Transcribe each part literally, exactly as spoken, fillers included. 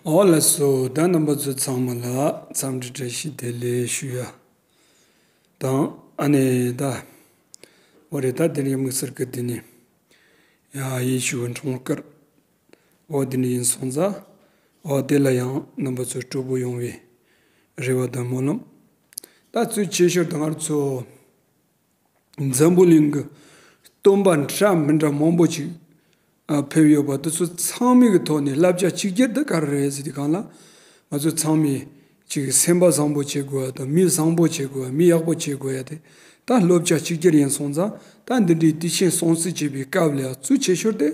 ཨོ་ལགས་སོ། ད་རྣམ་པ་ཚོ་ཚང་མ་ལ་འཚམས་འདྲི་བཀྲ་ཤིས་བདེ་ལེགས་ཞུ་ཡ་དང་། ཨ་ནི་ད་འོ་རེད། ད་དེ་རིང་དམིགས་བསལ་གྱི་དེ་ནི་ཡ་ཡེ་ཤུ་གི་འཁྲུངས་སྐར་འོ་དེ་ནི་ཡིན་སོང་ཙང་། འོ་དེ་ལ་ཡང་རྣམ་པ་ཚོ་སྤྲོ་པོ་ཡོང་བའི་རེ་བ་དང་སྨོན་ལམ། ད་གཙོ་ཆེ་ཤོས་དེ་ང་ཚོ་འཛམ་བུ་གླིང་གི་སྟོན་པ་འདྲ་མི་འདྲ་མང་པོ་ཅིག་ཨ་ཕེབས་ཡོད་པ་དེ་ཚོ་ཚང་མའི་གི་ཐོག་ནས་བསླབ་བྱ་གཅིག་གྱུར་དེ་ག་རེ་རེད་ཟེར་དུས་སྒང་ལ། ང་ཚོ་ཚང་མས་ཅིག་སེམས་པ་བཟང་པོ་བྱེད་དགོས་ཡ་དང་། མི་བཟང་པོ་བྱེད་དགོས་ཡ། མི་ཡག་པོ་བྱེད་དགོས་ཡ་དེ་ད་བསླབ་བྱ་གཅིག་གྱུར་ཡིན་སོང་ཙང་། ད་འདི་འདྲའི་དུས་ཆེན་སྲུང་བརྩི་བྱེད་པའི་སྐབས་ལ་ཡ་གཙོ་ཆེ་ཤོས་དེ་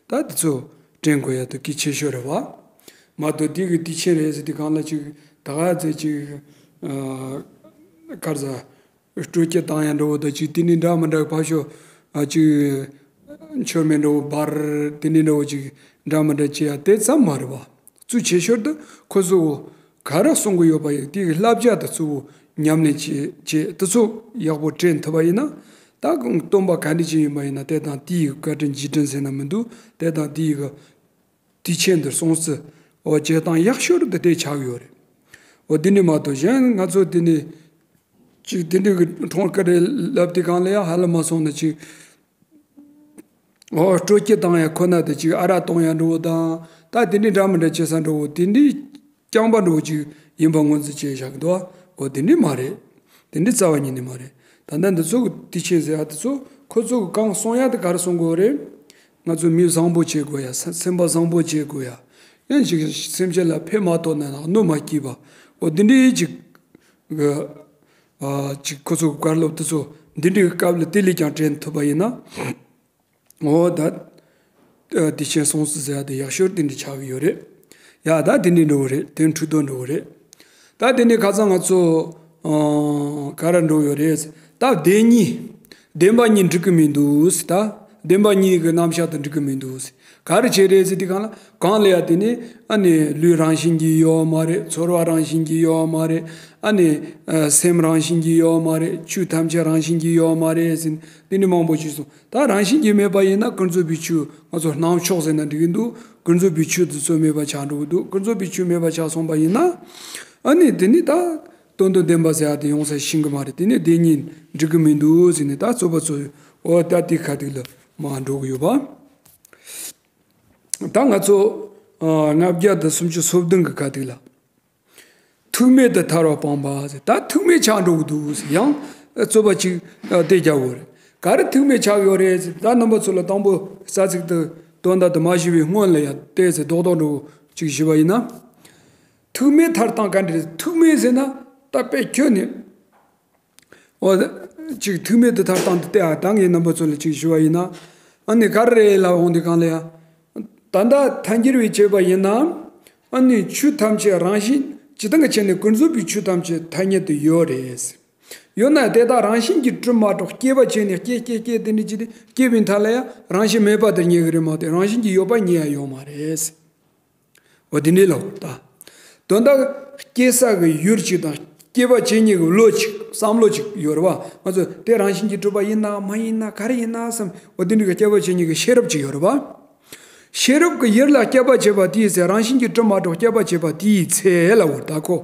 ད་དེ་ཚོ་དྲན་དགོས་ཡ་དེ་གལ་ཆེ་ཤོས་རེད་བ། མ་གཏོགས་དེ་གི་དུས་ཆེན་རེད་ཟེར་དུས་སྒང་ལ་ཅིག་ད་ག་ཚོད་ཅིག་ཨ་ག་རེ་ཟ། སྤྲོ་སྐྱིད་བཏང་ཡ་འདྲ་བོ་དང་། ཅིག་དེ་ནི་འདྲ་མི་འདྲ་ཕར་ཞོག་ཨ་ཅིག་མཆོད་མེ་འདྲ་བོ་འབར། དེ་ནི་འདྲ་བོ་ཅིག་འདྲ་མི་འདྲ་བྱེད་ཡ་དེ་ཙམ་མ་རེད་བ། གཙོ་ཆེ་ཤོས་དེ་ཁོ་ཚོ་ག་རེ་གསུང་གི་ཡོད་པ་ཡིན། དེ་གི་བསླབ་བྱ་དེ་ཚོ་ཉམས་ལེན་བྱེད་བྱེད་དེ་ཚོ་ཡག་པོ་དྲན་ཐུབ་པ་ཡིན་ན། ད་སྟོན་པ་ག་འདྲ་ཅིག་ཡིན་པ་ཡིན་ན་དེ་དང་དེའི་བཀའ་དྲིན་རྗེས་དྲན་ཟེར་ན་མི་འདུག་དེ་དང་དེའི་གི་དུས་ཆེན་འདིར་སྲུང་བརྩི་འོ་བྱེད་སྟངས་ཡག་ཤོས་དེ་དེ་ཆགས་ཡོད་རེད། འོ་དེ་ནི་མ་གཏོགས་གཞན་ང་ཚོ་དེ་ནི་ཅིག་དེ་འདྲའི་གི་འཁྲུངས་སྐར་རེད་ལབ་དུས་སྒང་ལ་ཡང་ཧ་ལམ་མ་སོང་ན་ཅིག་འོ་སྤྲོ་སྐྱིད་བཏང་ཡ་ཁོ་ན་དེ་ཅིག་ཨ་རག་བཏུང་ཡ་འདྲ་བོ་དང་། ད་དེ་འདྲའི་འདྲ་མི་འདྲ་བྱེད་ས་འདྲ་བོ་དེ་འདྲའི་རྐྱང་པ་འདྲ་བོ་ཅིག་ཡིན་པ་ངོས་འཛིན་བྱས་བཞག་གི་འདུག་འོ་དེ་འདྲའི་མ་རེད། དེ་འདྲའི་རྩ་བ་ཉིད་ནས་མ་རེད། ད་ལྟ་འདི་ཚོ་གི་དུས་ཆེན་ཟེར་ཡ་དེ་ཚོ་ཁོ་ཚོ་གི་གང་གསུང་ཡ་དེ་ག་རེ་གསུང་དགོས་རེད། ང་ཚོ་མི་བཟང་པོ་བྱེད་དགོས་ཡ། སེམས་པ་བཟང་པོ་བྱེད་དགོས་ཡ། ཡང་ཅིག་སེམས་ཅན་ལ་ཕན་མ་ཐོགས་ན་གནོད་མ་སྐྱེལ་བ། འོ་དེ་འདྲའི་ཅིག་གི་ཨ་ཅིག་ཁོ་ཚོ་གི་བཀའ་སློབ་དེ་ཚོ་འདི་འདྲའི་སྐབས་ལ་དེ་ལས་ཀྱང་དྲན་ཐུབ་པ་ཡིན་ན། འོ་ད་ཨ་དུས་ཆེན་སྲུང་བརྩི་ཟེར་ཡ་དེ་ཡག་ཤོས་དེ་འདྲ་ཆགས་ཀྱི་ཡོད་རེད། ཡ་ད་དེ་འདྲ་འགྲོ་གི་རེད། དེ་འཕྲོས་དོན་འགྲོ་གི་རེད། ད་དེ་ནས་ཁ་སང་ང་ཚོ་ཨ་ག་རེ་འགྲོ་ཡོད་རེད། ད་བདེན་གཉིས། བདེན་པ་གཉིས་འགྲིག་གི་མི་འདུག་ཟེར། ད་བདེན་པ་གཉིས་ཀྱི་རྣམ་གཞག་དང་འགྲིག་གི་མི་འདུག་ཟེར། ག་རེ་བྱས་རེད་ཟེར་དུས་སྒང་ལ། གང་ལ་ཡ་དེ་ནི་ཨ་ནི་ལུས་རང་བཞིན་གྱིས་ཡོད་མ་རེད། ཚོར་བ་རང་བཞིན་གྱིས་ཡོད་མ་རེད། ཨ་ནི་ཨ་སེམས་རང་བཞིན་གྱིས་ཡོད་མ་རེད། ཆོས་ཐམས་ཅད་རང་བཞིན་གྱིས་ཡོད་མ་རེད་ཟེར། དེ་ནི་མང་པོ་ཞིག་གསུངས། ད་རང་བཞིན་གྱིས་མེད་པ་ཡིན་ན་ཀུན་རྫོབ་པའི་ཆོས། ང་ཚོ་སྣང་ཕྱོགས་ཟེར་ན་འགྲིག་གི་འདུག་ཀུན་རྫོབ་པའི་ཆོས་དེ་ཚོ་མེད་པ་ཆགས་འགྲོ་གི་འདུག་ཀུན་རྫོབ་པའི་ཆོས་མེད་པ་ཆགས་སོང་པ་ཡིན་ན། ཨ་ནི་དེ་ནི་ད་དོན་དམ་བདེན་པ་ཟེར་ཡ་དེ་ཡོང་ས་ཤེས་གི་མ་རེད། དེ་ནི་བདེན་གཉིས་འགྲིག་གི་མི་འདུག་ཟེར་ནས། ད་རྩོད་པ་ཚོ་འོ་ད་དེ་ཁ་ཐུག་ལ་མར་འགྲོ་གི་ཡོད་པ། ད་ང་ཚོ་ཨ་ལྔ་བརྒྱ་དང་སུམ་ཅུ་སོ་བདུན་གི་ཁ་ཐུག་ལ། ཐུག་མེད་དུ་ཐར་བ་སྤངས་པ་ཟེར། ད་ཐུག་མེད་ཆགས་འགྲོ་གི་འདུག་ཟེར། ཡང་རྩོད་པ་ཅིག་ཨ་དེ་རྒྱག་དགོས་རེད། ག་རེ་ཐུག་མེད་ཆགས་ཡོད་རེད་ཟེར། ད་རྣམ་པ་ཚོ་ལ་དང་པོ་རྩ་ཚིག་དེ་དོན་དག་དེ་མ་ཞུ་བའི་སྔོན་ལ་ཡ་ཏོག་ཙམ་རྡོག་རྡོག་འདྲ་བོ་ཅིག་ཞུས་པ་ཡིན་ན། ཐུག་མེད་ཐར་སྟངས་ག་འདྲ་རེད། ཐུག་མེད་ཟེར་ན་ད་དཔེ་ཁྱོན་ནས། འོ། ཅིག་ཐུག་མེད་དུ་ཐར་སྟངས་དེ་ལྟ་ཡ། ད་ངས་རྣམ་པ་ཚོ་ལ་ཅིག་ཞུ་བ་ཡིན་ན། ཨ་ནི་ག་རེ་ལབ་འོང་དུས་སྒང་ལ་ཡ། ད་ལྟ་ཐལ་འགྱུར་བས་བྱས་པ་ཡིན་ན། ཨ་ནི་ཆོས་ཐམས་ཅད་རང་བཞིན་སྤྱིར་བཏང་གི་ཆ་ནས་ཀུན་རྫོབ་པའི་ཆོས་ཐམས་ཅད་ཐ་སྙད་དུ་ཡོད་རེད། ཡོད་ན་དེ་དག་རང་བཞིན་གྱིས་གྲུབ་མ་གཏོགས་སྐྱེ་བ་བྱས་ནས་སྐྱེ་སྐྱེ་སྐྱེ་དེ་འདྲ་ཅིག་སྟེ་སྐྱེ་བའི་མཐའ་ལ་ཡང་རང་བཞིན་མེད་པ་དེར་ངེས་ཀྱི་རེད་མ་གཏོགས་རང་བཞིན་གྱིས་ཡོད་པ་ངེས་ཡ་ཡོད་མ་རེད། འོ་དེ་འདྲའི་ལོ་ད། དོན་དག་སྐྱེ་ས་གི་ཡུལ་གཅིག་དང་སྐྱེ་བ་བྱེད་མཁན་གྱི་བློ་གཅིག་བསམ་བློ་གཅིག་ཡོད་རེད་བ། ང་ཚོ་དེ་རང་བཞིན་གྱིས་གྲུབ་པ་ཡིན་ན་མ་ཡིན་ན་ག་རེ་ཡིན་ན་བསམ། འོ་དེ་འདྲའི་གི་སྐྱེ་བ་བྱེད་མཁན་གྱི་ཤེས་རབ་ཅིག་ཡོད་རེད་བ། ཤེས་རབ་ཀྱི་ཡུལ་ལ་སྐྱེ་བ་བྱེད་པ་དེའི་ཚེ། རང་བཞིན་གྱིས་གྲུབ་མ་གཏོགས་སྐྱེ་བ་བྱེད་པ་དེའི་ཚེ་ལབ་འོ་ད་ཁོ།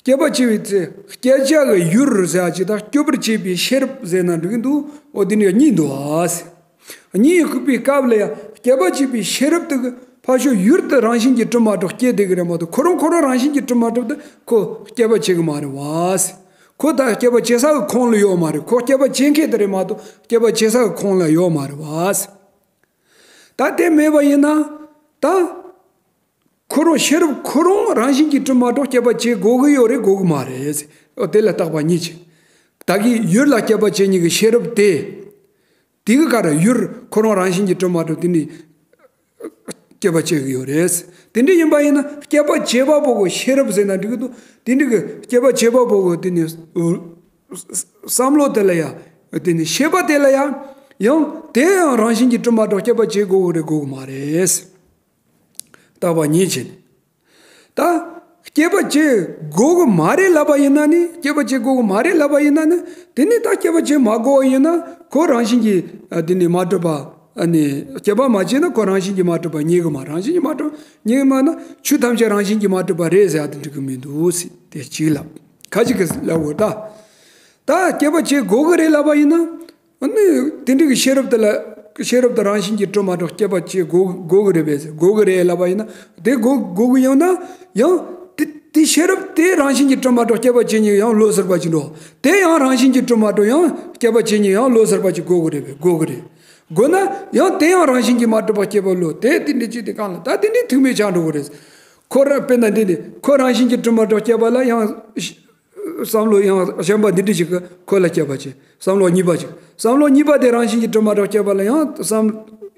སྐྱེ་བ་བྱེད་པའི་ཚེ། སྐྱེ་བྱ་གི་ཡུལ་ཟེར་ཡ་ཅིག་དང་སྐྱོབ་པར་བྱེད་པའི་ཤེས་རབ་ཟེར་ན་འགྲིག་གི་འདུག་འོ་དེ་འདྲ་གཉིས་འདུག་ཨ་ཟེར། གཉིས་ཡོད་པའི་སྐབས་ལ་ཡང་སྐྱེ་བ་བྱེད་པའི་ཤེས་རབ་དེ་གི་ཕར་ཕྱོགས་ཡུལ་དེ་རང་བཞིན་གྱིས་གྲུབ་མ་གཏོགས་སྐྱེ་བསྡད་ཀྱི་རེད་མ་གཏོགས། ཁོ་རང་ཁོ་རང་རང་བཞིན་གྱིས་གྲུབ་མ་གཏོགས་དེ་ཁོ་སྐྱེ་བ་བྱེད་ཀྱི་མ་རེད་བ་ཟེར། ཁོ་ད་སྐྱེ་བ་བྱེད་ས་གི་ཁོངས་ལ་ཡོད་མ་རེད། ཁོ་སྐྱེ་བ་བྱེད་མཁན་དེ་རེད་མ་གཏོགས་སྐྱེ་བ་བྱེད་ས་གི་ཁོངས་ལ་ཡོད་མ་རེད་བ་ཟེར། ད་དེ་མེད་པ་ཡིན་ན་ད། ཁོ་རང་ཤེས་རབ་ཁོ་རང་རང་བཞིན་གྱིས་གྲུབ་མ་གཏོགས་སྐྱེ་བ་བྱེད་དགོས་ཀྱི་ཡོད་རེད་དགོས་ཀྱི་མ་རེད། འོ་དེ་ལ་བརྟག་པ་གཉིས་བྱེད། ད་གི་ཡུལ་ལ་སྐྱེ་བ་བྱེད་མཁན་གྱི་ཤེས་རབ་དེ། དེ་གི་ག་རེ་ཡུལ་ཁོ་རང་རང་བཞིན་གྱིས་གྲུབ་མ་གཏོགས་དེ་ནི་སྐྱེ་བ་བྱེད་ཀྱི་ཡོད་རེད། དེ་འདྲ་ཡིན་པ་ཡིན་ན་སྐྱེ་བ་བྱེད་པ་པོ་གི་ཤེས་རབ་ཟེར་ན་འགྲིག་གི་འདུག་དེ་འདྲ་གི་སྐྱེ་བ་བྱེད་པ་པོ་གི་དེ་ནི་བསམ་བློ་དེ་ལ་ཡ། དེ་ནི་ཤེས་པ་དེ་ལ་ཡ། ཡང་དེ་ཡང་རང་བཞིན་གྱིས་གྲུབ་མ་གཏོགས་སྐྱེ་བ་བྱེད་དགོས་ཀྱི་རེད་དགོས་ཀྱི་མ་རེད། བརྟག་པ་གཉིས་བྱས་ནས། ད་སྐྱེ་བ་བྱེད་དགོས་ཀྱི་མ་རེད་ལབ་པ་ཡིན་ན་ནི། སྐྱེ་བ་བྱེད་དགོས་ཀྱི་མ་རེད་ལབ་པ་ཡིན་ན་ནི། དེ་ནི་ད་སྐྱེ་བ་བྱེད་མ་དགོས་པ་ཡིན་ན་ཁོ་རང་བཞིན་གྱིས་ཨ་དེ་ནི་མ་གྲུབ་པ་ ཨ་ནི་སྐྱེད་པ་མ་བྱས་ན་ཁོ་རང་བཞིན་གྱིས་མ་གྲུབ་པ་རྙེད་གི་མ། རང་བཞིན་གྱིས་མ་གྲུབ་རྙེད་གི་མ་ན་ཆོས་ཐམས་ཅད་རང་བཞིན་གྱིས་མ་གྲུབ་པ་རེད་ཟེར་ཡ་དེ་འགྲིག་གི་མི་འདུག་ཟེར། དེ་གཅིག་ལ་ཁ་ཅིག་གི་ལབ་དགོས་ད། ད་སྐྱེད་པ་བྱེད་དགོས་གི་རེད་ལབ་པ་ཡིན་ན། ཨ་ནི་དེ་འདྲ་གི་ཤེས་རབ་དེ་ལ་ཤེས་རབ་དེ་རང་བཞིན་གྱིས་གྲུབ་མ་གྲུབ་སྐྱེད་པ་བྱེད་དགོས་དགོས་གི་རེད་པས་ཟེར། དགོས་གི་རེད་ལབ་པ་ཡིན་ན། དེ་དགོས་དགོས་གི་ཡོད་ན་ཡང་དེ་དེ་ཤེས་རབ་དེ་རང་བཞིན་གྱིས་གྲུབ་མ་གྲུབ་སྐྱེད་པ་བྱེད་ཉིད་ཡང་བློ་གསར་པ་ཅིག་འགྲོ། དེ་ཡང་རང་བཞིན་གྱིས་གྲུབ་མ་གྲུབ་ཡང་སྐྱེད་པ་བྱེད་ཉིད་ཡང་བློ་གསར་པ་ཅིག་དགོས་གི་རེད་པས། དགོས་གི་རེད། དགོས་ན་ཡང་དེ་ཡང་རང་བཞིན་གྱིས་མ་གྲུབ་པ་སྐྱེད་པ་བློ་དེ་དེ་འདྲ་ཅིག་དེ་གང་ལ་ད་དེ་འདྲའི་ཐུག་མེད་ཆགས་འགྲོ་གི་རེད། ཁོ་རང་དཔེར་ན་འདི་འདི་ཁོ་རང་བཞིན་གྱིས་གྲུབ་མ་གྲུབ་སྐྱེད་པ་ལ་ཡང་བསམ་བློ་ཡང་གཞན་པ་འདི་འདྲ་ཞིག་གི་ཁོ་ལ་སྐྱེད་པ་བྱེད། བསམ་བློ་གཉིས་པ་ཅིག་བསམ་བློ་གཉིས་པ་དེ་རང་བཞིན་གྱིས་གྲུབ་མ་གྲུབ་སྐྱེད་པ་ལ་ཡང་བསམ་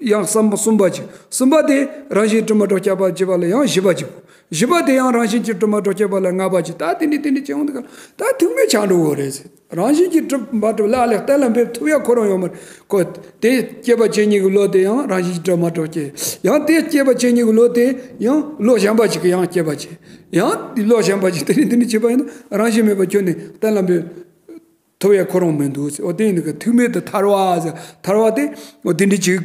ཡང་བསམ་པ་གསུམ་པ་ཅིག་གསུམ་པ་དེ་རང་བཞིན་གྲུབ་མ་གྲུབ་སྐྱེད་པ་བྱེད་པ་ལ་ཡང་བཞི་པ་ཅིག་བཞི་པ་དེ་ཡང་རང་བཞིན་གྱིས་གྲུབ་མ་གྲུབ་སྐྱེད་པ་ལ་ལྔ་པ་ཅིག་ད་དེ་འདྲ་དེ་འདྲ་བྱེད་འོང་དུས་ཀ་ད་ཐུག་མེད་ཆགས་འགྲོ་གི་རེད་ཟེར། རང་བཞིན་གྱིས་གྲུབ་མ་གྲུབ་ལ་ལས་གཏན་ལ་འབེབས་ཐུབ་ཡ་ཁོ་རང་ཡོད་མ་རེད། ཁོ་དེ་སྐྱེད་པ་བྱེད་ཉིད་ཀྱི་བློ་དེ་ཡང་རང་བཞིན་གྱིས་གྲུབ་མ་གྲུབ་སྐྱེ། ཡང་དེ་སྐྱེད་པ་བྱེད་ཉིད་ཀྱི་བློ་དེ་ཡང་བློ་གཞན་པ་ཅིག་གིས་ཡང་སྐྱེད་པ་བྱེད། ཡང་དེ་བློ་གཞན་པ་ཅིག་དེ་ནི་དེ་ནི་བྱེད་པ་ཡིན་ན་རང་བཞིན་མེད་པ་ཁྱོན་ནས་གཏན་ལ་འབེབས་ཐུབ་ཡ་ཁོ་རང་མི་འདུག་ཟེར། འོ་དེ་ཡིན་ནི་གི་ཐུག་མེད་དུ་ཐར་བ་ཟེར། ཐར་བ་དེ་འོ་དེ་འདྲ་ཅིག་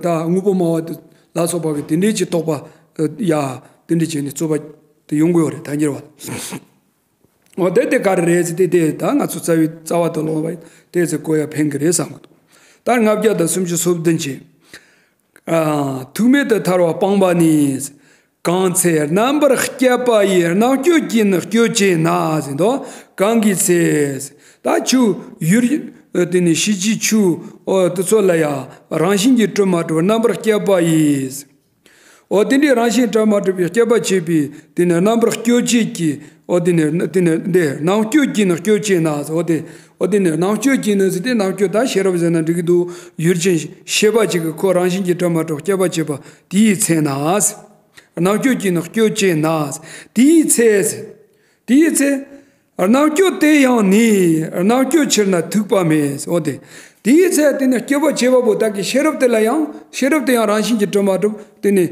ད་དངོས་པོ་སྨྲ་བ་དེ་ལ་སོགས་པ་གི་དེ་འདྲ་ཅིག་རྟོག་པ་ཡ་དེ་འདྲ་བྱས་ནས་རྩོད་པ་དེ་ཡོང་གི་ཡོད་རེད། ཐལ་འགྱུར་བ། འོ་དེ་དེ་ག་རེ་རེད་ཟེར་ཏེ་དེ་ད་ང་ཚོ་རྩ་བའི་རྩ་བ་དུ་ལོངས་པ་དེ་ཚེ་གོ་ཡ་ཕན་གི་རེད་བསམ་གི་འདུག་ད་ལྔ་བརྒྱ་དང་སུམ་ཅུ་སོ་བདུན་གྱི། ཨ། ཐུག་མེད་དུ་ཐར་བ་སྤངས་པ་ནི། གང་ཚེ་རྣམ་པར་བསྐྱེད་པ་ཡི། རྣམ་སྤྱོད་ཀྱིས་ནི་སྤྱོད་བྱེད་ན་ཟེར་དོ། གང་གི་ཚེ། ད་ཆུ་ཡུར་དེ་ནི་ཤི་ཅི་ཆུ་འོ་དེ་ཚོ་ལ་ཡ་རང་བཞིན་གྱིས་གྲུབ་མ་གྲུབ་རྣམ་པར་བསྐྱེད་པ་ཡི། འོ་དེ་འདྲའི་རང་བཞིན་གྲུབ་མ་གྲུབ་པའི་སྐྱེད་པ་བྱེད་པའི་དེ་ནི་རྣམ་པར་སྤྱོད་བྱེད་ཀྱི། འོ་དེ་ནི་དེ་ནི་འདི་རྣམ་སྤྱོད་ཀྱིས་ནི་སྤྱོད་བྱེད་ན། འོ་དེ་འོ་དེ་ནི་རྣམ་སྤྱོད་ཀྱིས་ནི་ཟེར་ཏེ་རྣམ་སྤྱོད་ད་ཤེས་རབ་ཟེར་ན་འགྲིག་གི་འདུག་ཡུལ་ཅན་ཤེས་པ་ཅིག་གིས་ཁོ་རང་བཞིན་གྱིས་གྲུབ་མ་གྲུབ་སྐྱེད་པ་བྱེད་པ་དེའི་ཚེ་ན། རྣམ་སྤྱོད་ཀྱིས་ནི་སྤྱོད་བྱེད་ན། དེའི་ཚེ། དེའི་ཚེ། རྣམ་སྤྱོད་དེ་ཡང་ནི། རྣམ་སྤྱོད་ཕྱིར་ན་ཐུག་པ་མེད། འོ་དེ། དེའི་ཚེ་དེ་ནི་སྐྱེད་པ་བྱེད་པ་པོ་དག་གི་ཤེས་རབ་དེ་ལ་ཡང་ཤེས་རབ་དེ་ཡང་རང་བཞིན་གྱིས་གྲུབ་མ་གྲུབ་དེ་ནི་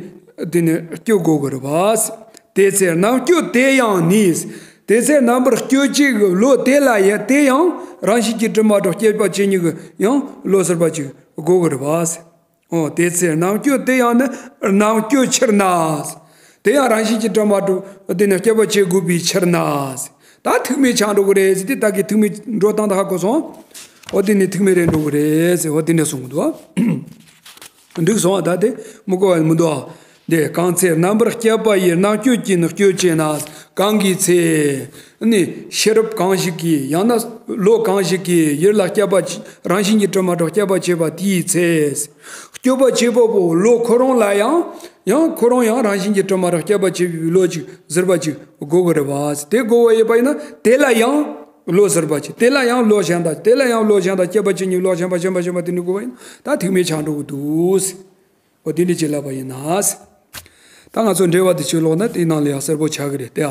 དེ་ནི་སྐྱོད་དགོས་ཀྱི་རེད་པ། དེ་ཚེ་རྣམ་སྤྱོད་དེ་ཡང་ནི། དེ་ཚེ་རྣམ་པར་སྤྱོད་བྱེད་ཀྱི་བློ་དེ་ལ་ཡང་དེ་ཡང་རང་བཞིན་གྱིས་གྲུབ་མ་གྲུབ་སྐྱེད་པ་བྱེད་ཉིད་ཀྱི་ཡང་བློ་གསར་པ་ཅིག་དགོས་ཀྱི་རེད་པ། འོ་དེ་ཚེ་རྣམ་སྤྱོད་དེ་ཡང་ནི་རྣམ་སྤྱོད་ཕྱིར་ན། དེ་ཡང་རང་བཞིན་གྱིས་གྲུབ་མ་གྲུབ་དེ་ནི་སྐྱེད་པ་བྱེད་དགོས་པའི་ཕྱིར་ན། ད་ཐུག་མེད་ཆགས་འགྲོ་གི་རེད་ཟེར་ཏེ་ད་གི་ཐུག་མེད་འགྲོ་སྟངས་ད་ཧ་གོ་སོང་། འོ་དེ་ནི་ཐུག་མེད་རེད་འགྲོ་གི་རེད་ཟེར། འོ་དེ་འདྲ་གསུང་གི་འདུག་འགྲིག་སོང་བ། ད་དེ་མི་གོ་བ་མི་འདུག་དེ་གང་ཚེ་རྣམ་པར་བསྐྱེད་པ་ཡི། རྣམ་སྤྱོད་ཀྱིས་ནི་སྤྱོད་བྱེད་ན། གང་གི་ཚེ། ནི་ཤེས་རབ་གང་ཞིག་གིས་ཡང་ན་བློ་གང་ཞིག་གིས་ཡུལ་ལ་སྐྱེད་པ་རང་བཞིན་གྱིས་གྲུབ་མ་གྲུབ་སྐྱེད་པ་བྱེད་པ་དེའི་ཚེ། སྤྱོད་པ་བྱེད་པ་པོ་བློ་ཁོ་རང་ལ་ཡང་ཡང་ཁོ་རང་ཡང་རང་བཞིན་གྱིས་གྲུབ་མ་གྲུབ་སྐྱེད་པ་བྱེད་པའི་བློ་ཅིག་གསར་པ་ཅིག་དགོས་ཀྱི་རེད་པ། དེ་དགོས་པ་ཡོད་པ་ཡིན་ན་དེ་ལ་ཡང་བློ་གསར་པ་ཅིག་དེ་ལ་ཡང་བློ་གཞན་དག་དེ་ལ་ཡང་བློ་གཞན་དག་སྐྱེད་པ་བྱེད་ཉིད་བློ་གཞན་པ་གཞན་པ་གཞན་པ་དེ་འདྲ་དགོས་པ་ཡིན་ན་ད་ཐུག་མེད་ཆགས་འགྲོ་གི་འདུག་འོ་དེ་འདྲ་ཅིག་ལབ་པ་ཡིན་ན། ད་ང་ཚོ་འགྲེལ་བ་དེ་ཅིག་ཀློག་ན་དེའི་ནང་ལ་ཡང་གསལ་པོ་ཆགས་ཀྱི་རེད་དེ།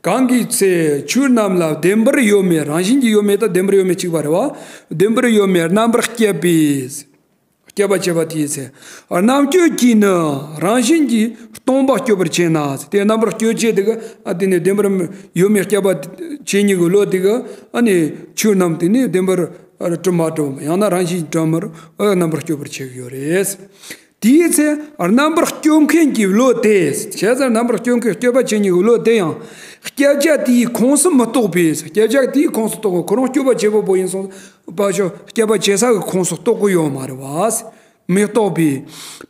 གང་གི་ཚེ་ཆོས་རྣམས་ལ་བདེན་པར་ཡོད་མེད། རང་བཞིན་གྱིས་ཡོད་མེད་དང་བདེན་པར་ཡོད་མེད་གཅིག་པ་རེད་པ། བདེན་པར་ཡོད་མེད་རྣམ་པར་བསྐྱེད་པའི། སྐྱེད་པ་བྱེད་པ་དེའི་ཚེ། རྣམ་སྤྱོད་ཀྱིས་ནི་རང་བཞིན་གྱིས་སྟོང་པ་སྤྱོད་པར་བྱེད་ན། དེ་རྣམ་པར་སྤྱོད་བྱེད་དེ་གི་ཨ་དེ་ནི་བདེན་པར་ཡོད་མེད་སྐྱེད་པ་བྱེད་ཉིད་ཀྱི་བློ་དེ་གི་ཨ་ནི་ཆོས་རྣམས་དེ་ནི་བདེན་པར་གྲུབ་མ་གྲུབ་ཡང་ན་རང་བཞིན་གྲུབ་མར་རྣམ་པར་སྤྱོད་པར་བྱེད་ཀྱི་ཡོད་རེད། དེའི་ཚེ་རྣམ་པར་སྤྱོད་མཁན་གྱི་བློ་དེ། བྱས་ཙང་རྣམ་པར་སྤྱོད་མཁན་སྤྱོད་པ་བྱེད་ཉིད་ཀྱི་བློ་དེ་ཡང་། བསྐྱེད་བྱ་དེའི་ཁོངས་སུ་མི་གཏོགས་པས། བསྐྱེད་བྱ་དེའི་ཁོངས་སུ་གཏོགས་པའི་ཁོ་རང་སྤྱོད་པ་བྱེད་པ་པོ་ཡིན་སོང་པ་ཤོ་བསྐྱེད་པ་བྱེད་ས་གི་ཁོངས་སུ་གཏོགས་ཀྱི་ཡོད་མ་རེད་པ། མི་གཏོགས་པས།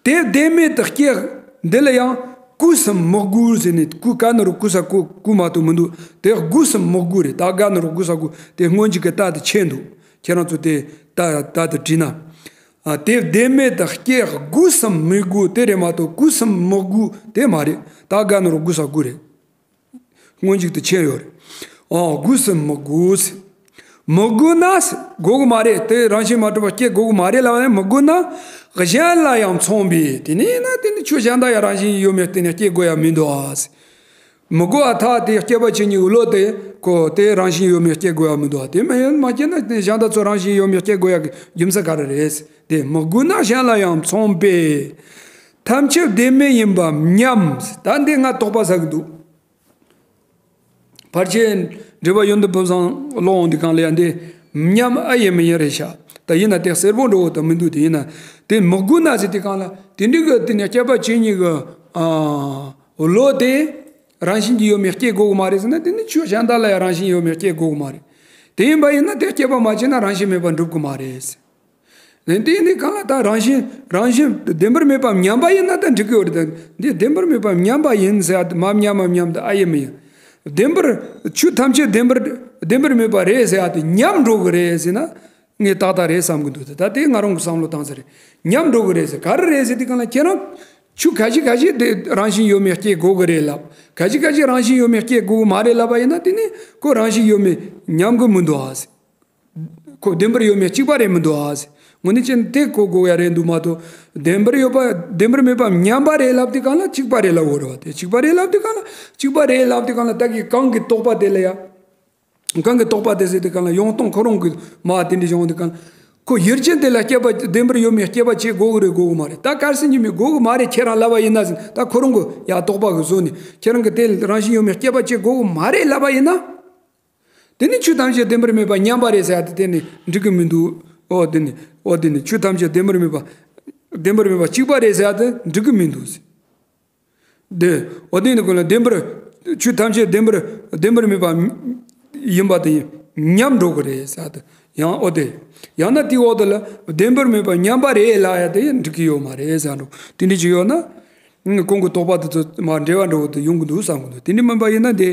དེ་བདེན་མེད་དུ་སྐྱེ། འདི་ལ་ཡང་ཀུན་སེམས་མི་དགོས་ཟེར་ནས་ཀུན་ག་ནི་རུ་ཀུན་ས་ཀུ་ཀུ་མ་གཏོགས་མི་འདུག་དེ་དགོས་སེམས་མི་དགོས་རེད། ད་ག་ནི་རུ་ཀུན་ས་ཀུ་དེ་སྔོན་གྱི་གི་ད་དེ་ཆད་འདུག་ཁྱེད་རང་ཚོ་དེ་ད་ད་དེ་བྲིས་ན། ཨ། དེ་བདེན་མེད་དུ་སྐྱེ། དགོས་སམ་མི་དགོས་དེ་རེད་མ་གཏོགས་དགོས་སམ་མི་དགོས་དེ་མ་རེད། ད་ག་ནི་རུ་དགོས་ས་དགོས་རེད། སྔོན་འཇུག་ཏུ་ཆད་ཡོད་རེད། ཨ། དགོས་སམ་མི་དགོས། མི་དགོས་ན་དགོས་གི་མ་རེད། དེ་རང་བཞིན་མ་གྲུབ་པ་སྐྱེ་དགོས་གི་མ་རེད་ལབ་ནས་མི་དགོས་ན། གཞན་ལ་ཡང་མཚུངས་པས། དེ་ནས་ན་དེ་ནི་ཆོས་གཞན་དག་ཡང་རང་བཞིན་ཡོད་མེད་བརྟེན་ནས་སྐྱེ་དགོས་ཡ་མི་འདུག་ཨ། མི་དགོས་པ་ཐ་དེ་སྐྱེད་པ་བྱེད་ཉིད་ཀྱི་བློ་དེ་ཁོ་དེ་རང་བཞིན་ཡོད་མེད་སྐྱེ་དགོས་ཡ་མི་འདུག་དེ་མ་ཡིན་མ་སྐྱེས་ན་དེ་གཞན་དག་ཚོ་རང་བཞིན་ཡོད་མེད་སྐྱེ་དགོས་ཡ་གི་རྒྱུ་མཚན་ག་རེ་རེད། དེ་མི་དགོས་ན་གཞན་ལ་ཡང་མཚུངས་པས། ཐམས་ཅད་བདེན་མེད་ཡིན་པ་སྙམ། ད་འདི་ང་དོགས་པ་ཟ་གི་འདུག་ཕལ་ཆེར་འགྲེལ་པ་ཡོན་ཏན་ཕུན་སུམ་ཚོགས་ཀློག་འོང་དུས་སྒང་ལ་ཡང་འདི་སྙམ་ཨ་ཡིན་མི་ཡིན་རེད་ཤག་ད་ཡིན་ན་དེ་གསལ་པོ་འགྲོ་བོ་ད་མི་འདུག་དེ་ཡིན་ན་དེ་མི་དགོས་ན་ཟེར་དེ་གང་ལ་དེ་འདྲའི་གི་དེ་ནས་སྐྱེས་པ་བྱེད་ཉིད་གི་ཨ་བློ་དེ་རང་བཞིན་གྱིས་ཡོད་མེད་སྐྱེ་དགོས་གི་མ་རེད་ཟེར་ན་དེ་ནི་ཆོས་གཞན་དག་ལ་ཡང་རང་བཞིན་ཡོད་མེད་སྐྱེ་དགོས་གི་མ་རེད། དེ་ཡིན་པ་ཡིན་ན་དེ་སྐྱེད་པ་མ་བྱས་ན་རང་བཞིན་མེད་པ་འགྲུབ་གི་མ་རེད། དེ་ནི་གང་ལ་ད་རང་བཞིན་རང་བཞིན་བདེན་པར་མེད་པ་མཉམ་པ་ཡིན་ན་ད་འགྲིག་གི་ཡོད་རེད། ད་འདི་བདེན་པར་མེད་པ་མཉམ་པ་ཡིན་ཟེར་ཡ་དེ་མ་མཉམ་མ་མཉམ་དེ་ཨ་ཡེ་མི་ཡིན། བདེན་པར་ཆོས་ཐམས་ཅད་བདེན་པར་བདེན་པར་མེད་པ་རེད་ཟེར་ཡ་དེ་མཉམ་འགྲོ་གི་རེད་ཟེར་ན་ངས་ཏག་ཏག་རེད་བསམ་གི་འདུག་ད་དེ་ང་རང་གི་བསམ་བློ་བཏང་ས་རེད། མཉམ་འགྲོ་གི་རེད་ཟེར་ག་རེ་རེད་ཟེར་དེ་གང་ལ་ཁྱེད་རང་ཆོས་ག་ཅི་ག་ཅི་དེ་རང་བཞིན་ཡོད་མེད་སྐྱེ་དགོས་གི་རེད་ལབ། ག་ཅི་ག་ཅི་རང་བཞིན་ཡོད་མེད་སྐྱེ་དགོས་གི་མ་རེད་ལབ་པ་ཡིན་ན་དེ་ནི་ཁོ་རང་བཞིན་ཡོད་མེད་མཉམ་གི་མི་འདུག་ཨ་ཟེར། ཁོ་བདེན་པར་ཡོད་མེད་གཅིག་པ་རེད་མི་འདུག་ཨ་ཟེར། དངོས་གནས་ཅན་དེ་གོ་དགོས་ཡ་རེད་འདུག་མ་གཏོགས་བདེན་པར་ཡོད་པ་བདེན་པར་མེད་པ་མཉམ་པ་རེད་ལབ་དུས་གང་ལ་གཅིག་པ་རེད་ལབ་འོ་རེད་བ། དེ་གཅིག་པ་རེད་ལབ་དུས་གང་ལ་གཅིག་པ་རེད་ལབ་དུས་གང་ལ་ད་གི་གང་གི་རྟོག་པ་དེ་ལ་ཡ། གང་གི་རྟོག་པ་དེ་ཟེར་དུས་གང་ལ་ཡོང་སྟངས་ཁོ་རང་གི་མ་དེ་འདྲ་བྱུང་དུས་གང་ལ། ཁོ་ཡུལ་ཅན་དེ་ལ་སྐྱེད་པ་བདེན་པར་ཡོད་མེད་སྐྱེད་པ་བྱེད་དགོས་གི་རེད་དགོས་གི་མ་རེད། ད་གལ་སྲིད་ཉིད་མེད་དགོས་གི་མ་རེད་ཁྱེད་རང་ལབ་པ་ཡིན་ན་ཟེར་ད་ཁོ་རང་གི་ཡ་རྟོག་པ་གི་བཟོ་ནས་ཁྱེད་རང་གི་དེ་རང་བཞིན་ཡོད་མེད་སྐྱེད་པ་བྱེད་དགོས་གི་མ་རེད་ལབ་པ་ཡིན་ན། དེ་ནི་ཆོས་ཐམས་ཅད་བདེན་པར་མེད་པ་མཉམ་པ་རེད་ཟེར་ཡ་དེ་དེ་ནི་འགྲིག་གི་མི་འདུག་ཨོ་དེ་ནི་ཨོ་དེ་ནི་ཆོས་ཐམས་ཅད་བདེན་པར་མེད་པ་བདེན་པར་མེད་པ་གཅིག་པ་རེད་ཟེར་ཡ་དེ་འགྲིག་གི་མི་འདུག་ཟེར། དེ་ཨོ་དེ་ནི་ཀུན་ལ་བདེན་པར་ཆོས་ཐམས་ཅད་བདེན་པར་བདེན་པར་མེད་པ་ཡིན་པ་དེ་མཉམ་འགྲོ་གི་རེད་ཟེར་ཡ་དེ་ཡང་ཨོ་དེ་ཡང་ན་དེའི་འོག་དེ་ལ་བདེན་པར་མེད་པ་མཉམ་པ་རེད་ལབ་ཡ་དེ་འགྲིག་གི་ཡོད་མ་རེད་ཟེར་འགྲོ་དེ་འདྲ་ཅིག་ཡོད་ན། ཀུན་གྱི་རྟོག་པ་དེ་ཚོ་མ་འབྲེལ་བ་འགྲོ་བ་དེ་ཡོང་གི་འདུག་བསམ་གི་འདུག་དེ་འདྲ་མིན་པ་ཡིན་ན་དེ།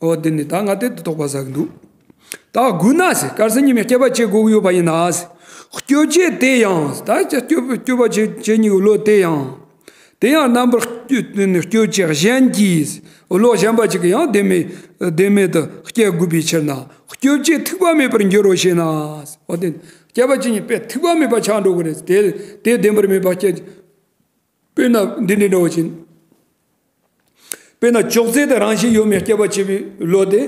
འོ་དེ་ནི་ད་ང་དེ་དེ་རྟོགས་པ་ཟ་གི་འདུག་ད་དགོས་ན་ཟེར་གལ་སྲིད་ཉིད་མེད་སྐྱེད་པ་བྱེད་དགོས་ཀྱི་ཡོད་པ་ཡིན་ན་ཟེར། སྐྱོབ་བྱེད་དེ་ཡང་ད་སྐྱོབ་སྐྱོབ་པ་བྱེད་བྱེད་ཉིད་ཀྱི་བློ་དེ་ཡང་། དེ་ཡང་རྣམ་པར་སྐྱོ་སྐྱོབ་བྱེད་གཞན་གྱིས་བློ་གཞན་པ་ཅིག་གིས་ཡང་བདེན་མེད་བདེན་མེད་དུ་སྐྱེ་དགོས་པའི་ཕྱིར་ན་སྐྱོབ་བྱེད་ཐུག་པ་མེད་པར་འགྱུར་རོ་ཞེ་ན་ཟེར། འོ་དེ་སྐྱེད་པ་བྱེད་ཉིད་དཔེ་ཐུག་པ་མེད་པ་ཆགས་འགྲོ་གི་རེད་དེ་དེ་བདེན་པར་མེད་པ་སྐྱེ། དཔེར་ན་འདི་འདྲའི་འདྲ་བོ་ཅིག་དཔེར་ན་ཅོག་ཙེ་དེ་རང་བཞིན་ཡོད་མེད་སྐྱེད་པ་བྱེད་པའི་བློ་དེ་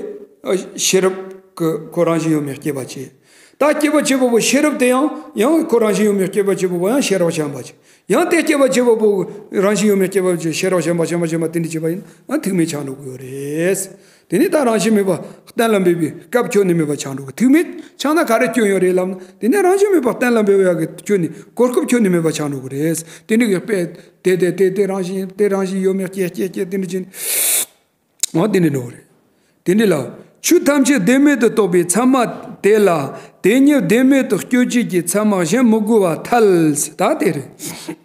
ཨ་ཤེས་རབ་ཀྱི་ཁོ་རང་བཞིན་ཡོད་མེད་སྐྱེད་པ་བྱེད། ད་སྐྱེད་པ་བྱེད་པ་པོ་ཤེས་རབ་དེ་ཡང་ཡང་ཁོ་རང་བཞིན་ཡོད་མེད་སྐྱེད་པ་བྱེད་པ་པོ་ཡང་ཤེས་རབ་བྱམས་པ་བྱེད། ཡང་དེ་སྐྱེད་པ་བྱེད་པ་པོ་རང་བཞིན་ཡོད་མེད་སྐྱེད་པ་བྱེད་ཤེས་རབ་བྱམས་པ་བྱམས་པ་བྱམས་པ་དེ་འདྲ་བྱེད་པ་ཡིན་ན་ཐུག་མེད་ཆགས་འགྲོ་གི་ཡོད་རེད། དེ་ནས་ད་རང་བཞིན་མེད་པ་གཏན་ལ་འབེབས་པའི་སྐབས་ཁྱོན་ནས་མེད་པ་ཆགས་འགྲོ་གི་ཐུག་མེད་ཆགས་ན་ག་རེ་སྐྱོན་ཡོད་རེད་ལབ་ན་དེ་ནས་རང་བཞིན་མེད་པ་གཏན་ལ་འབེབས་ཡག་གི་ཁྱོན་ནས་གོ་སྐབས་ཁྱོན་ནས་མེད་པ་ཆགས་འགྲོ་གི་རེད། དེ་འདྲ་གི་དཔེ་དེ་དེ་དེ་དེ་རང་བཞིན་དེ་རང་བཞིན་ཡོད་མེད་སྐྱེ་སྐྱེ་སྐྱེ་དེ་འདྲ་ཅན་འོ་དེ་འདྲ་འགྲོ་གི་རེད། དེ་འདྲ་ལ་ཆོས་ཐམས་ཅད་བདེན་མེད་དུ་རྟོགས་པའི་ཚད་མ་དེ་ལ་དེ་ཉིད་བདེན་མེད་དུ་སྐྱོད་བྱེད་ཀྱི་ཚད་མ་གཞན་མི་དགོས་པར་ཐལ། ད་དེ་རེད།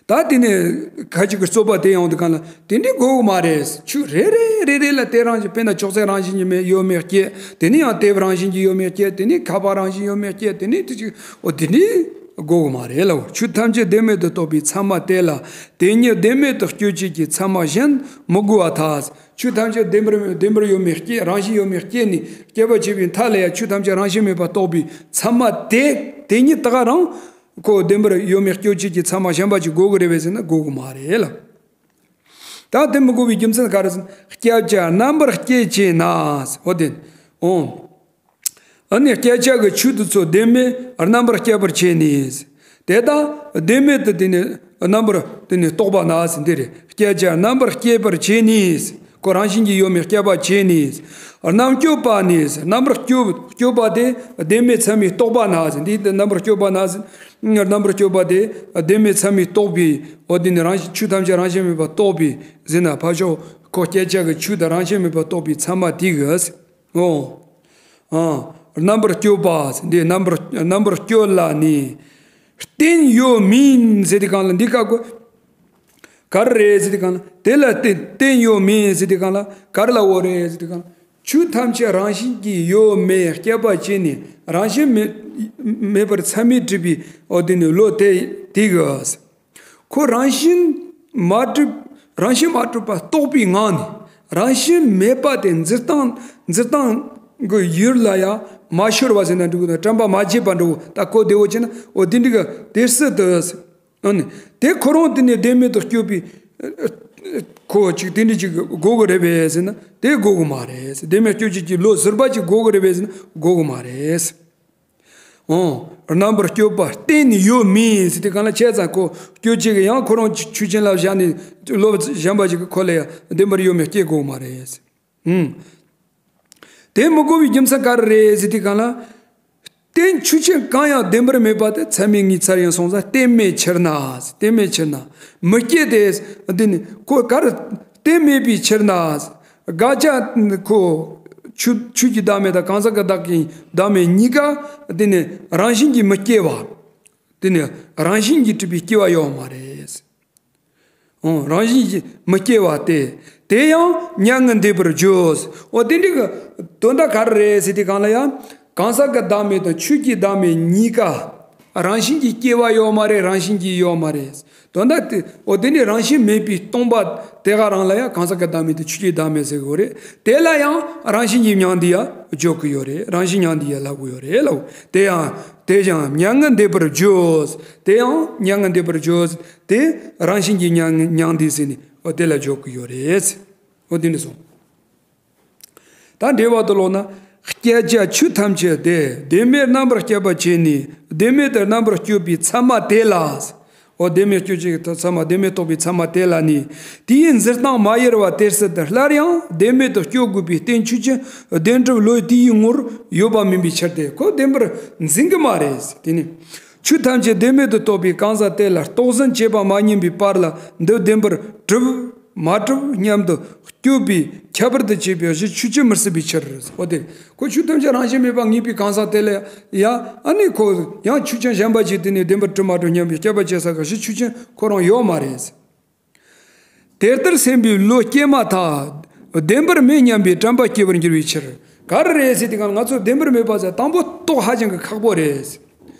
ད་དེ་ནས་ཁ་ཅིག་གི་རྩོད་པ་དེ་ཡོང་དུས་གང་ལ་དེ་འདྲའི་དགོས་གི་མ་རེད། ཆོས་རེ་རེ་རེ་རེ་ལ་དེ་རང་བཞིན་དཔེར་ན་ཅོག་ཙེ་རང་བཞིན་གྱི་མེད་ཡོད་མེད་སྐྱེ། དེ་ནས་ཡང་དེབ་རང་བཞིན་གྱི་ཡོད་མེད་སྐྱེ། དེ་ནས་ཁ་པར་རང་བཞིན་ཡོད་མེད་སྐྱེ། དེ་ནས་དེ་ཅིག་འོ་དེ་འདྲའི་དགོས་གི་མ་རེད་ལ། ཆོས་ཐམས་ཅད་བདེན་མེད་དུ་རྟོགས་པའི་ཚད་མ་དེ་ལ་དེ་ཉིད་བདེན་མེད་དུ་སྐྱོད་བྱེད་ཀྱི་ཚད་མ་གཞན་མི་དགོས་པར་ཐལ། ཆོས་ཐམས་ཅད་བདེན་པར་བདེན་པར་ཡོད་མེད་སྐྱེ་རང་བཞིན་ཡོད་མེད་སྐྱེ་ནས་སྐྱེད་པ་བྱེད་པའི་མཐའ་ལ་ཡང་ཆོས་ཐམས་ཅད་རང་བཞིན་མེད་པར་རྟོགས་པའི་ཚད་མ་དེ་དེ་ཉིད་ད་ག་རང་། ཁོ་བདེན་པར་ཡོད་མེད་སྐྱོད་བྱེད་ཀྱི་ཚད་མ་གཞན་པ་ཅིག་དགོས་ཀྱི་རེད་པས་ཟེར་ན་དགོས་ཀྱི་མ་རེད་ལ། ད་དེ་མི་དགོས་པའི་རྒྱུ་མཚན་ག་རེ་ཟེར་ན་བསྐྱེད་བྱ་རྣམ་པར་སྐྱེད་བྱས་ན་ཟེར། འོ་དེ། འོང་། ཨ་ནི་བསྐྱེད་བྱ་གི་ཆོས་དེ་ཚོ་བདེན་མེད་རྣམ་པར་སྐྱེད་པར་བྱས་ནས་ཟེར། དེ་དག་བདེན་མེད་དུ་དེ་ནི་རྣམ་པར་དེ་ནི་རྟོགས་པ་ན་ཟེར་འདི་རེད། བསྐྱེད་བྱ་རྣམ་པར་སྐྱེད་པར་བྱས་ནས་ཟེར། ཁོ་རང་བཞིན་གྱིས་ཡོད་མེད་སྐྱེད་པ་བྱས་ནས། རྣམ་སྐྱོད་པ་ནས་རྣམ་པར་སྐྱོད་སྐྱོད་པ་དེ་བདེན་མེད་ཚད་མས་རྟོགས་པ་ན་ཟེར། འདི་རྣམ་པར་སྐྱོད་པ་ན་ཟེར། རྣམ་པར་སྐྱོད་པ་དེ་བདེན་མེད་ཚད་མས་རྟོགས་པའི་འོ་དེ་ནི་རང་བཞིན་ཆོས་ཐམས་ཅད་རང་བཞིན་མེད་པར་རྟོགས་པའི་ཟེར་ན་ཕར་ཕྱོགས་ཁོ་བསྐྱེད་བྱ་གི་ཆོས་དང་རང་བཞིན་མེད་པར་རྟོགས་པའི་ཚད་མ་དེ་གི་ཟེར། འོ། ཨ། རྣམ་པར་སྐྱོད་པ་ཟེར། འདི་རྣམ་པར་རྣམ་པར་སྐྱོད་ལ་ནི། རྟེན་ཡོད་མིན་ཟེར་དུས་གང་ལ་འདི་བཀག་དགོས། ག་རེ་རེད་ཟེར་དུས་གང་ལ་དེ་ལ་བརྟེན་བརྟེན་ཡོད་མིན་ཟེར་དུས་གང་ལ་ག་རེ་ལ་འོ་རེད་ཟེར་དུས་གང་ལ་ཆོས་ཐམས་ཅད་རང་བཞིན་གྱིས་ཡོད་མེད་སྐྱེད་པ་བྱས་ནས་རང་བཞིན་མེད་མེད་པར་ཚད་མས་གྲུབ་པའི་འོ་དེ་ནི་བློ་དེ་དེ་གི་ཁོ་རང་བཞིན་མ་གྲུབ་རང་བཞིན་མ་གྲུབ་པ་རྟོགས་པའི་ངང་ནས་རང་བཞིན་མེད་པ་དེ་འཛིན་སྟངས་འཛིན་སྟངས་ཀྱི་ཡུལ་ལ་ཡང་མ་ཤོར་བ་ཟེར་ན་འགྲིག་གི་དང་དྲན་པ་མ་བརྗེད་པ་འགྲོ་ད་གོ་བདེ་བོ་བྱས་ན་འོ་དེ་འགྲིག་གི་དེ་སྲིད་དུ། ཨ་ནི། དེ་ཁོ་རང་དེ་ནས་བདེན་མེད་དུ་སྐྱོད་པའི། ཁོ་ཅིག་དེ་འདྲ་ཅིག་དགོས་ཀྱི་རེད་པས་ཟེར་ན་དེ་དགོས་ཀྱི་མ་རེད། བདེན་མེད་སྐྱོད་བྱེད་ཀྱི་བློ་ཟུར་པ་ཅིག་དགོས་ཀྱི་རེད་པས་ཟེར་ན་དགོས་ཀྱི་མ་རེད། འོང་། རྣམ་པར་སྐྱོད་པ་གཏན་ནས་ཡོད་མིན་ཟེར་དེ་གང་ལ་བྱས་ཙང་ཁོ་སྐྱོད་བྱེད་ཀྱི་ཡང་ཁོ་རང་ཆོས་ཅན་ལ་བཞག་ནས་བློ་གཞན་པ་ཅིག་གི་ཁོ་ལ་ཡང་བདེན་པར་ཡོད་མེད་སྐྱེ་དགོས་ཀྱི་མ་རེད། ཧུམ། དེ་མི་དགོས་པའི་རྒྱུ་མཚན་ག་རེ་རེད་ཟེར་དུས་གང་ལ། རྟེན་ཆོས་ཅན་གང་ཡང་བདེན་པར་མེད་པ་དེ་ཚད་མས་ངེས་ཚར་ཡང་སོང་ཙང་རྟེན་མེད་ཕྱིར་ན། རྟེན་མེད་ཕྱིར་ན། མི་སྐྱེ་སྟེ། འདི་ནི་ཁོ་གར་རྟེན་མེད་པའི་ཕྱིར་ན། དགག་བྱ་ཁོ་ཆོས་ཆོས་ཀྱི་བདག་མེད་དང་གང་ཟག་གི་བདག་གི་བདག་མེད་གཉིས་ཀ་འདི་ནི་རང་བཞིན་གྱིས་མི་སྐྱེ་བ། འདི་ནི་རང་བཞིན་གྱིས་གྲུབ་པའི་སྐྱེ་བ་ཡོད་མ་རེད། ཨོ། རང་བཞིན་གྱིས་མི་སྐྱེ་བ་སྟེ། དེ་ཡང་མྱ་ངན་འདས་པར་བརྗོད། ཨོ། དེ་འདྲའི་གི་དོན་དག་ག་རེ་རེད་ཟེར་དུས་སྒང་ལ་ཡང་། གང་ཟག་གི་བདག་མེད་དང་ཆོས་ཀྱི་བདག་མེད་གཉིས་ཀ་རང་བཞིན་གྱིས་སྐྱེ་བ་ཡོད་མ་རེད། རང་བཞིན་གྱིས་ཡོད་མ་རེད། དོན་དག་དེ། ཨོ། དེ་ནི་རང་བཞིན་མེད་པའི་སྟོང་པ་དེ་ག་རང་ལ་ཡང་གང་ཟག་གི་བདག་མེད་དང་ཆོས་ཀྱི་བདག་མེད་ཟེར་གི་ཡོད་རེད། དེ་ལ་ཡང་རང་བཞིན་གྱི་མྱང་འདས་ཡང་བརྗོད་གི་ཡོད་རེད། རང་བཞིན་མྱང་འདས་ཡང་ལབ་གི་ཡོད་རེད་ལབ། དེ་ཡང་དེ་ཡང་མྱ་ངན་འདས་པར་བརྗོད། དེ་ཡང་མྱ་ངན་འདས་པར་བརྗོད། དེ་རང་བཞིན་གྱིས་མྱང་མྱང་འདས་ཟེར་ནས། ཨོ། དེ་ལ་འཇོག་གི་ཡོད་རེད། ཨོ། དེ་འདྲ་སོང་། ད་འགྲེལ་པ་དུ་ལོག་ན། བསྐྱེད་བྱ་ཆོས་ཐམས་ཅད་དེ་བདེན་མེད་རྣམ་པར་དཔྱད་པ་བྱས་ནས་བདེན་མེད་དུ་རྣམ་པར་དཔྱོད་པའི་ཚད་མ་དེ་ལ། ཨོ། བདེན་མེད་དཔྱོད་བྱེད་ཀྱི་ཚད་མ། བདེན་མེད་རྟོགས་པའི་ཚད་མ་དེ་ལ་ནི། དེའི་འཛིན་སྟངས་མ་ཡལ་བ་དེར་སྲིད་དུ་སླར་ཡང་བདེན་མེད་དུ་དཔྱོད་དགོས་པའི་རྟེན་ཆོས་ཅན་བདེན་གྲུབ་བློ་དེའི་ངོར་ཡོད་པ་མིན་པའི་ཕྱིར་ཏེ། ཁོ་བདེན་པར་འཛིན་གྱི་མ་རེད། དེ་ནི། ཆོས་ཐམས་ཅད་བདེན་མེད་དུ་རྟོགས་པའི་གང་ཟག་དེ་ལ་རྟོགས་ཟིན་བྱེད་པ་མ་ཡིན་པའི་བར་ལ་འདི་བདེན་པར་གྲུབ་མ་གྲུབ་སྙམ་དུ་དཔྱོད་པའི་ཁྱད་པར་དུ་བྱས་པའི་གཞི་ཆོས་ཅན་མི་སྲིད་པའི་ཕྱིར། འོ་དེ། ཁོ་ཆོས་ཐམས་ཅད་རང་བཞིན་མེད་པ་ངེས་པའི་གང་ཟག་དེ་ལ་ཡང་། ཨ་ནི་ཁོ་ཡང་ཆོས་ཅན་གཞན་པ་ཅིག་དེ་ནི་བདེན་པར་གྲུབ་མ་གྲུབ་སྙམ་པའི་དཔྱད་པ་བྱེད་ས་གི་གཞི་ཆོས་ཅན་ཁོ་རང་ཡོད་མ་རེད། དེ་ལྟར་སེམས་པའི་བློ་སྐྱེས་མ་ཐག་བདེན་པར་མེད་སྙམ་པའི་དྲན་པ་སྐྱེ་བར་འགྱུར་བའི་ཕྱིར། ག་རེ་རེད་ཟེར་དུས་སྒང་ལ་ང་ཚོ་བདེན་པར་མེད་པ་ཟེར་དང་པོ་རྟོགས་ཧ་ཅང་གི་ཁག་པོ་རེད།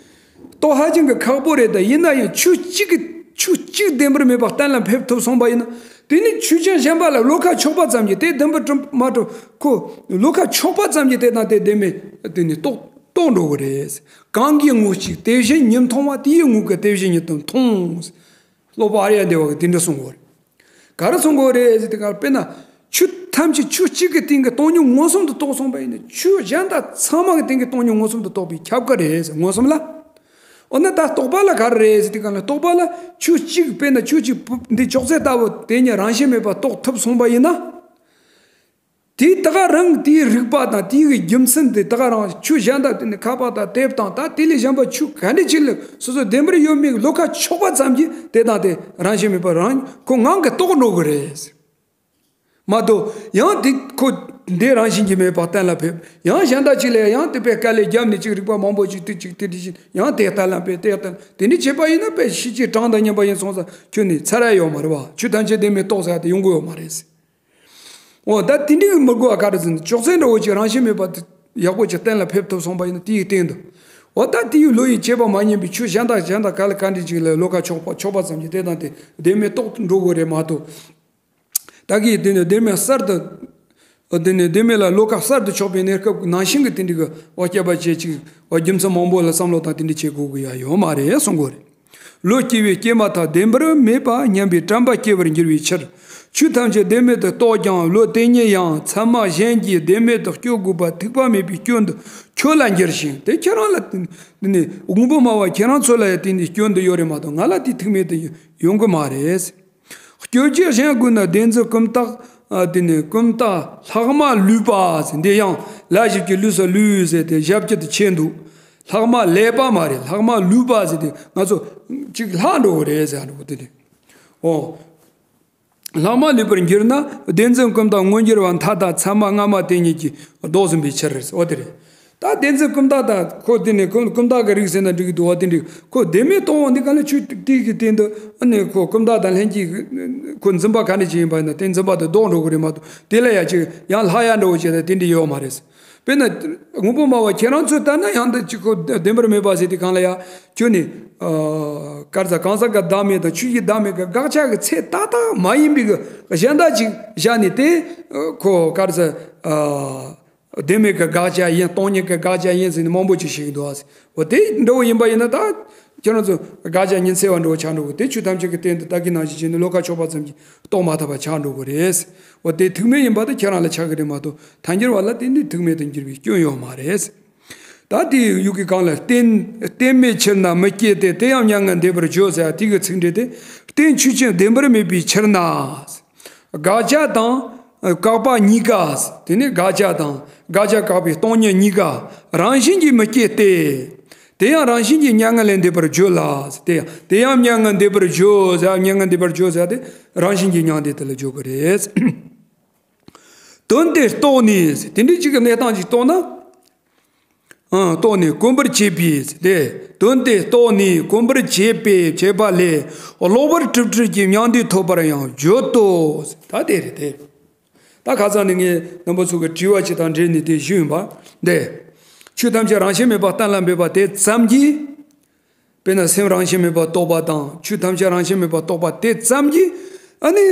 རྟོགས་ཧ་ཅང་གི་ཁག་པོ་རེད། ད་ཡིན་ན་ཡང་ཆོས་གཅིག་གི་ཆོས་གཅིག་བདེན་པར་མེད་པ་གཏན་ལ་ཕེབས་ཐུབ་སོང་པ་ཡིན་ན། དེ་ནི་ཆོས་ཅན་གཞན་པ་ལ་བློ་ཁ་ཕྱོགས་པ་ཙམ་གྱིས་དེ་བདེན་པར་གྲུབ་མ་གྲུབ་ཁོ་བློ་ཁ་ཕྱོགས་པ་ཙམ་གྱིས་དེ་དང་དེ་བདེན་མེད་དེ་ནི་རྟོགས་རྟོགས་འགྲོ་གི་རེད། གང་གིས་ངོ་གཅིག་དེ་བཞིན་ཉིད་མཐོང་བ་དེ་ཡིས་ངོ་གི་དེ་བཞིན་ཉིད་དུ་མཐོང་། སློབ་དཔོན་ཨཱརྱ་དེ་ཝ་གིས་དེ་འདྲ་གསུང་གི་ཡོད་རེད། ག་རེ་གསུང་གི་ཡོད་རེད་ཟེར་དུས་སྒང་ལ། དཔེར་ན། ཆོས་ཐམས་ཅད་ཆོས་གཅིག་གི་སྟེང་གི་སྟོང་ཉིད་མངོན་སུམ་དུ་རྟོགས་སོང་པ་ཡིན་ན། ཆོས་གཞན་དག་ཚང་མ་གི་སྟེང་གི་སྟོང་ཉིད་མངོན་སུམ་དུ་རྟོགས་པའི་ཁྱབ་ཀ་རེད་ཟེར། མངོན་སུམ་ལ། འོ་ན་ད་རྟོག་པ་ལ་ག་རེ་རེད་ཟེར་དུས་སྒང་ལ། རྟོག་པ་ལ་ཆོས་གཅིག། དཔེར་ན་ཆོས་གཅིག་པུ་འདི་ཅོག་ཙེ་ལྟ་བུ་དེ་ཉིད་རང་བཞིན་མེད་པ་རྟོགས་ཐུབ་སོང་པ་ཡིན་ན། དེའི་ད་ག་རང་དེའི་རིགས་པ་དང་དེའི་རྒྱུ་མཚན་དེ་ད་ག་རང་ཆོས་གཞན་དག་དེ་ནི་ཁ་པར་དང་དེབ་དང་ད་དེ་ལས་གཞན་པ་ཆོས་ག་འདྲ་ཅིག་ལ་སོ་སོ་བདེན་པར་ཡོད་མེད་བློ་ཁ་ཕྱོགས་པ་ཙམ་གྱིས་དེ་དང་དེ་རང་བཞིན་མེད་པར་རང་ཁོ་ངང་གིས་རྟོགས་འགྲོ་གི་རེད། མ་གཏོགས་ཡང་དེ་ཁོ་འདི་རང་བཞིན་གྱིས་མེད་པ་གཏན་ལ་ཕེབས། ཡང་གཞན་དག་ཅིག་ལ་ཡང་དེ་དཔེ་དཀའ་ལས་བརྒྱབ་ནས་ཅིག་རིགས་པ་མང་པོ་ཅིག་དེ་ཅིག་དེ་འདྲ་ཞིག་ཡང་དེ་ལྟར་ལམ་པས་དེ་ལྟར་དེ་འདྲ་བྱས་པ་ཡིན་ན། དཔེ་ཤེས་བྱའི་གྲངས་དང་མཉམ་པ་ཡིན་སོང་ཙང་ཁྱོད་ནི་ཚར་ཡ་ཡོད་མ་རེད་བ། ཆོས་ཐམས་ཅད་བདེན་མེད་རྟོགས་ཟེར་ཡ་དེ་ཡོང་གི་ཡོད་མ་རེད། འོ་ད་དེ་འདྲའི་མི་དགོས་པ་ག་རེ་ཟེར་ན། ཅོག་ཙེ་འདྲ་བོ་ཅིག་རང་བཞིན་མེད་པ་དེ་ཡག་པོ་ཅིག་གཏན་ལ་ཕེབས་ཐུབ་སོང་པ་ཡིན་ན། དེའི་སྟེང་དུ། འོ་ད་དེའི་བློ་ཡིས་བྱེད་པ་མ་ཡིན་པའི་ཆོས་གཞན་དག་གཞན་དག་ག་ལ་ག་འདྲ་ཅིག་ལ་བློ་ཁ་ཕྱོགས་པ་ཕྱོགས་པ་ཙམ་གྱིས་དེ་དང་དེ་བདེན་མེད་རྟོགས་འགྲོ་དགོས་རེད་མ་གཏོགས། ད་གིན་དེ་ནི་བདེན་མེད་གསར་དུ། དེ་ནི་བདེན་མེད་ལ་བློ་ཁ་གསར་དུ་ཕྱོགས་པའི་གནས་སྐབས་ནང་བཞིན་གྱི་དེ་འདྲའི་གི་བ་སྐྱེ་བ་བྱེད་ཅིག་བ་རྒྱུ་མཚན་མང་པོ་ལ་བསམ་བློ་དང་དེ་འདྲ་བྱེད་དགོས་ཀྱི་ཡ་ཡོད་མ་རེད་གསུང་གི་ཡོད་རེད། བློ་སྐྱེ་བས་སྐྱེས་མ་ཐག་བདེན་པར་མེད་པ་སྙམ་པའི་དྲན་པ་སྐྱེ་བར་འགྱུར་བའི་ཕྱིར། ཆོས་ཐམས་ཅད་བདེན་མེད་དུ་རྟོགས་ཀྱང་བློ་དེ་ཉིད་ཡང་ཚད་མ་གཞན་གྱིས་བདེན་མེད་དུ་སྐྱོ་དགོས་པ་ཐིགས་པ་མེད་པའི་སྐྱོན་དུ་ཁྱོད་ལ་འགྱུར་ཞིང་། དེ་ཁྱེད་རང་ལ་དེ་ནི་དངོས་པོ་སྨྲ་བ་ཁྱེད་རང་ཚོ་ལ་ཡང་དེ་ནི་སྐྱོན་དུ་ཡོད་རེད་མ་གཏོགས་ང་ལ་དེ་ཐིགས་མེད་དུ་ཡོང་གི་མ་རེད། སྐྱོན་བརྗོད་གཞན་དགོས་ན་བདེན་རྫུན་ཀུན་བརྟགས། ཨ། དེ་ནི་ཀུན་བརྟགས་ལྷག་མ་ལུས་པ་ཟེར། འདི་ཡང་ལ་ཞིག་གི་ལུས་སུ་ལུས་ཟེར་ཏེ་ཞབས་ཀྱི་དུ་ཆེ་འདུག་ལྷག་མ་ལུས་པ་མ་རེད། ལྷག་མ་ལུས་པ་ཟེར་ཏེ་ང་ཚོ་ཅིག་ལྷག་འགྲོ་གི་རེད་ཟེར་འགྲོ་གི་དེ་རེད། འོ། ལྷག་མ་ལུས་པར་འགྱུར་ན་བདེན་རྫུན་ཀུན་བརྟགས་མངོན་གྱུར་བ་མཐའ་དག་ཚད་མ་སྔ་མ་དེ་ཉིད་ཀྱིས་ལྡོག་ཟིན་པའི་ཕྱིར། འོ་དེ་རེད། ད་བདེན་རྫུན་ཀུན་བརྟགས་དང་ཁོ་དེ་ནི་ཀུན་ཀུན་བརྟགས་ཀྱི་རིགས་ཟེར་ན་འགྲིག་གི་འདུག་བ། དེ་འགྲིག་ཁོ་བདེན་མེད་རྟོགས་འོང་དེ་ག་ལ་ཆོས་དེ་གི་སྟེང་དུ་ཨ་ནི་ཁོ་ཀུན་བརྟགས་དང་ལྷན་ཅིག་ཁོ་འཛིན་པ་ག་འདྲ་ཅིག་ཡིན་པ་ཡིན་ན་དེ་འཛིན་པ་དེ་ལྡོག་འགྲོ་གི་རེད་མ་གཏོགས། དེ་ལ་ཡ་ཅིག་ཡང་ལྷག་ཡ་འདྲ་བོ་བྱས་ན་དེ་འདྲ་ཡོད་མ་རེད། དཔེར་ན་དངོས་པོ་སྨྲ་བ་ཁྱེད་རང་ཚོས་ལྟར་ན་ཡང་འདི་ཅིག་ཁོ་བདེན་པར་མེད་པ་ཟེར་དུས་སྒང་ལ་ཡ་ཁྱོད་ནི། ཨ། ག་རེ་ཟེར། གང་ཟག་གི་བདག་མེད་དང་ཆོས་ཀྱི་བདག་མེད་ཀྱི་དགག་བྱ་གི་ཚད་ཏག་ཏག་མ་ཡིན་པའི་གི་གཞན་དག་ཅིག་བཞག་ནས་དེ་ཁོ་ག་རེ་ཟེར། ཨ། བདེན་མེད་ཀྱི་དགག་བྱ་ཡིན། སྟོང་ཉིད་ཀྱི་དགག་བྱ་ཡིན་ཟེར་ནས་མང་པོ་ཅིག་བཤད་ཀྱི་འདུག་ཨ། འོ་དེ་འདྲ་བོ་ཡིན་པ་ཡིན་ན་ད་ཁྱེད་རང་ཚོ་དགག་བྱ་ཉི་ཚེ་བ་འདྲ་བོ་ཆགས་འགྲོ་གི། དེ་ཆོས་ཐམས་ཅད་ཀྱི་སྟེང་དུ་ད་གིན་ནང་བཞིན་བྱས་ནས་བློ་ཁ་ཕྱོགས་པ་ཙམ་གྱིས་རྟོགས་མ་ཐུབ་པ་ཆགས་འགྲོ་གི་རེད། འོ་དེ་ཐུག་མེད་ཡིན་པ་དེ་ཁྱེད་རང་ལ་ཆགས་ཀྱི་རེད་མ་གཏོགས་ཐལ་འགྱུར་བ་ལ་དེ་ནི་ཐུག་མེད་དུ་འགྱུར་བའི་སྐྱོན་ཡོད་མ་རེད། ད་དེ་ཡུལ་གྱི་གང་ལ་རྟེན་རྟེན་མེད་ཕྱིར་ན་མི་སྐྱེ་སྟེ། དེ་ཡང་མྱ་ངན་འདས་པར་བརྗོད་ཟེར་ཡ་དེ་གི་ཚིག་འགྲེལ་ཏེ། རྟེན་ཆོས་ཅན་བདེན་པར་མེད་པའི་ཕྱིར་ན། དགག་བྱ་དང་ བཀག་པ་གཉིས་ཀ། དེ་ནི་དགག་བྱ་དང་དགག་བྱ་བཀག་པའི་སྟོང་ཉིད་གཉིས་ཀ་རང་བཞིན་གྱིས་མི་སྐྱེ་སྟེ། དེ་ཡང་རང་བཞིན་གྱིས་མྱ་ངན་ལས་འདས་པར་བརྗོད་ལ། དེ་ཡང་དེ་ཡང་མྱ་ངན་འདས་པར་བརྗོད་ཟེར། མྱ་ངན་འདས་པར་བརྗོད་ཟེར་ཏེ་རང་བཞིན་གྱིས་མྱང་འདས་དེ་ལ་བརྗོད་ཀྱི་རེད། དོན་དེ་རྟོགས་ནས། དེ་འདྲའི་གཅིག་གི་གནས་སྟངས་ཅིག་རྟོགས་ན། ཨང་། རྟོགས་ནས་གོམས་པར་བྱེད་པས་ཏེ། དོན་དེ་རྟོགས་ནས་གོམས་པར་བྱེད་པའི་བྱེད་པ་ལས། གློ་བུར་གྲིབ་གྲིབ་ཀྱི་མྱང་འདས་ཐོབ་པར་ཡང་བརྗོད་དོ། ད་དེ་རེད་དེ། ད་ཁ་སང་ནས་ངས་རྣམ་པ་ཚོ་གི་དྲི་བ་ཅིག་དང་འབྲེལ་ནས་དེ་ཞུས་ཡིན་པ། འདི། ཆོས་ཐམས་ཅད་རང་བཞིན་མེད་པ་གཏན་ལ་འབེབས་པ་དེ་ཙམ་གྱིས། དཔེར་ན་སེམས་རང་བཞིན་མེད་པར་རྟོགས་པ་དང་། ཆོས་ཐམས་ཅད་རང་བཞིན་མེད་པར་རྟོགས་པ་དེ་ཙམ་གྱིས། ཨ་ནི།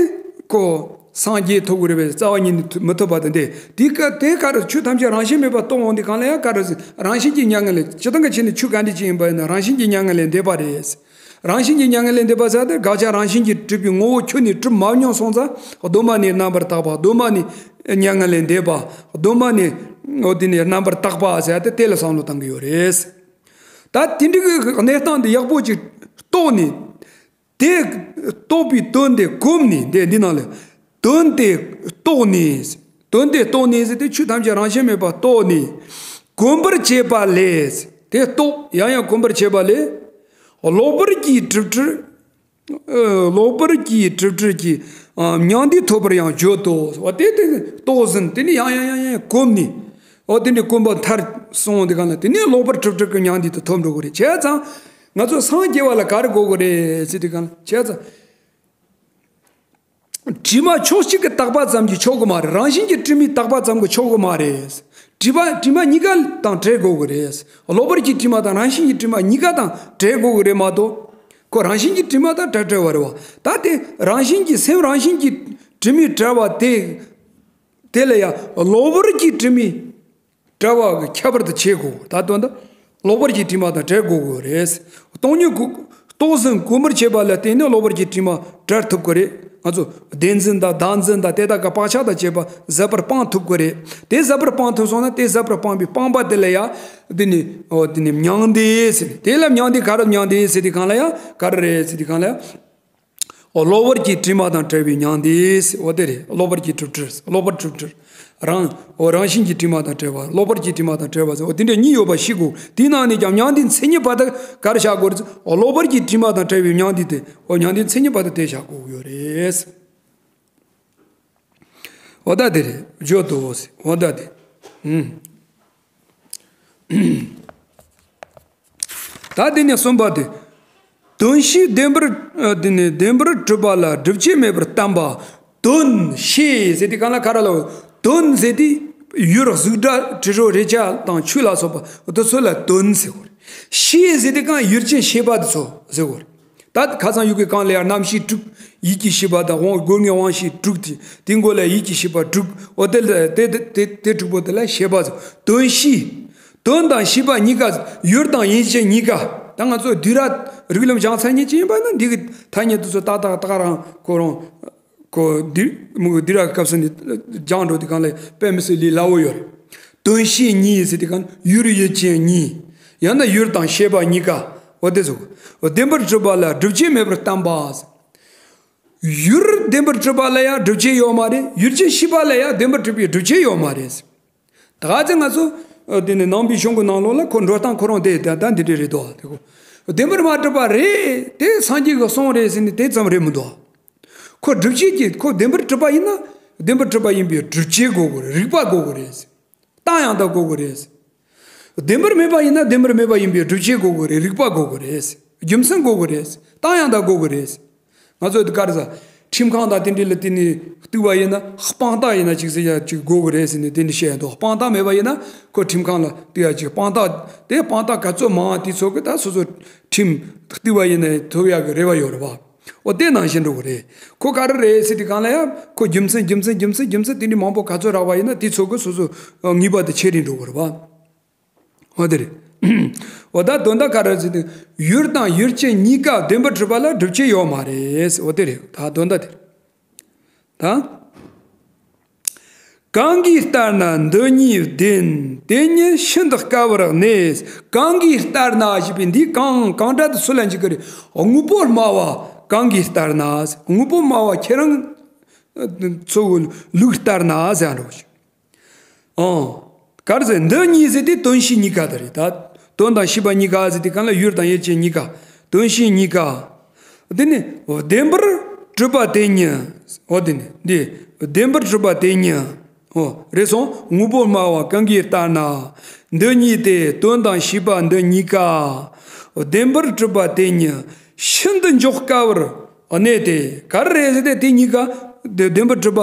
ཁོ། སངས་རྒྱས་ཐོབ་དགོས་རེད་པས། རྩ་བ་ཉིད་ནས་མི་ཐོབ་པ་དང་འདི། དེ་ཀ་དེ་ག་རེ། ཆོས་ཐམས་ཅད་རང་བཞིན་མེད་པར་རྟོགས་འོང་དུས་གང་ལ་ཡང་ག་རེ། རང་བཞིན་གྱིས་མྱ་ངན་ལས། སྤྱིར་བཏང་གི་ཆོས་ནི་ཆོས་ག་འདྲ་ཅིག་ཡིན་པ་ཡིན་ན་རང་བཞིན་གྱིས་མྱ་ངན་ལས་འདས་པ་རེད། རང་བཞིན་གྱིས་མྱ་ངན་ལས་འདས་པ་ཟེར་ཏེ་དགག་བྱ་རང་བཞིན་གྱིས་གྲུབ་པའི་ངོ་བོ་ཁྱོན་ནས་གྲུབ་མ་མྱོང་སོང་ཙང་། གདོད་མ་ནས་རྣམ་པར་དག་པ། གདོད་མ་ནས་མྱ་ངན་ལས་འདས་པ། གདོད་མ་ནས། འོ། དེ་ནས་རྣམ་པར་དག་པ་ཟེར་ཏེ་དེ་ལ་བསམ་བློ་བཏང་གི་ཡོད་རེད། ད་དེ་འདྲ་གི་གནས་སྟངས་འདི་ཡག་པོ་ཅིག་རྟོགས་ནས། དེ་རྟོགས་པའི་དོན་དེ་གོམས་ནས། འདི་འདི་ནང་ལ། དོན་དེ་རྟོགས་ནས། དོན་དེ་རྟོགས་ནས་ཟེར་ཏེ་ཆོས་ཐམས་ཅད་རང་བཞིན་མེད་པར་རྟོགས་ནས། གོམས་པར་བྱེད་པ་ལས། དེ་རྟོགས། ཡང་ཡང་གོམས་པར་བྱེད་པ་ལས། གློ་བུར་གྱི་གྲིབ་གྲིབ། ཨ། གློ་བུར་གྱི་གྲིབ་གྲིབ་ཀྱི། ཨ། མྱང་འདས་ཐོབ་པར་ཡང་བརྗོད་དོ། འོ་དེ་དེ་རྟོགས་ཟིན། དེ་ནས་ཡང་ཡང་ཡང་ཡང་གོམས་ནས། འོ་དེ་ནས་གོམས་པ་མཐར་སོང་དེ་ག་ལ། དེ་ནས་གློ་བུར་གྲིབ་གྲིབ་ཀྱི་མྱང་འདས་དེ་ཐོབ་འགྲོ་གི་རེད། བྱས་ཙང་ང་ཚོ་སངས་རྒྱས་པ་ལ་ག་རེ་དགོས་ཀྱི་རེད་ཟེར་དུས་ག་ལ། བྱས་ཙང་། དྲི་མ་ཕྱོགས་གཅིག་གི་དག་པ་ཙམ་གྱིས་ཆོག་གི་མ་རེད། རང་བཞིན་གྱིས་དྲི་མའི་དག་པ་ཙམ་གྱིས་ཆོག་གི་མ་རེད། དྲི་མ་དྲི་མ་གཉིས་ཀ་དང་བྲལ་དགོས་ཀྱི་རེད། གློ་བུར་གྱི་དྲི་མ་དང་རང་བཞིན་གྱི་དྲི་མ་གཉིས་ཀ་དང་བྲལ་དགོས་ཀྱི་རེད་མ་གཏོགས། ཁོ་རང་བཞིན་གྱི་དྲི་མ་དང་བྲལ་བྲལ་བ་རེད་བ། ད་དེ་རང་བཞིན་གྱི། སེམས་རང་བཞིན་གྱིས་དྲི་མས་བྲལ་བ་དེ། དེ་ལ་ཡང་གློ་བུར་གྱི་དྲི་མས་བྲལ་བ་གི་ཁྱད་པར་དུ་བྱེད་དགོས། ད་དོན་དུ་གློ་བུར་གྱི་དྲི་མ་དང་བྲལ་དགོས་དགོས་རེད། སྟོང་ཉིད་ཀུན། རྟོགས་ཟིན་གོམས་པར་བྱེད་པ་ལ་བརྟེན་ནས་གློ་བུར་གྱི་དྲི་མ་བྲལ་ཐུབ་ཀྱི་རེད། ང་ཚོ་བདེན་འཛིན་དང་བདག་འཛིན་དང་དེ་དག་གི་བག་ཆགས་དང་བཅས་པ་ཟད་པར་སྤང་ཐུབ་ཀྱི་རེད། དེ་ཟད་པར་སྤང་ཐུབ་སོང་ན་དེ་ཟད་པར་སྤངས་པའི་སྤངས་པ་དེ་ལ་ཡང་། འདི་ནི། འོ་འདི་ནི་མྱང་འདས་ཟེར། དེ་ལ་མྱང་འདས་ག་རེ། མྱང་འདས་ཟེར་དུས་གང་ལ་ཡང་ག་རེ་རེད་ཟེར་དུས་གང་ལ་ཡང་། འོ་གློ་བུར་གྱི་དྲི་མ་དང་བྲལ་བའི་མྱང་འདས། འོ་དེ་རེད། གློ་བུར་གྱི་གྲིབ་གྲིབ། གློ་བུར་གྲིབ་གྲིབ། རང་། འོ་རང་བཞིན་གྱི་དྲི་མ་དང་བྲལ་བ། གློ་བུར་གྱི་དྲི་མ་དང་བྲལ་བ་ཟེར། འོ་དེ་འདྲ་གཉིས་ཡོད་པ་ཤེས་དགོས། དེའི་ནང་ནས་ཀྱང་མྱང་འདས་མཚན་ཉིད་པ་དག་ག་རེ་བཞག་དགོས་རེད། འོ་གློ་བུར་གྱི་དྲི་མ་དང་བྲལ་བའི་མྱང་འདས་དེ། འོ་མྱང་འདས་མཚན་ཉིད་པ་དག་དེ་བཞག་དགོས་ཡོད་རེད། འོ་ད་དེ་རེད། བརྗོད་དོ། འོ་ད་དེ། ཨུམ། ད་དེ་ནས་གསུམ་པ་དེ། དོན་ཤེས་བདེན་པར། ཨ། དེ་ནས་བདེན་པར་གྲུབ་པ་ལ་སྒྲུབ་བྱེད་མེད་པར་བསྟན་པ། དོན་ཤེས་ཟེར་དུས་གང་ལ་ག་རེ་ལབ། དོན་ཟེར་དུས་ཡུལ་གཟུགས་སྒྲ་དྲི་རོ་རེག་བྱ་དང་ཆོས་ལ་སོགས་པ་དེ་ཚོ་ལ་དོན་ཟེར་བ་རེད། ཤེས་ཟེར་དུས་གང་ཡུལ་ཅན་ཤེས་པ་དེ་ཚོ་ཟེར་བ་རེད། ད་ཁ་སང་ཡུལ་གྱི་གང་ལ་ཡང་རྣམ་ཤེས་དྲུག་ཡིད་ཀྱི་ཤེས་པ་དང་དབང་། སྒོ་ལྔའི་དབང་ཤེས་དྲུག་དེ། དེའི་མགོ་ལ་ཡིད་ཀྱི་ཤེས་པ་དྲུག་འོ་དེ་ལ་དེ་དེ་དེ་དྲུག་པོ་དེ་ལ་ཤེས་པ་ཟེར། དོན་ཤེས། དོན་དང་ཤེས་པ་གཉིས་ཀ། ཡུལ་དང་ཡུལ་ཅན་གཉིས་ཀ། ད་ང་ཚོ་སྡུད་ར་རིགས་ལམ་སྦྱངས་ཚར་མཁན་ཅིག་ཡིན་པ་ན་འདི་གི་ཐ་སྙད་དེ་ཚོ་ཏག་ཏག་ཏག་རང་ཁོ་རང་། ཁོ་འདི་མོ་འདི་ར་སྐབས་སུ་ནི་སྦྱངས་འགྲོ་དུས་གང་ལ་དཔེ་མི་སྲིད་ལས་སླ་བོ་ཡོད་རེད། དོན་ཤེས་གཉིས་ཟེར་དུས་གང་ཡུལ་ཡུལ་ཅན་གཉིས། ཡང་ན་ཡུལ་དང་ཤེས་པ་གཉིས་ཀ། འོ་དེ་ཚོ། འོ་བདེན་པར་གྲུབ་པ་ལ་སྒྲུབ་བྱེད་མེད་པར་བསྟན་པ། ཡུལ་བདེན་པར་གྲུབ་པ་ལ་ཡང་སྒྲུབ་བྱེད་ཡོད་མ་རེད། ཡུལ་ཅན་ཤེས་པ་ལ་ཡང་བདེན་པར་གྲུབ་པའི་སྒྲུབ་བྱེད་ཡོད་མ་རེད། ད་ག་ཚོད་ང་ཚོ། ཨ། དེ་ནས་ནང་པའི་གཞུང་གི་ནང་ལོགས་ལ་ཁོ་འགྲོ་སྟངས་ཁོ་རང་དེ་ད་ད་འདི་འདྲ་རེད་དོ། དེ་ཁོ་བདེན་པར་མ་གྲུབ་པ་རེད། དེ་སངས་རྒྱས་ཀྱི་གསུང་རེད་ཟེར་ནས་དེ་ཙམ་རེད་མི་འདུག་ཁོ་སྒྲུབ་བྱེད་ཀྱི། ཁོ་བདེན་པར་གྲུབ་པ་ཡིན་ན་བདེན་པར་གྲུབ་པ་ཡིན་པའི་སྒྲུབ་བྱེད་དགོས་དགོས་རེད། རིགས་པ་དགོས་དགོས་རེད། རྟགས་ཡང་དག་དགོས་དགོས་རེད། བདེན་པར་མེད་པ་ཡིན་ན་བདེན་པར་མེད་པ་ཡིན་པའི་སྒྲུབ་བྱེད་དགོས་དགོས་རེད། རིགས་པ་དགོས་དགོས་རེད། རྒྱུ་མཚན་དགོས་དགོས་རེད། རྟགས་ཡང་དག་དགོས་དགོས་རེད། ང་ཚོས་དེ་ག་རེ་ཟ། ཁྲིམས་ཁང་དང་དེ་འདྲ་ལ་དེ་ནས་གཏུག་པ་ཡིན་ན་དཔང་རྟགས་ཡིན་ན་ཅིག་ཟེར་ཡ་ཅིག་དགོས་ཀྱི་རེད་ཟེར་ནས་དེ་འདྲ་བཤད་ཡ་འདུག་དཔང་རྟགས་མེད་པ་ཡིན་ན་ཁོ་ཁྲིམས་ཁང་ལ་གཏུག་ཡ་ཅིག་དཔང་རྟགས་དེ། དཔང་རྟགས་ག་ཚོད་མང་དེ་ཚོ་གི་ད་སོ་སོ་ཁྲིམས་གཏུག་པ་ཡིན་ན་ཐོབ་ཡ་གི་རེ་བ་ཡོད་རེད་བ། འོ་དེ་ནང་བཞིན་འགྲོ་གི་རེད། ཁོ་ག་རེ་རེད་ཟེར་དུས་གང་ལ་ཡ་ཁོ་རྒྱུ་མཚན་རྒྱུ་མཚན་རྒྱུ་མཚན་རྒྱུ་མཚན་དེ་འདྲའི་མང་པོ་ག་ཚོད་རག་པ་ཡིན་ན་དེ་ཚོ་གི་སོ་སོ་ངེས་པ་དེ་ཆེ་རུ་འགྲོ་གི་རེད་བ། འོ་དེ་རེད། འོ་ད་དོན་དག་ག་རེ་ཟེར་ན། ཡུལ་དང་ཡུལ་ཅན་གཉིས་ཀ་བདེན་པར་གྲུབ་པ་ལ་སྒྲུབ་བྱེད་ཡོད་མ་རེད། འོ་དེ་རེད། ད་དོན་དག་དེ་རེད། ད། གང་གིས་ལྟར་ན་འདི་གཉིས་བདེན། དེ་ཉིད་ཤིན་ཏུ་དཀའ་བར་གནས། གང་གིས་ལྟར་ན་ཞེས་པའི་འདི་གང་གང་འདྲ་དུ་སུ་ལ་འཇུག་གི་རེད། དངོས་པོ་སྨྲ་བ་གང་གིས་ལྟར་ན། དངོས་པོ་སྨྲ་བ་ཁྱེད་རང་། ཚོགས་ཀྱི་ལུགས་ལྟར་ན་ཟེར་རོ། ཨང་། ག་རེ་ཟེར། འདི་གཉིས་ཟེར་དེ་དོན་ཤེས་གཉིས་ཀ་དེ་རེད་ད། དོན་དང་ཤེས་པ་གཉིས་ཀ་ཟེར་དེ་གང་ལ་ཡུལ་དང་ཡུལ་ཅན་གཉིས་ཀ། དོན་ཤེས་གཉིས་ཀ། དེ་ནི་བདེན་པར་གྲུབ་པ་དེ་ཉིད། འོ་དེ་ནི་འདི་བདེན་པར་གྲུབ་པ་དེ་ཉིད། འོ་རེད་སོང་། དངོས་པོ་སྨྲ་བ་གང་གིས་ལྟར་ན། འདི་གཉིས་ཏེ་དོན་དང་ཤེས་པ་འདི་གཉིས་ཀ། བདེན་པར་གྲུབ་པ་དེ་ཉིད་ཤིན་ཏུ་འཇོག་དཀའ་བར་གནས་ཏེ། ག་རེ་རེད་ཟེར་ཏེ་དེ་གཉིས་ཀ་དེ་བདེན་པར་གྲུབ་པ་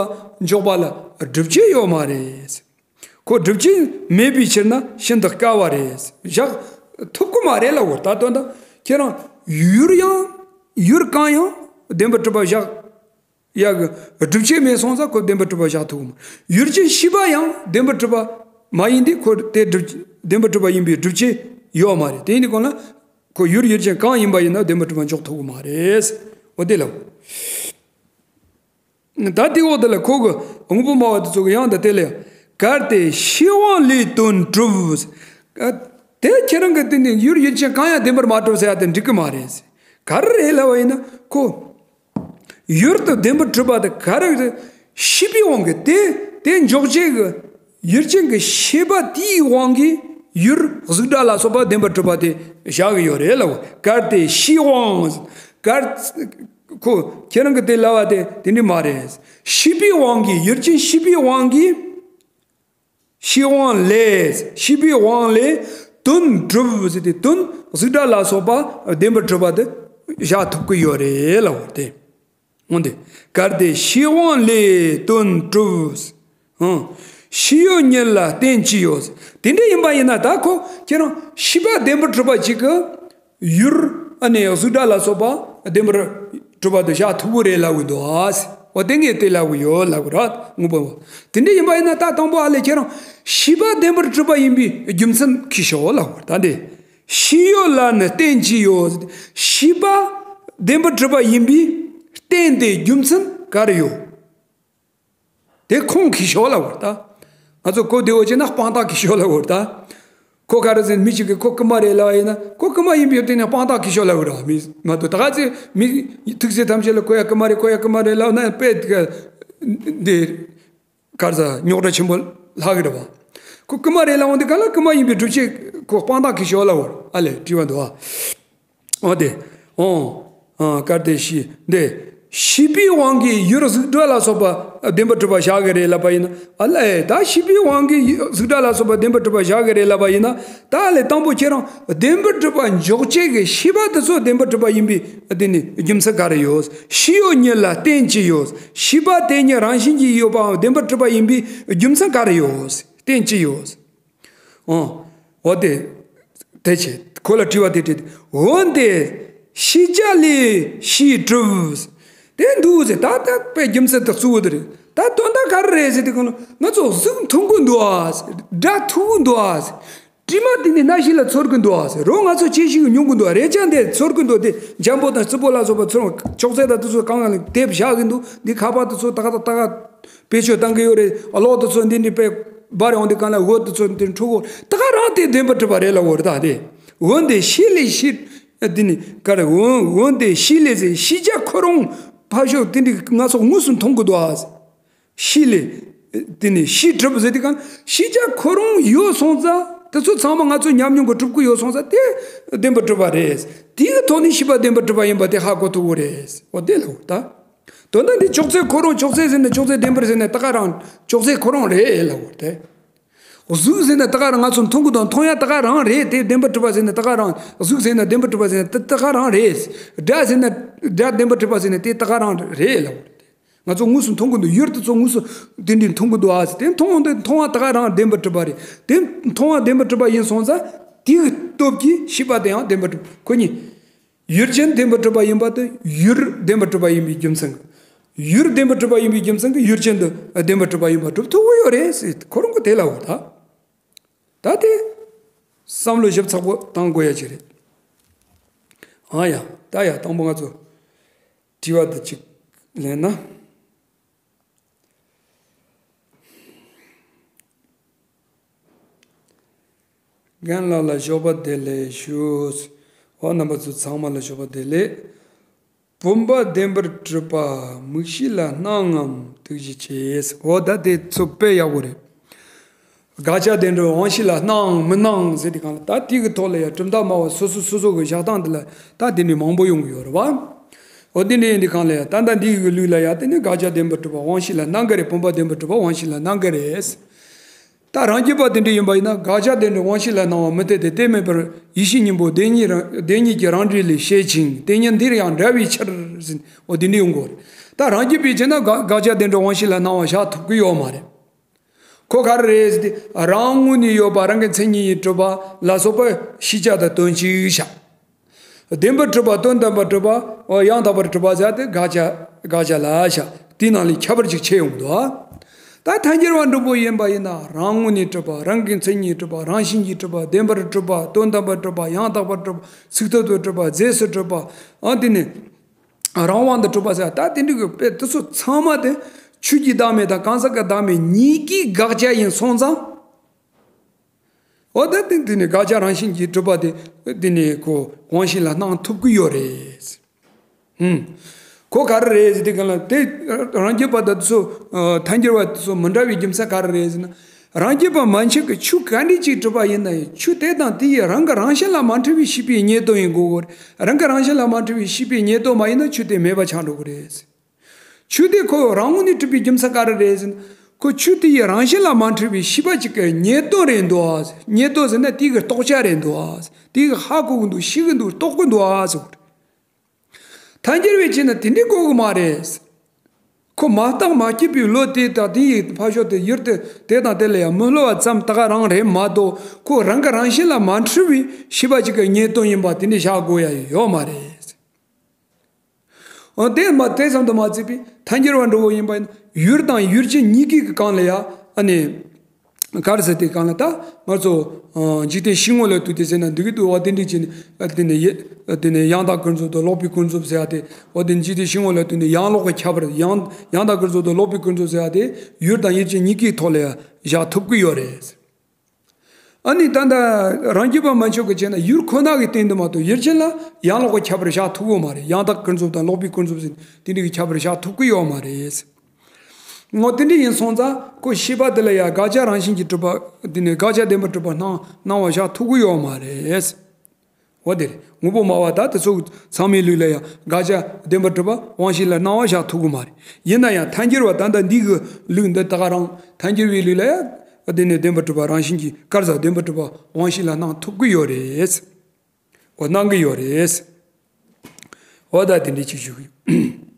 འཇོག་པ་ལ་སྒྲུབ་བྱེད་ཡོད་མ་རེད། ཁོ་སྒྲུབ་བྱེད་མེད་པའི་ཕྱིར་ན་ཤིན་ཏུ་དཀའ་བ་རེད། བཞག་ཐུབ་ཀྱི་མ་རེད་ལབ་པ་རེད། ད་དོན་དག་ཁྱེད་རང་ཡུལ་ཡང་ཡུལ་གང་ཡང་བདེན་པར་གྲུབ་པ་བཞག་ཡག་གི་སྒྲུབ་བྱེད་མེད་སོང་ཙང་ཁོ་བདེན་པར་གྲུབ་པ་བཞག་ཐུབ་ཀྱི་མ་རེད། ཡུལ་ཅན་ཤེས་པ་ཡང་བདེན་པར་གྲུབ་པ་མ་ཡིན་ཏེ་ཁོ་དེ་སྒྲུབ་བདེན་པར་གྲུབ་པ་ཡིན་པའི་སྒྲུབ་བྱེད་ཡོད་མ་རེད། དེ་ཡིན་དུས་གང་ལ་ཁོ་ཡུལ་ཡུལ་ཅན་གང་ཡིན་པ་ཡིན་ན་བདེན་པར་གྲུབ་པ་འཇོག་ཐུབ་ཀྱི་མ་རེད། འོ་དེ་ལབ། ད་དེའི་འོག་དེ་ལ་ཁོ་གི་དངོས་པོ་སྨྲ་བ་དེ་ཚོ་གི་ཡང་དང་དེ་ལས། གལ་ཏེ་ཤེས་དབང་ལས་དོན་གྲུབ། དེ་ཁྱེད་རང་གི་དེ་ནི་ཡུལ་ཡུལ་ཅན་གང་ཡང་བདེན་པར་མ་གྲུབ་ཟེར་ཡ་དེ་འགྲིག་གི་མ་རེད། ག་རེ་རེད་ལབ་པ་ཡིན་ན་ཁོ། ཡུལ་དུ་བདེན་པར་གྲུབ་པ་དེ་ག་རེ་རེད། ཤེས་པའི་དབང་གིས་དེ་དེ་འཇོག་བྱེད་ཀྱི་ཡུལ་ཅན་གྱི་ཤེས་པ་དེའི་དབང་གིས་ཡུལ་གཟུགས་སྒྲ་ལ་སོགས་པ་བདེན་པར་གྲུབ་པ་དེ་བཞག་གི་ཡོད་རེད་ལབ། གལ་ཏེ་ཤེས་དབང་། གལ། ཁོ་ཁྱེད་རང་གི་དེ་ལབ་པ་དེ་དེ་འདྲ་མ་རེད། ཤེས་པའི་དབང་གིས་ཡུལ་ཅན་ཤེས་པའི་དབང་གིས། ཤེས་དབང་ལས། ཤེས་པའི་དབང་ལས་དོན་གྲུབ་ཟེར་ཏེ་དོན་གཟུགས་སྒྲ་ལ་སོགས་པ་བདེན་པར་གྲུབ་པ་དེ་བཞག་ཐུབ་ཀྱི་ཡོད་རེད་ལབ་པ་དེ། འོན་ཏེ། གལ་ཏེ་ཤེས་དབང་ལས་དོན་གྲུབ། ཨང་། ཤེས་ཡུལ་ཉིད་ལ་བརྟེན་ཅི་ཡོད། དེ་འདྲ་ཡིན་པ་ཡིན་ན་ད་ཁོ་ཁྱེད་རང་ཤེས་པ་བདེན་པར་གྲུབ་པ་གཅིག་གི་ཡུལ་ཨ་ནི་གཟུགས་སྒྲ་ལ་སོགས་པ་བདེན་པར་གྲུབ་པ་དེ་བཞག་ཐུབ་ཀྱི་རེད་ལབ་གི་འདུག་ཨ། འོ་དེ་ངས་དེ་ལབ་གི་ཡོད་ལབ་གི་ར་དངོས་པོ། དེ་འདྲ་ཡིན་པ་ཡིན་ན་ད་དང་པོ་ཨ་ལས་ཁྱེད་རང་ཤེས་པ་བདེན་པར་གྲུབ་པ་ཡིན་པའི་རྒྱུ་མཚན་གྱིས་ཤོག་ལབ་གི་ད་འདི། ཤེས་ཡུལ་ལ་ནི་བརྟེན་ཅི་ཡོད། ཤེས་པ་བདེན་པར་གྲུབ་པ་ཡིན་པའི་རྟེན་དེ་རྒྱུ་མཚན་ག་རེ་ཡོད། དེ་ཁུངས་གྱིས་ཤོག་ལབ་པ་རེད་ད། ང་ཚོ་གོ་བདེ་བོ་བྱས་ན་དཔང་རྟགས་ཀྱིས་ཤོག་ལབ་པ་རེད་ད། ཁོ་ག་རེ་ཟེར་མི་གཅིག་གིས་ཁོ་རྐུན་མ་རེད་ལབ་པ་ཡིན་ན་ཁོ་རྐུན་མ་ཡིན་པའི་རྟེན་ནས་དཔང་རྟགས་ཀྱིས་ཤོག་ལབ་པ་རེད་མི་མ་གཏོགས་ད་ག་ཚོད་མི་ཐུགས་སྲས་ཐམས་ཅད་ལ་ཁོ་ཡ་རྐུན་མ་རེད་ཁོ་ཡ་རྐུན་མ་རེད་ལབ་ན་དཔེ་འདི་ག་རེ་ཟ་རྙོག་དྲ་ཆེན་པོ་ལྷག་གི་རེད་པ། ཁོ་རྐུན་མ་རེད་ལབ་འོང་དུས་ག་ལ་རྐུན་མ་ཡིན་པའི་སྒྲུབ་བྱེད་ཁོ་དཔང་རྟགས་ཀྱིས་ཤོག་ལབ་པ་རེད་ཨ་ལས་དྲི་བ་འདུག་ཨ། འོ་དེ། འོ། ཨ། གལ་ཏེ་ཤེས། འདི། ཤེས་པའི་དབང་གིས་ཡུལ་གཟུགས་སྒྲ་ལ་སོགས་པ་བདེན་པར་གྲུབ་པ་བཞག་གི་རེད་ལབ་པ་ཡིན་ན། ཨ་ལས། ད་ཤེས་པའི་དབང་གིས་ཡུལ་གཟུགས་སྒྲ་ལ་སོགས་པ་བདེན་པར་གྲུབ་པ་བཞག་གི་རེད་ལབ་པ་ཡིན་ན། ད་ཨ་ལས་དང་པོ་ཁྱེད་རང་བདེན་པར་གྲུབ་པ་འཇོག་བྱེད་ཀྱི་ཤེས་པ་དེ་ཚོ་བདེན་པར་གྲུབ་པ་ཡིན་པའི་དེ་ནི་རྒྱུ་མཚན་ག་རེ་ཡོད། ཤེས་ཡུལ་ཉིད་ལ་བརྟེན་ཅི་ཡོད། ཤེས་པ་དེ་ཉིད་རང་བཞིན་གྱིས་ཡོད་པའང་བདེན་པར་གྲུབ་པ་ཡིན་པའི་རྒྱུ་མཚན་ག་རེ་ཡོད། བརྟེན་ཅི་ཡོད། ཨོ། འོ་དེ། དེ་བྱས། ཁོ་ལ་དྲི་བ་དེ་དྲིས་ཏེ། འོན་ཏེ། ཤེས་བྱ་ལས་ཤེས་གྲུབ། དེ་འདུག་ཟེར་ད་ལྟ་དཔེ་རྒྱུ་མཚན་དེ་གཙོ་བོ་དེ་རེད། ད་དོན་དག་ག་རེ་རེད་ཟེར་དུས་གང་ལ་ང་ཚོ་གཟུགས་མཐོང་གི་འདུག་ཨ། སྒྲ་ཐོས་གི་འདུག་ཨ། དྲི་མ་དེ་ནི་སྣ་ཤེས་ལ་ཚོར་གི་འདུག་ཨ། རོ་ང་ཚོ་ལྕེ་ཤེས་ཀྱིས་མྱོང་གི་འདུག་ཨ། རེག་བྱ་འདི་ཚོར་གི་འདུག་དེ་འཇམ་པོ་དང་རྩུབ་པོ་ལ་སོགས་པ་ཚོར་ཅོག་ཙེ་དང་དེ་ཚོ་གང་གང་ལ་དེབ་བཞག་གི་འདུག་འདི་ཁ་པར་དེ་ཚོ་ད་ག་ད་ག་བེད་སྤྱོད་བཏང་གི་ཡོད་རེད། གློག་དེ་ཚོ་འདི་འདྲ་དཔེ་འབར་ཡོང་དུས་གང་ལ་འོད་དེ་ཚོ་འདི་འཕྲོ་གོ་ད་ག་རང་དེ་བདེན་པར་གྲུབ་པ་རེད་ལབ་པ་རེད་ད་དེ། འོན་ཏེ་ཤེས་ལས་ཤེས། འདི་ནི་ག་རེ་འོན་འོན་ཏེ་ཤེས་ལས་ཟེར་ཤེས་བྱ་ཁོ་རང་ཕར་ཞོག་དེ་འདྲ་ང་ཚོ་དངོས་སུ་མཐོང་གི་འདུག་ཨ། ཤེས་ལས། དེ་ནི་ཤེས་གྲུབ་ཟེར་དུས་གང་ཤེས་བྱ་ཁོ་རང་ཡོད་སོང་ཙང་དེ་ཚོ་ཚང་མ་ང་ཚོ་ཉམས་མྱོང་གིས་གྲུབ་ཀྱི་ཡོད་སོང་ཙང་དེ་བདེན་པར་གྲུབ་པ་རེད། དེའི་ཐོག་ནས་ཤེས་པ་བདེན་པར་གྲུབ་པ་ཡིན་པ་དེ་ཧ་གོ་ཐུབ་ཀྱི་རེད། འོ་དེ་ལབ་ད། དོན་དག་འདི་ཅོག་ཙེ་ཁོ་རང་ཅོག་ཙེ་ཟེར་ན་ཅོག་ཙེ་བདེན་པར་ཟེར་ན་ད་ག་རང་ཅོག་ཙེ་ཁོ་རང་རེད་ལབ་དགོས་ཏེ། གཟུགས་ཟེར་ན་ད་ག་རང་ང་ཚོ་མཐོང་གི་དང་མཐོང་ཡ་ད་ག་རང་རེད་དེ་བདེན་པར་གྲུབ་པ་ཟེར་ན་ད་ག་རང་གཟུགས་ཟེར་ན་བདེན་པར་གྲུབ་པ་ཟེར་ན་ད་ད་ག་རང་རེད། སྒྲ་ཟེར་ན་སྒྲ་བདེན་པར་གྲུབ་པ་ཟེར་ན་དེ་ད་ག་རང་རེད་ལབ་དགོས་ཏེ། ང་ཚོ་དངོས་སུ་མཐོང་གི་འདུག་ཡུལ་དེ་ཚོ་དངོས་སུ་དེ་འདྲའི་མཐོང་གི་འདུག་ཨ་ཟེར་དེ་མཐོང་འོང་དེ་མཐོང་བ་ད་ག་རང་བདེན་པར་གྲུབ་པ་རེད་དེ་མཐོང་བ་བདེན་པར་གྲུབ་པ་ཡིན་སོང་ཙང་དེའི་སྟོབས་ཀྱིས་ཤེས་པ་དེ་ཡང་བདེན་པར་གྲུབ་ཁོ་གཉིས། ཡུལ་ཅན་བདེན་པར་གྲུབ་པ་ཡིན་པ་དེ་ཡུལ་བདེན་པར་གྲུབ་པ་ཡིན་པའི་རྒྱུ་མཚན། ཡུལ་བདེན་པར་གྲུབ་པ་ཡིན་པའི་རྒྱུ་མཚན་གྱིས་ཡུལ་ཅན་དུ་བདེན་པར་གྲུབ་པ་ཡིན་པ་གྲུབ་ཐུབ་ཀྱི་ཡོད་རེད་ཟེར་ཁོ་རང་གིས་དེ་ལབ་པ་ད། ད་དེ་བསམ་བློ་ཞིབ་ཚགས་པོ་བཏང་དགོས་ཡ་ཅིག་རེད། ཨ་ཡ་ད་ཡ་དང་པོ་ང་ཚོ་དྲི་བ་འདི་གཅིག་ལེན་ན། རྒན་ལགས་ལ་ཞོགས་པ་བདེ་ལེགས་ཞུ། འོ་རྣམ་པ་ཚོ་ཚང་མ་ལ་ཞོགས་པ་བདེ་ལེགས། བུམ་པ་བདེན་པར་གྲུབ་པ་མིག་ཤེས་ལ་སྣང་ངམ་ ཐུགས་རྗེ་ཆེ། འོ་ད་དེ་ཚོ་དཔེ་ཡག་པོ་རེད། དགག་བྱ་བདེན་གྲུབ་དབང་ཤེས་ལ་སྣང་མི་སྣང་ཟེར་དེ་གང་ལ། ད་དེ་གི་ཐོག་ལ་ཡང་གྲུབ་མཐའ་སྨྲ་བ་སོ་སོ་སོ་སོ་གི་བཞག་སྟངས་འདི་ལ་ད་དེ་ནས་མང་པོ་ཡོང་གི་ཡོད་རེད་བ། འོ་དེ་འདྲ་ཡིན་དུས་གང་ལ་ཡང་ད་ལྟ་འདི་གི་ལུགས་ལ་ཡང་དེ་ནི་དགག་བྱ་བདེན་པར་གྲུབ་པ་དབང་ཤེས་ལ་སྣང་གི་རེད། བུམ་པ་བདེན་པར་གྲུབ་པ་དབང་ཤེས་ལ་སྣང་གི་རེད། ད་རང་རྒྱུད་པ་དེ་འདྲ་ཡིན་པ་ཡིན་ན། དགག་བྱ་བདེན་གྲུབ་དབང་ཤེས་ལ་སྣང་བ་མི་འཐད་དེ། དེ་མེད་པར་ཡེ་ཤེས་གཉིས་པོ་བདེན་གཉིས་རང་བདེན་གཉིས་ཀྱི་རང་འགྲེལ་ལས་བཤད་ཅིང་། དེ་ཉིད་འདིར་ཡང་འདྲ་བའི་ཕྱིར་ཟེར། འོ་དེ་འདྲ་ཡོང་གི་རེད། ད་རང་རྒྱུད་པའི་ཕྱིར་ན་དགག་དགག་བྱ་བདེན་གྲུབ་དབང་ཤེས་ལ་སྣང་བ་བཞག་ཐུབ་ཀྱི་ཡོད་མ་རེད། ཁོ་ག་རེ་རེད་ཟེར་དུས། རང་ངོས་ནས་ཡོད་པ་རང་གི་མཚན་ཉིད་ཡིན་གྲུབ་པ་ལ་སོགས་པ་ཤེས་བྱ་དང་དོན་གཅིག་བཞག་བདེན་པར་གྲུབ་པ། དོན་དམ་པར་གྲུབ་པ། ཡང་དག་པར་གྲུབ་པ་ཟེར་ཏེ་དགག་བྱ་དགག་བྱ་ལ་བཞག་དེའི་ནང་ལས་ཁྱད་པར་ཅིག་ཕྱེ་ཡོང་འདུག་ད་ཐལ་འགྱུར་བ་འདྲ་པོ་ཡིན་པ་ཡིན་ན། རང་ངོས་ནས་གྲུབ་པ། རང་གི་མཚན་ཉིད་གྲུབ་པ། རང་བཞིན་གྱིས་གྲུབ་པ། བདེན་པར་གྲུབ་པ། དོན་དམ་པར་གྲུབ་པ། ཡང་དག་པར་གྲུབ་པ། ཚིག་ཐོག་ཏུ་གྲུབ་པ། རྫས་སུ་གྲུབ་པ། ཨ་དེ་ནི་རང་དབང་དུ་གྲུབ་པ་ཟེར། ད་དེ་འདྲ་གི་དཔེ་དེ་ཚོ་ཚང་མ་དེ་ཆོས་ཀྱི་བདག་མེད་དང་གང་ཟག་གི་བདག་མེད་གཉིས་ཀའི་དགག་བྱ་ཡིན་སོང་ཙང་། འོ་ད་དེ་དེ་ནི་དགག་བྱ་རང་བཞིན་གྱིས་གྲུབ་པ་དེ་དེ་ནི་ཁོ་དབང་ཤེས་ལ་སྣང་ཐུབ་ཀྱི་ཡོད་རེད། ཧུམ། ཁོ་ག་རེ་རེད་ཟེར་དུས་གང་ལ། དེ་རང་རྒྱུད་པ་དང་དེ་ཚོ་ཐལ་འགྱུར་བ་དེ་ཚོ་མི་འདྲ་བའི་རྒྱུ་མཚན་ག་རེ་རེད་ཟེར་ན། རང་རྒྱུད་པ་མན་ཆད་ཀྱི་ཆོས་ག་འདྲ་ཅིག་གྲུབ་པ་ཡིན་ན་ཡང་། ཆོས་དེ་དང་དེ་ཡི་རང་གི་རང་བཞིན་ལ་མ་འཁྲུལ་བའི་ཤེས་པའི་རྙེད་དོན་ཡིན་དགོས་གོ། རང་གི་རང་བཞིན་ལ་མ་འཁྲུལ་བའི་ཤེས་པའི་རྙེད་དོན་མ་ཡིན་ན་ཆོས་དེ་མེད་པ་ཆགས་འགྲོ་གི་རེད། ཆོས་དེ་ཁོ་རང་ངོས་ནས་གྲུབ་པའི་རྒྱུ་མཚན་ག་རེ་རེད་ཟེར་ན། ཁོ་ཆོས་དེ་ཡི་རང་བཞིན་ལ་མ་འཁྲུལ་བའི་ཤེས་པ་ཅིག་གི་རྙེད་དོན་རེད་འདུག་ཨ། རྙེད་དོན་ཟེར་ན་དེ་གི་རྟོགས་བྱ་རེད་འདུག་ཨ། དེ་གི་ཧ་གོ་གི་འདུག་ཤེས་གི་འདུག་རྟོགས་གི་འདུག་ཨ་ཟེར་གོ། ཐལ་འགྱུར་བས་བྱས་ན་དེ་འདྲའི་གོ་གི་མ་རེད། ཁོ་མ་བརྟགས་མ་དཔྱད་པའི་བློ་དེ་དང་དེ་ཡི་ཕ་ཤོག་དེ་ཡུལ་དེ་དེ་དང་དེ་ལ་ཡང་མི་སླུ་བ་ཙམ་ད་ག་རང་རེད་མ་གཏོགས། ཁོ་རང་གི་རང་བཞིན་ལ་མ་འཁྲུལ་བའི་ཤེས་པ་ཅིག་གི་རྙེད་དོན་ཡིན་པ་དེ་འདྲ་བཞག་དགོས་ཡ་ཡོད་མ་རེད། འོ་དེ་མ་དེ་ཙམ་དུ་མ་ཚད་པའི་ཐལ་འགྱུར་བ་འདྲ་བོ་ཡིན་པ་ཡིན་ན། ཡུལ་དང་ཡུལ་ཅན་གཉིས་ཀའི་གི་སྒང་ལ་ཡ་ཨ་ནི་ག་རེ་ཟེར་དེ་སྒང་ལ་ད་ང་ཚོ་འཇིག་རྟེན་ཕྱི་དངོས་ལ་ལྟོས་ཏེ་ཟེར་ན་འདུག་གི་འདུག་འོ་དེ་འདྲ་བྱས་ནས་དེ་ནས་ཡེ་དེ་ནས་ཡང་དག་ཀུན་རྫོབ་དང་ལོག་པའི་ཀུན་རྫོབ་ཟེར་ཡ་དེ། འོ་དེ་འཇིག་རྟེན་ཕྱི་དངོས་ལ་ལྟོས་ནས་ཡང་ལོག་གི་ཁྱད་པར། ཡང་ཡང་དག་ཀུན་རྫོབ་དང་ལོག་པའི་ཀུན་རྫོབ་ཟེར་ཡ་དེ་ཡུལ་དང་ཡུལ་ཅན་གཉིས་ཀའི་ཐོག་ལ་ཡ་བཞག་ཐུབ་ཀྱི་ཡོད་རེད། ཨ་ནི་ད་ལྟ་རང་རྒྱུད་པ་མན་ཆད་ཀྱིས་བྱས་ན་ཡུལ་ཁོ་ན་གི་སྟེང་དུ་མ་གཏོགས་ཡུལ་ཅན་ལ་ཡང་ལོག་གི་ཁྱད་པར་བཞག་ཐུབ་ཀྱི་ཡོད་མ་རེད། ཡང་དག་ཀུན་རྫོབ་དང་ལོག་པའི་ཀུན་རྫོབ་ཟེར་དེ་འདྲ་གི་ཁྱད་པར་བཞག་ཐུབ་ཀྱི་ཡོད་མ་རེད། འོ་དེ་འདྲ་ཡིན་སོང་ཙང་ཁོ་ཤེས་པ་དེ་ལ་ཡང་དགག་བྱ་རང་བཞིན་གྱིས་གྲུབ་པ་དེ་ནས་དགག་བྱ་བདེན་པར་གྲུབ་པ་སྣང་སྣང་བ་བཞག་ཐུབ་ཀྱི་ཡོད་མ་རེད། འོ་དེ་རེད། དངོས་པོ་སྨྲ་བ་ད་དེ་ཚོ་ཚང་མའི་ལུགས་ལ་ཡང་དགག་བྱ་བདེན་པར་གྲུབ་པ་དབང་ཤེས་ལ་སྣང་བ་བཞག་ཐུབ་ཀྱི་མ་རེད། ཡིན་ན་ཡང་ཐལ་འགྱུར་བ་ད་ལྟ་འདི་གི་ལུགས་འདི་ད་ག་རང་ཐལ་འགྱུར་བའི་ལུགས་ལ་ཡང་དེ་ནས་བདེན་པར་གྲུབ་པ་རང་བཞིན་གྱིས་ག་རེ་ཟེར། བདེན་པར་གྲུབ་པ་དབང་ཤེས་ལ་སྣང་ཐུབ་ཀྱི་ཡོད་རེད། འོ་སྣང་གི་ཡོད་རེད། འོ་ད་དེ་འདྲ་ཅིག་ཞུ་གི་ཡོད།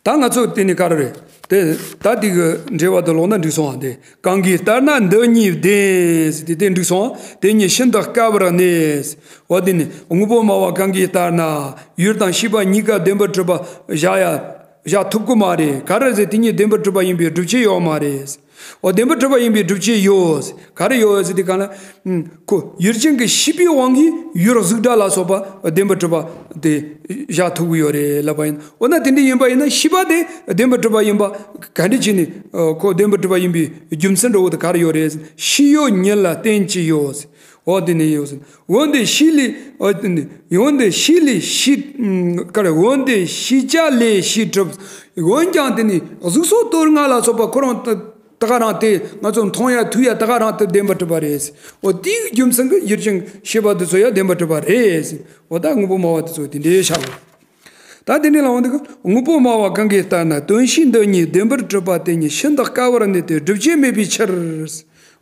ད་ང་ཚོ་དེ་ནི་ག་རེ་རེད། དེ་ད་འདི་གི་འགྲེལ་བ་དུ་ལོག་ན་འགྲིག་སོང་བ། དེ་གང་གིས་ལྟར་ན་འདི་གཉིས་བདེན་ཟེར་དེ་དེ་འགྲིག་སོང་བ། དེ་གཉིས་ཤིན་ཏུ་དཀའ་བར་གནས། འོ་དེ་ནི་དངོས་པོ་སྨྲ་བ་གང་གིས་ལྟར་ན་ཡུལ་དང་ཤེས་པ་གཉིས་ཀ་བདེན་པར་གྲུབ་པ་བཞག་ཡ་བཞག་ཐུབ་ཀྱི་མ་རེད། ག་རེ་ཟེར་དེ་གཉིས་བདེན་པར་གྲུབ་པ་ཡིན་པའི་སྒྲུབ་བྱེད་ཡོད་མ་རེད། འོ་བདེན་པར་གྲུབ་པ་ཡིན་པའི་སྒྲུབ་བྱེད་ཡོད། ག་རེ་ཡོད་ཟེར་དེ་གང་ལ། ཁོ་ཡུལ་ཅན་གྱི་ཤེས་པའི་དབང་གིས་ཡུལ་གཟུགས་སྒྲ་ལ་སོགས་པ་བདེན་པར་གྲུབ་པ་དེ་བཞག་ཐུབ་ཀྱི་ཡོད་རེད་ལབ་པ་ཡིན། འོ་ན་དེ་འདྲ་ཡིན་པ་ཡིན་ན་ཤེས་པ་དེ་བདེན་པར་གྲུབ་པ་ཡིན་པ་ག་འདྲ་བྱས་ནས་ཁོ་བདེན་པར་གྲུབ་པ་ཡིན་པའི་རྒྱུ་མཚན་འདྲ་བོ་དེ་ག་རེ་ཡོད་རེད། ཤེས་ཡོད་ཉིད་ལ་རྟེན་ཅི་ཡོད། འོ་དེ་ནས་ཡོད་ཟེར། འོན་ཏེ་ཤེས་ལས། འོ་དེ་ནས་འོན་ཏེ་ཤེས་ལས་ཤེས། ག་རེ། འོན་ཏེ་ཤེས་བྱ་ལས་ཤེས་གྲུབ། འོན་ཀྱང་དེ་ནི་གཟུགས་སོགས་དོན་ལྔ་ལ་སོགས་པ་ཁོ་རང་དེ་ད་ག་རང་དེ་ང་ཚོ་མཐོང་ཡ་ཐོས་ཡ་ད་ག་རང་དེ་བདེན་པར་གྲུབ་པ་རེད། འོ་དེའི་རྒྱུ་མཚན་གྱིས་ཡུལ་ཅན་ཤེས་པ་དེ་ཚོ་ཡང་བདེན་པར་གྲུབ་པ་རེད། འོ་ད་དངོས་པོ་སྨྲ་བ་དེ་ཚོ་དེ་འདྲའི་བྱ་བ། ད་དེ་འདྲའི་ལ་འོང་དུས་དངོས་པོ་སྨྲ་བ་གང་གིས་ལྟར་ན་དོན་ཤེས་འདི་གཉིས་བདེན་པར་གྲུབ་པ་དེ་གཉིས་ཤིན་ཏུ་དཀའ་བར་གནས་ཏེ་སྒྲུབ་བྱེད་མེད་པའི་ཕྱིར།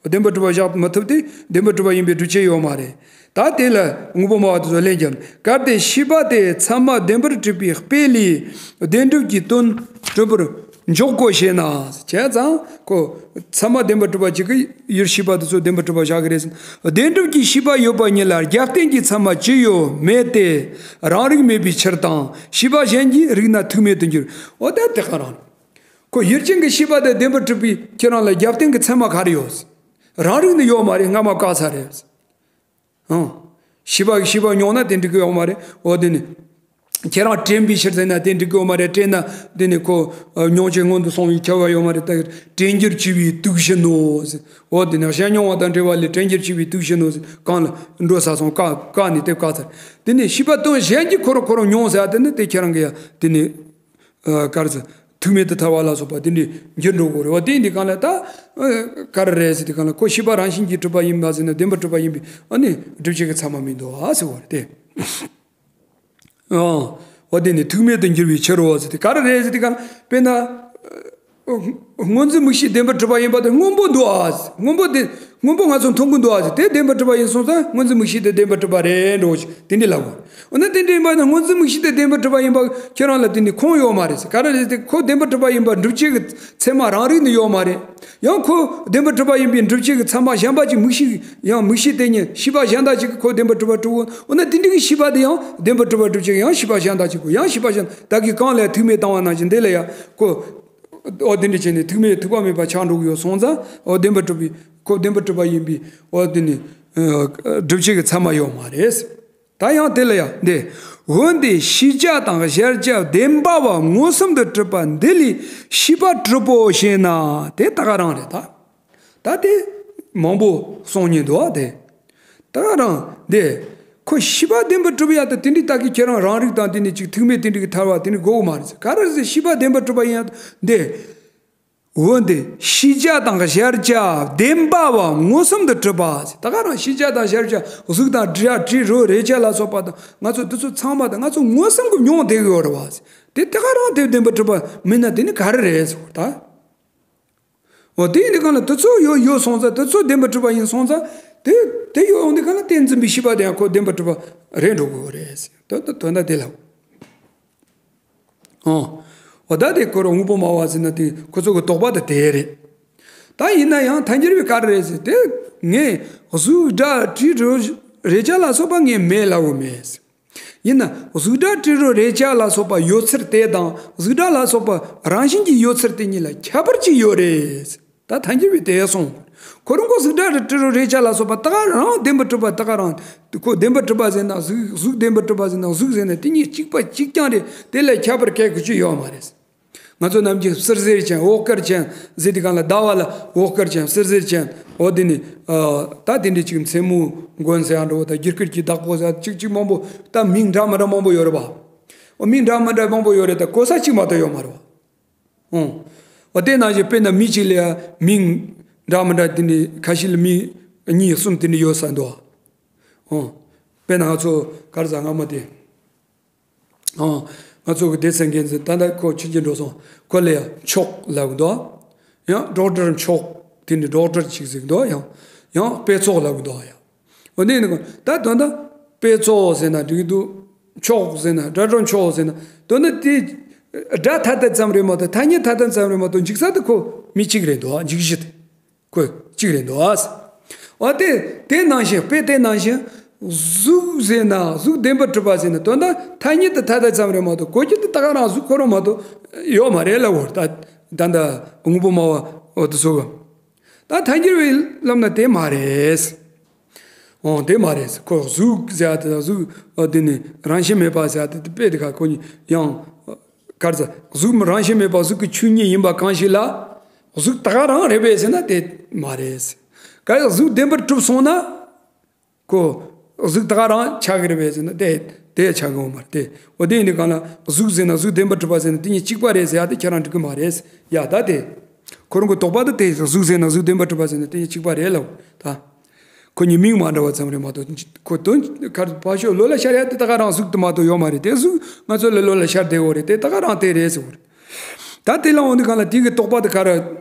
བདེན་པར་གྲུབ་པ་བཞག་མི་ཐུབ་སྟེ་བདེན་པར་གྲུབ་པ་ཡིན་པའི་སྒྲུབ་བྱེད་ཡོད་མ་རེད། ད་དེ་ལ་དངོས་པོ་སྨྲ་བ་དེ་ཚོ་ལན་བརྒྱབ་ནས། གལ་ཏེ་ཤེས་པ་དེ་ཚད་མ་བདེན་པར་གྲུབ་པའི་དཔེ་ལས་བདེན་གྲུབ་ཀྱི་དོན་གྲུབ་པར་འཇོག་གོ་ཞེ་ན། བྱས་ཙང་ཁོ་ཚད་མ་བདེན་པར་གྲུབ་པ་གཅིག་གིས་ཡུལ་ཤེས་པ་དེ་ཚོ་བདེན་པར་གྲུབ་པ་བཞག་གི་རེད་ཟེར། བདེན་གྲུབ་ཀྱི་ཤེས་པ་ཡོད་པ་ཉིད་ལ་རྒྱབ་རྟེན་གྱི་ཚད་མ་ཅི་ཡོད་མེད་དེ་རང་རིག་མེད་པའི་ཕྱིར་དང་། ཤེས་པ་གཞན་གྱིས་རིག་ན་ཐུག་མེད་དུ་འགྱུར། འོ་ད་དེ་ག་རང་རེད། ཁོ་ཡུལ་ཅན་གྱི་ཤེས་པ་དེ་བདེན་པར་གྲུབ་པའི་ཁྱེད་རང་ལ་རྒྱབ་རྟེན་གྱི་ཚད་མ་ག་རེ་ཡོད། རང་རིག་ནི་ཡོད་མ་རེད། སྔ་མ་བཀག་ཚར་རེད། ཨང་། ཤེས་པ་ཤེས་པ་མྱོང་ན་དེ་འགྲིག་གི་ཡོད་མ་རེད། འོ་དེ་ནི། ཁྱེད་རང་དྲན་པའི་ཕྱིར་ཟེར་ན་དེ་འགྲིག་གི་ཡོད་མ་རེད། དྲན་ན་དེ་ནི་ཁོ་མྱོང་བྱེད་སྔོན་དུ་སོང་བའི་ཁྱབ་པ་ཡོད་མ་རེད། ད་དྲན་འགྱུར་བྱས་པའི་དུག་བཞིན་ནོ། འོ་དེ་ནི་གཞན་མྱོང་བ་དང་འབྲེལ་བ་ལས་དྲན་འགྱུར་བྱས་པའི་དུག་བཞིན་ནོ། གང་ལ་འགྲོ་ས་སོང་བཀག་བཀག་ནས་དེ་བཀག་ཚར། དེ་ནི་ཤེས་པ་དོན་གཞན་གྱིས་ཁོ་རང་ཁོ་རང་མྱོང་ཟེར་ཡ་དེ་ནི་དེ་ཁྱེད་རང་གི་ཡ་དེ་ནི། ཨ། ག་རེ་ཟེར། ཐུག་མེད་དུ་ཐལ་བ་ལ་སོགས་པ་དེ་འདྲའི་འགྱུར་འགྲོ་དགོས་རེད་བ། དེ་ཡིན་དུས་གང་ལ་ད་ག་རེ་རེད་ཟེར་དུས་གང་ལ་ཁོ་ཤེས་པ་རང་བཞིན་གྱིས་གྲུབ་པ་ཡིན་པ་ཟེར་ན་བདེན་པར་གྲུབ་པ་ཡིན་པའི་ཨ་ནི་སྒྲུབ་བྱེད་ཀྱི་ཚད་མ་མི་འདུག་ཨ་ཟེར་བ་རེད་དེ། ཨོ། འོ་དེ་ནི་ཐུག་མེད་དུ་འགྱུར་བའི་ཕྱིར་རོ་ཟེར་ཏེ་ག་རེ་རེད་ཟེར་ཏེ་ག་དཔེར་ན། སྔོ་འཛིན་མིག་ཤེས་བདེན་པར་གྲུབ་པ་ཡིན་པ་དེ་སྔོན་པོ་འདུག་ཨ། སྔོན་པོ་དེ་སྔོན་པོ་ང་ཚོ་མཐོང་གི་འདུག་ཨ། དེ་བདེན་པར་གྲུབ་པ་ཡིན་སོང་ཙང་སྔོ་འཛིན་མིག་ཤེས་དེ་བདེན་པར་གྲུབ་པ་རེད་འགྲོ་ཞིག་དེ་འདྲའི་ལབ་དགོས། འོ་ན་དེ་འདྲ་ཡིན་པ་ན་སྔོ་འཛིན་མིག་ཤེས་དེ་བདེན་པར་གྲུབ་པ་ཡིན་པ་ཁྱེད་རང་ལ་དེ་ནི་ཁུངས་ཡོད་མ་རེད་ཟེར། ག་རེ་རེད་ཟེར་ཏེ་ཁོ་བདེན་པར་གྲུབ་པ་ཡིན་པ་སྒྲུབ་བྱེད་ཀྱི་ཚད་མ་རང་རིག་ནི་ཡོད་མ་རེད། ཡང་ཁོ་བདེན་པར་གྲུབ་པ་ཡིན་པའི་སྒྲུབ་བྱེད་ཀྱི་ཚད་མ་གཞན་པ་ཅིག་མིག་ཤེས་ཡང་མིག་ཤེས་དེ་ཉིད་ཤེས་པ་གཞན་དག་ཅིག་གིས་ཁོ་བདེན་པར་གྲུབ་པར་གྲུབ་འོ་ན་དེ་འདྲའི་ཤེས་པ་དེ་ཡང་བདེན་པར་གྲུབ་པར་སྒྲུབ་བྱེད་ཀྱི་ཡང་ཤེས་པ་གཞན་དག་ཅིག་གོ། ཡང་ཤེས་པ་གཞན་བདག་གིས་གང་ལས་ཐུག་མེད་བཏང་བ་ནང་བཞིན་དེ་ལ་ཡང་ཁོ་འོ་དེ་འདྲ་བྱས་ནས་ཐུག་མེད་ཐུག་པ་མེད་པ་ཆགས་འགྲོ་གི་ཡོད་སོང་ཙང་འོ་བདེན་པར་གྲུབ་པའི་ཁོ་བདེན་པར་གྲུབ་པ་ཡིན་པའི་འོ་དེ་ནི་སྒྲུབ་བྱེད་ཀྱི་ཚད་མ་ཡོད་མ་རེད། ད་ཡང་དེ་ལ་ཡང་འདི། འོན་ཏེ་ཤེས་བྱ་དང་གཞལ་བྱ་བདེན་པ་བ་མངོན་སུམ་དུ་གྲུབ་པ་འདི་ལས་ཤེས་པ་གྲུབ་པོ་ཞེ་ན་དེ་ད་ག་རང་རེད་ད། ད་དེ་མང་པོ་གསུང་སྙིང་འདུག་ཨ་དེ། ད་ག་རང་འདི། ཁོ་ཤེས་པ་བདེན་པར་གྲུབ་ཡ་ད་དེ་འདྲའི་ད་གི་ཁྱེད་རང་རང་རིག་དང་དེ་ནི་ཅིག་ཐུག་མེད་དེ་འདྲའི་གི་ཐལ་བ་དེ་ནི་དགོས་མ་རེད་ག་རེ་ཟེར་ཤེས་པ་བདེན་པར་གྲུབ་པ་ཡིན་ཡ་འདི། འོན་ཏེ་ཤེས་བྱ་དང་གཞལ་བྱ་བདེན་པ་བ་མངོན་སུམ་དུ་གྲུབ་པ། ད་ག་རང་ཤེས་བྱ་དང་གཞལ་བྱ་གཟུགས་དང་སྒྲ་དྲི་རོ་རེག་བྱ་ལ་སོགས་པ་དང་ང་ཚོ་འདི་ཚོ་ཚང་མ་དང་ང་ཚོ་མངོན་སུམ་གྱིས་མྱོང་བསྡད་ཀྱི་ཡོད་རེད་བ། དེ་ད་ག་རང་དེ་བདེན་པར་གྲུབ་པ་མིན་ན་དེ་ནི་ག་རེ་རེད་ཟེར་བ་ད། འོ་དེ་ཡིན་དུས་གང་ལ་དེ་ཚོ་ཡོད་ཡོད་སོང་ཙང་དེ་ཚོ་བདེན་པར་གྲུབ་པ་ཡིན་སོང་ཙང་དེ་དེ་ཡོད་འོང་དུས་གང་ལ་དེ་འཛིན་པའི་ཤེས་པ་དེ་ཡང་ཁོ་བདེན་པར་གྲུབ་པ་རེད་འགྲོ་དགོས་རེད་ཟེར་དོན་དག་དོན་དག་དེ་ལ། ཨོ། འོ་ད་དེ་ཁོ་རང་དངོས་པོ་སྨྲ་བ་ཟེར་ན་དེ་ཁོ་ཚོ་གི་དོགས་པ་དེ་དེ་རེད། ད་ཡིན་ན་ཡང་ཐལ་འགྱུར་བའི་ག་རེ་རེད་ཟེར་དེ་ངས་གཟུགས་སྒྲ་དྲི་རོ་རེག་བྱ་ལ་སོགས་པ་ངས་མེད་ལབ་འོ་མེད་ཟེར། ཡིན་ན་གཟུགས་སྒྲ་དྲི་རོ་རེག་བྱ་ལ་སོགས་པ་ཡོད་ཚུལ་དེ་དང་གཟུགས་སྒྲ་ལ་སོགས་པ་རང་བཞིན་གྱིས་ཡོད་ཚུལ་དེ་གཉིས་ལ་ཁྱད་པར་ཅིག་ཡོད་རེད་ཟེར། ད་ཐལ་འགྱུར་བའི་དེ་སོང་། ཁོ་རང་ཁོ་གཟུགས་སྒྲ་རེ་དྲི་རོ་རེག་བྱ་ལ་སོགས་པ་ད་ག་རང་བདེན་པར་གྲུབ་པ་ད་ག་རང་། ཁོ་བདེན་པར་གྲུབ་པ་ཟེར་ན་གཟུགས་གཟུགས་བདེན་པར་གྲུབ་པ་ཟེར་ན་གཟུགས་ཟེར་ན་དེ་གཉིས་གཅིག་པ་གཅིག་རྐྱང་རེད་དེ་ལས་ཁྱད་པར་གལ་གི་ཅི་ཡོད་མ་རེད། ང་ཚོ་ནམ་རྒྱུན་བསིལ་ཟེར་ཅན་འོ་སྐར་ཅན་ཟེར་དུས་གང་ལ་ཟླ་བ་ལ་འོ་སྐར་ཅན་བསིལ་ཟེར་ཅན་འོ་དེ་ནི་ད་དེ་འདྲའི་ཅིག་མཚན་མོ་མགོན་ཟེར་ཡང་འགྲོ་བ་ད་དགྱེས་སྐར་གྱི་བདག་པོ་ཟེར་ཅིག་ཅིག་མང་པོ་ད་མིང་འདྲ་མི་འདྲ་མང་པོ་ཡོད་རེད་པ། འོ་མིང་འདྲ་མི་འདྲ་མང་པོ་ཡོད་རེད་ད་གོ་ས་གཅིག་མ་གཏོགས་ཡོད་མ་རེད་པ། ཨོ། འོ་དེ་ནང་བཞིན་དཔེར་ན་མི་གཅིག་ལ་ཡང་མིང་འདྲ་མི་འདྲ་དེ་འདྲའི་ཁ་ཤས་ལ་མིང་གཉིས་གསུམ་དེ་འདྲ་ཡོད་ས་འདུག་ཨོ། དཔེར་ན་ང་ཚོ་ག་རེ་ཟ་སྔ་མོ་དེ། ཨོ། ང་ཚོ་གི་སྡེ་ཚན་འགན་འཛིན་ད་ལྟ་ཁོ་ཕྱི་རྒྱལ་འགྲོ་སོང་ཁོ་ལ་ཡང་མཆོག་ལབ་འདུག་ཡང་ཌོག་ཊར་མཆོག་དེ་འདྲའི་ཌོག་ཊར་ཅིག་ཟེར་འདུག་ཡང་ཡང་དཔེ་ཚོགས་ལབ་འདུག་ཡང་། འོ་ནས་ནི་ད་དོན་དག་དཔེ་ཚོགས་ཟེར་ན་འགྲིག་འདུག་མཆོག་ཟེར་ན་སྒྲ་སྒྲོགས་མཆོག་ཟེར་ན་དོན་དག་དེ་སྒྲ་ཐ་དད་ཙམ་རེད་མ་གཏོགས་ཐ་སྙད་ཐ་དད་ཙམ་རེད་མ་གཏོགས་འཇིག་ས་དེ་ཁོ་མི་གཅིག་རེད་འདུག་འཇིག་གཞི་དེ་ཁོ་གཅིག་རེད་འདུག་འོ་དེ་དེ་ནང་བཞིན་དཔེ་དེ་ནང་བཞིན་གཟུགས་ཟེར་ན་གཟུགས་བདེན་པར་གྲུབ་པ་ཟེར་ན་དོན་དག་ཐ་སྙད་དེ་ཐ་དད་ཙམ་རེད་མ་གཏོགས་གོ་རྒྱུ་དེ་ད་ག་རང་གཟུགས་ཁོ་རང་མ་གཏོགས་ཡོད་མ་རེད་ལབ་འོ་ད་ད་ད་དངོས་པོ་སྨྲ་བ་འོ་དེ་ཚོ་གི་ད་ཐལ་འགྱུར་བའི་ལམ་ན་དེ་མ་རེད། འོ་དེ་མ་རེད། ཁོ་གཟུགས་ཟེར་ཡ་དེ་དང་གཟུགས་འོ་དེ་ནི་རང་བཞིན་མེད་པ་ཟེར་ཡ་དེ་དེ་དཔེ་དེ་ག་ཁོ་གཉིས་ཡང་ག་རེ་ཟེར་གཟུགས་རང་བཞིན་མེད་པ་གཟུགས་ཀྱི་ཆོས་ཉིད་ཡིན་པ་གང་ཞིག་ལ་གཟུགས་ད་ག་རང་རེད་པས་ཟེར་ན་དེ་མ་རེད། གལ་ཏེ་གཟུགས་བདེན་པར་གྲུབ་སོང་ན། ཁོ། གཟུགས་ད་ག་རང་ཆགས་ཀྱི་རེད་པས་ཟེར་ན་དེ་དེ་ཆགས་ཀྱི་ཡོད་མ་རེད་དེ། འོ་དེ་ཡིན་དུས་གང་ལ་གཟུགས་ཟེར་ན་གཟུགས་བདེན་པར་གྲུབ་པ་ཟེར་ན་དེ་གཉིས་གཅིག་པ་རེད་ཟེར་ཡ་དེ་ཁྱེད་རང་འགྲིག་གི་མ་རེད། ཡ་ད་དེ། ཁོ་རང་གི་དོགས་པ་དེ་དེ་གཟུགས་ཟེར་ན་གཟུགས་བདེན་པར་གྲུབ་པ་ཟེར་ན་དེ་གཉིས་གཅིག་པ་རེད་ལབ་ད། ཁོ་གཉིས་མིང་མ་འདྲ་བ་ཙམ་རེད་མ་གཏོགས་ཁོ་དོན་ཁར་ཕར་ཕྱོགས་བློ་ལ་ཤར་ཡ་དེ་ད་ག་རང་གཟུགས་དེ་མ་གཏོགས་ཡོད་མ་རེད་དེ་གཟུགས་ང་ཚོ་ལ་བློ་ལ་ཤར་བསྡད་ཡོད་རེད་དེ་ད་ག་རང་དེ་རེད་ཟེར་བ་རེད། ད་དེ་ལ་འོང་དུས་གང་ལ་དེ་གི་དོགས་པ་དེ་ག་རེ་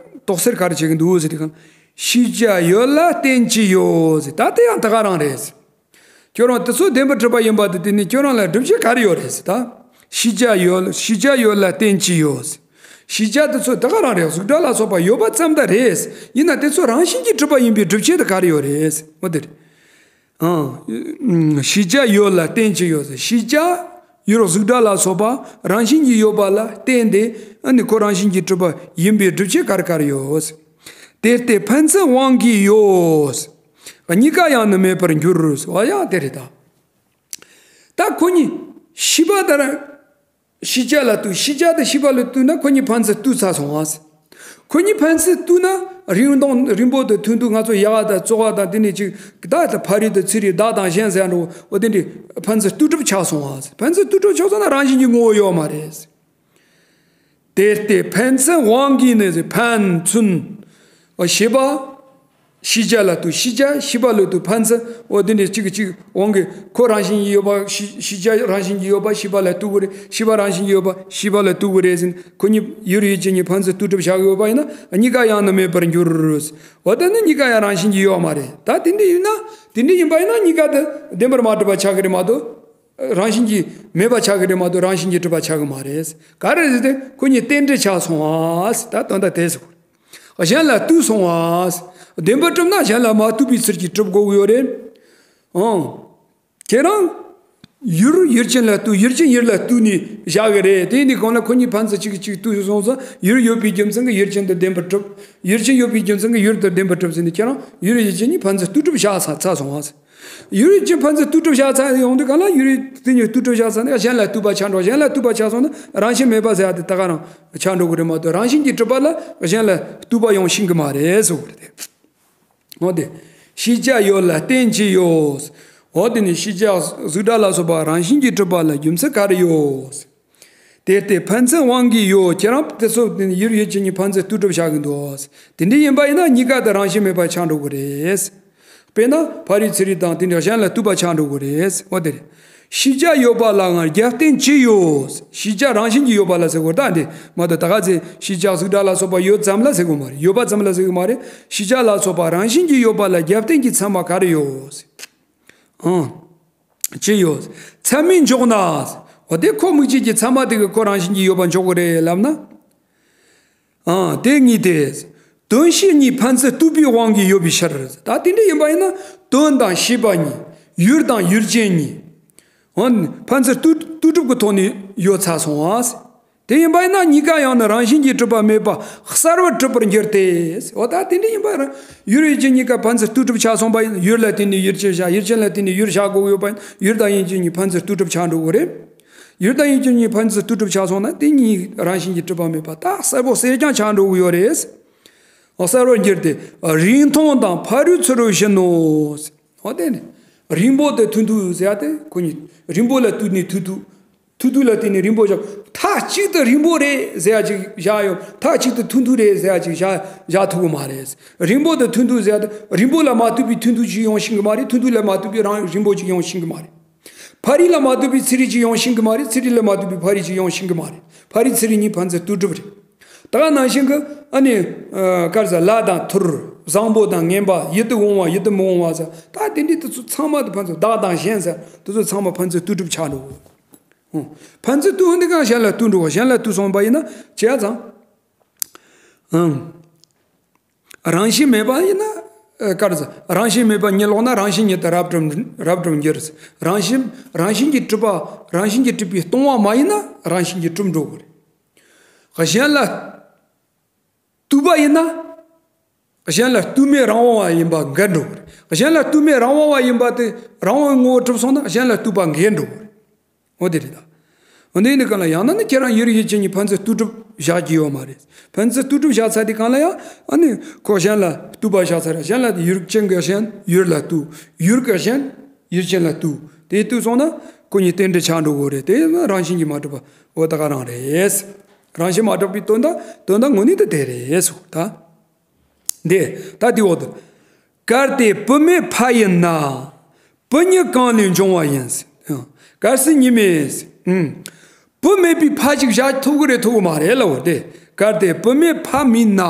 དོགས་སེལ་ག་རེ་བྱེད་ཀྱི་འདུག་ཟེར་དུས་གང་། ཤེས་བྱ་ཡོད་ལ་རྟེན་ཅི་ཡོད་ཟེར་ད་དེ་ཡང་ད་ག་རང་རེད་ཟེར། ཁྱོད་རང་དེ་ཚོ་བདེན་པར་གྲུབ་པ་ཡིན་པ་དེ་དེ་ནི་ཁྱོད་རང་ལ་སྒྲུབ་བྱེད་ག་རེ་ཡོད་རེད་ཟེར་ད། ཤེས་བྱ་ཡོད་ཤེས་བྱ་ཡོད་ལ་རྟེན་ཅི་ཡོད་ཟེར། ཤེས་བྱ་དེ་ཚོ་ད་ག་རང་རེད་གཟུགས་སྒྲ་ལ་སོགས་པ་ཡོད་པ་ཙམ་ད་རེད་ཟེར་ཡིན་ན་དེ་ཚོ་རང་བཞིན་གྱིས་གྲུབ་པ་ཡིན་པའི་སྒྲུབ་བྱེད་དེ་ག་རེ་ཡོད་རེད་ཟེར་འོ་དེ་རེད། ཨང་། ཤེས་བྱ་ཡོད་ལ་རྟེན་ཅི་ཡོད་ཟེར་ཤེས་བྱ་ཡོད་གཟུགས་སྒྲ་ལ་སོགས་པ་རང་བཞིན་གྱིས་ཡོད་པ་ལ་བརྟེན་ཏེ་ཨ་ནི་ཁོ་རང་བཞིན་གྱིས་གྲུབ་པ་ཡིན་པའི་སྒྲུབ་བྱེད་ག་རེ་ག་རེ་ཡོད་ཟེར། དེ་ལྟས་ཕན་ཚུན་དབང་གིས་ཡོད་ཟེར། གཉིས་ཀ་ཡང་ནི་མེད་པར་འགྱུར་ཟེར་བ་ཡང་དེ་རེད་ད། ད་ཁོ་གཉིས་ཤེས་པ་ལྟར། ཤེས་བྱ་ལ་ལྟོས་ཤེས་བྱ་དང་ཤེས་པ་ལ་ལྟོས་ན་ཁོ་གཉིས་ཕན་ཚུན་ལྟོས་ཚར་སོང་ཨ། ཁོ་གཉིས་ཕན་ཚུན་ལྟོས་ན་རིང་དང་རིང་པོ་དང་ཐུང་དུ་ང་ཚོ་ཡག་དང་བཙོག་པ་དང་དེ་ནས་ཅིག་བདག་དང་ཕ་རོལ་ཏུ་ཚུར་རེ་བདག་དང་གཞན་ཟེར་འགྲོ་འོ་དེ་འདྲའི་ཕན་ཚུན་ལྟོས་གྲུབ་ཆགས་སོང་ཨ། ཕན་ཚུན་ལྟོས་གྲུབ་ཆགས་སོང་ན་རང་བཞིན་གྱི་ངོ་བོ་ཡོད་མ་རེད། དེ་ལྟའི་ཕན་ཚུན་དབང་གིས་ནི་ཕན་ཚུན། ཨོ་ཤེས་པ། ཤེས་བྱ་ལ་ལྟོས། ཤེས་བྱ་ཤེས་པ་ལ་ལྟོས། ཕན་ཚུན། འོ་དེ་འདྲའི་གཅིག་གིས་གཅིག་དབང་གིས། ཁོ་རང་བཞིན་གྱིས་ཡོད་པ། ཤེས་ཤེས་བྱ་རང་བཞིན་གྱིས་ཡོད་པ་ཤེས་པ་ལ་ལྟོས་ཀྱི་རེད། ཤེས་པ་རང་བཞིན་གྱིས་ཡོད་པ་ཤེས་པ་ལ་ལྟོས་ཀྱི་རེད་ཟེར་ནས། ཁོ་གཉིས་ཡུལ་ཡུལ་ཅན་གཉིས་ཕན་ཚུན་ལྟོས་གྲུབ་བྱ་གི་ཡོད་པ་ཡིན་ན། གཉིས་ཀ་ཡང་ན་མེད་པར་འགྱུར། འོ་དེ་ནི་གཉིས་ཀ་ཡང་རང་བཞིན་གྱིས་ཡོད་མ་རེད། ད་དེ་འདྲ་ཡིན་ན། དེ་འདྲ་ཡིན་པ་ཡིན་ན་གཉིས་ཀ་དེ་བདེན་པར་མ་གྲུབ་པ་ཆགས་ཀྱི་རེད་མ་གཏོགས། རང་བཞིན་གྱིས་མེད་པ་ཆགས་ཀྱི་རེད་མ་གཏོགས། རང་བཞིན་གྱིས་གྲུབ་པ་ཆགས་ཀྱི་མ་རེད། ག་རེ་རེད་དེ། ཁོ་གཉིས་རྟེན་འབྲེལ་ཆགས་སོང་བ། ད་དོན་དག་དེ་ཟེར། གཞན་ལ་ལྟོས་སོང་བ། བདེན་པར་གྲུབ་ན་གཞན་ལ་མ་ལྟོས་པའི་ཚུལ་གྱིས་གྲུབ་དགོས་ཀྱི་ཡོད་རེད། ཨང་། ཁྱེད་རང་ཡུལ་ཡུལ་ཅན་ལ་ལྟོས། ཡུལ་ཅན་ཡུལ་ལ་ལྟོས་ནས་བཞག་གི་རེད། དེ་ཡིན་དུས་གང་ལ་ཁོ་གཉིས་ཕན་ཚུན་གཅིག་གིས་གཅིག་ལྟོས་སོང་ཙང་། ཡུལ་ཡོད་པའི་རྒྱུ་མཚན་གྱིས་ཡུལ་ཅན་དུ་བདེན་པར་གྲུབ། ཡུལ་ཅན་ཡོད་པའི་རྒྱུ་མཚན་གྱིས་ཡུལ་དུ་བདེན་པར་གྲུབ་ཟེར་ནས། ཁྱེད་རང་ཡུལ་ཡུལ་ཅན་གཉིས་ཕན་ཚུན་ལྟོས་གྲུབ་བཞག་ཚར་ཚར་སོང་བ། ཡུལ་ཅན་ཕན་ཚུན་ལྟོས་གྲུབ་བཞག་ཚར་ཡོང་དུས་གང་ལ་ཡུལ་དེ་གཉིས་ལྟོས་གྲུབ་བཞག་ཚར་ནས་གཞན་ལ་ལྟོས་པ་ཆགས་འགྲོ། གཞན་ལ་ལྟོས་པ་ཆགས་སོང་ན་རང་བཞིན་མེད་པ་ཟེར་ཡ་དེ་ད་ག་རང་ཆགས་འགྲོ་གི་རེད་མ་གཏོགས། རང་བཞིན་གྱིས་གྲུབ་པ་ལ་གཞན་ལ་ལྟོས་པ་ཡང་ཤེས་ཀྱི་མ་རེད་ཟེར་བ་རེད། འོ་དེ། ཤེས་བྱ་ཡོད་ལ་རྟེན་ཅི་ཡོད། འོ་དེ་ནི་ཤེས་བྱ་གཟུགས་སྒྲ་ལ་སོགས་པ་རང་བཞིན་གྱིས་གྲུབ་པ་ལ་རྒྱུ་མཚན་ག་རེ་ཡོད། དེ་ལྟའི་ཕན་ཚུན་དབང་གིས་ཡོད། ཁྱེད་རང་དེ་ཚོ་དེ་ནི་ཡུལ་ཡུལ་ཅན་གཉིས་ཕན་ཚུན་ལྟོས་གྲུབ་བཞག་གི་འདུག། དེ་འདྲ་ཡིན་པ་ཡིན་ན་གཉིས་ཀ་དེ་རང་བཞིན་མེད་པ་ཆགས་འགྲོ་གི་རེད། དཔེར་ན་ཕ་རོལ་ཚུ་རོལ་དང་དེ་འདྲ་གཞན་ལ་ལྟོས་པ་ཆགས་འགྲོ་གི་རེད། འོ་དེ་རེད། ཤེས་བྱ་ཡོད་པ་ལའང་རྒྱབ་རྟེན་ཅི་ཡོད། ཤེས་བྱ་རང་བཞིན་གྱིས་ཡོད་པ་ལ་ཟེར་དགོས། ད་འདི་མ་གཏོགས་ད་ག་ཚོད་ཤེས་བྱ་གཟུགས་སྒྲ་ལ་སོགས་པ་ཡོད་ཙམ་ལ་ཟེར་དགོས་མ་རེད། ཡོད་པ་ཙམ་ལ་ཟེར་དགོས་མ་རེད། ཤེས་བྱ་ལ་སོགས་པ་རང་བཞིན་གྱིས་ཡོད་པ་ལ་རྒྱབ་རྟེན་གྱི་ཚད་མ་ག་རེ་ཡོད། ཨང་། ཅི་ཡོད། ཚད་མས་འཇོག་ན། འོ་དེ་ཁོ་དམིགས་བྱེད་ཀྱི་ཚད་མ་དེ་གིས་ཁོ་རང་བཞིན་གྱིས་ཡོད་པ་འཇོག་གི་རེད་ལབ་ན། ཨང་། དེ་གཉིས་ཏེ། དོན་ཤེས་གཉིས་ཕན་ཚུན་ལྟོས་པའི་དབང་གིས་ཡོད་པའི་ཕྱིར། ད་དེ་འདྲ་ཡིན་པ་ཡིན་ན་དོན་དང་ཤེས་པ་གཉིས། ཡུལ་དང་ཡུལ་ཅན་གཉིས། འོ་ཕན་ཚུན་ལྟོས་ལྟོས་གྲུབ་ཀྱི་ཐོག་ནས་ཡོད་ཚར་སོང་བ། དེ་ཡིན་པ་ཡིན་ན་གཉིས་ཀ་ཡང་ན་རང་བཞིན་གྱིས་གྲུབ་པ་མེད་པ་གསར་བར་གྲུབ་པར་འགྱུར་ཏེ། འོ་ད་དེ་འདྲ་ཡིན་པ་རང་ཡུལ་ཡུལ་ཅན་གཉིས་ཀ་ཕན་ཚུན་ལྟོས་གྲུབ་ཆགས་སོང་བ་ཡིན། ཡུལ་ལ་བརྟེན་ནས་ཡུལ་ཅན་བཞག་ཡུལ་ཅན་ལ་བརྟེན་ནས་ཡུལ་བཞག་དགོས་ཡོད་པ་ཡིན། ཡུལ་དང་ཡུལ་ཅན་གཉིས་ཕན་ཚུན་ལྟོས་གྲུབ་ཆགས་འགྲོ་གི་རེད། ཡུལ་དང་ཡུལ་ཅན་གཉིས་ཕན་ཚུན་ལྟོས་གྲུབ་ཆགས་སོང་ན་དེ་གཉིས་རང་བཞིན་གྱིས་གྲུབ་པ་མེད་པ་ད་གསལ་པོ་གསལ་རྐྱང་ཆགས་འགྲོ་གི་ཡོད་རེད། འོ་གསར་བར་འགྱུར་ཏེ། རིགས་མཐོང་དང་ཕ་རོལ་ཚུ་རོལ་བཞིན་ནོ། འོ་དེ་ནི། རིང་པོ་དེ་ཐུང་ཐུང་ཟེར་ཡ་དེ་ཁོ་གཉིས་རིང་པོ་ལ་ལྟོས་ནས་ཐུང་ཐུང་། ཐུང་ཐུང་ལ་བརྟེན་ནས་རིང་པོ་བཞག་མཐའ་གཅིག་ཏུ་རིང་པོ་རེད་ཟེར་ཡ་ཅིག་བཞག་ཡོད། མཐའ་གཅིག་ཏུ་ཐུང་ཐུང་རེད་ཟེར་ཡ་ཅིག་བཞག་བཞག་ཐུབ་ཀྱི་མ་རེད། རིང་པོ་དང་ཐུང་ཐུང་ཟེར་ཡ་དེ་རིང་པོ་ལ་མ་ལྟོས་པའི་ཐུང་ཐུང་ཅིག་ཡང་ཤེས་ཀྱི་མ་རེད། ཐུང་ཐུང་ལ་མ་ལྟོས་པའི་རང་རིང་པོ་ཅིག་ཡང་ཤེས་ཀྱི་མ་རེད། ཕ་རོལ་ལ་མ་ལྟོས་པའི་ཚུ་རོལ་ཅིག་ཡང་ཤེས་ཀྱི་མ་རེད། ཚུ་རོལ་ལ་མ་ལྟོས་པའི་ཕ་རོལ་ཅིག་ཡང་ཤེས་ཀྱི་མ་རེད། ཕ་རོལ་ཚུ་རོལ་གཉིས་ཕན་ཚུན་ལྟོས་གྲུབ་རེད། ད་ག་ནང་བཞིན་གྱི་ཨ་ནི་ཨ་ག་རེ་ཟེར་ལྷ་དང་ཐུར། བཟང་པོ་དང་ངན་པ། ཡིད་དུ་འོང་བ་ཡིད་དུ་མི་འོང་བ་ཟེར། ད་དེ་འདྲའི་དེ་ཚོ་ཚང་མ་དེ་ཕན་ཚུན་བདག་དང་གཞན་ཟེར་དེ་ཚོ་ཚང་མ་ཕན་ཚུན་ལྟོས་གྲུབ་ཆགས་འགྲོ། ཧུང་། ཕན་ཚུན་ལྟོས་འདི་གང་གཞན་ལ་ལྟོས་འགྲོ་བ། གཞན་ལ་ལྟོས་སོང་བ་ཡིན་ན་བྱས་ཙང་། ཨང་། རང་བཞིན་མེད་པ་ཡིན་ན། ཨ་ག་རེ་ཟེར། རང་བཞིན་མེད་པ་གཉིད་ལོག་ན་རང་བཞིན་ཉིད་དུ་རབ་གྲུབ་རབ་གྲུབ་འགྱུར། རང་བཞིན་རང་བཞིན་གྱིས་གྲུབ་པ་རང་བཞིན་གྱིས་གྲུབ་པའི་སྟོང་པ་མ་ཡིན་ན་རང་བཞིན་གྱིས་གྲུབ་འགྲོ་གི་རེད། གཞན་ལ་ལྟོས་པ་ཡིན་ན། གཞན་ལ་ལྟོས་མེད་རང་དབང་བ་ཡིན་པ་འགལ་འགྲོ་གི་རེད། གཞན་ལ་ལྟོས་མེད་རང་དབང་བ་ཡིན་པ་དེ་རང་དབང་ངོ་བོ་གྲུབ་སོང་ན་གཞན་ལ་ལྟོས་པ་འགལ་འགྲོ་གི་རེད། འོ་དེ་རེད་ད། འོ་དེ་ཡིན་དུས་གང་ལ་ཡང་ན་ནི་ཁྱེད་རང་ཡུལ་ཡུལ་ཅན་གཉིས་ཕན་ཚུན་ལྟོས་གྲུབ་བཞག་རྒྱུ་ཡོད་མ་རེད། ཕན་ཚུན་ལྟོས་གྲུབ་བཞག་ཚར་དུས་གང་ལ་ཡང་ཨ་ནི་ཁོ་གཞན་ལ་ལྟོས་པ་བཞག་ཚར། གཞན་ལ་ཡུལ་ཅན་གྱི་གཞན་ཡུལ་ལ་ལྟོས། ཡུལ་གྱི་གཞན་ཡུལ་ཅན་ལ་ལྟོས། དེ་ལྟོས་སོང་ན་ཁོ་གཉིས་རྟེན་འབྲེལ་ཆགས་འགྲོ་གི་རེད། དེ་ནི་རང་བཞིན་གྱིས་མ་གྲུབ་པ་འོ་ད་ག་རང་རེད། རང་བཞིན་མ་གྲུབ་པའི་དོན་དག་དོན་དག་དངོས་གནས་དེ་དེ་རེད་སོ་ད། འདི་ད་དེ་འོག་ཏུ། གལ་ཏེ་བུ་མེད་ཕ་ཡིན་ན། བུ་ཉིད་གང་ལས་འབྱུང་བ་ཡིན། གལ་སྲིད་ཉིད་མེད། ཨུམ། བུ་མེད་པའི་ཕ་ཅིག་བཞག་ཐུབ་ཀྱི་རེད་ཐུབ་ཀྱི་མ་རེད་ལབ་པ་སྟེ། གལ་ཏེ་བུ་མེད་ཕ་མིན་ན།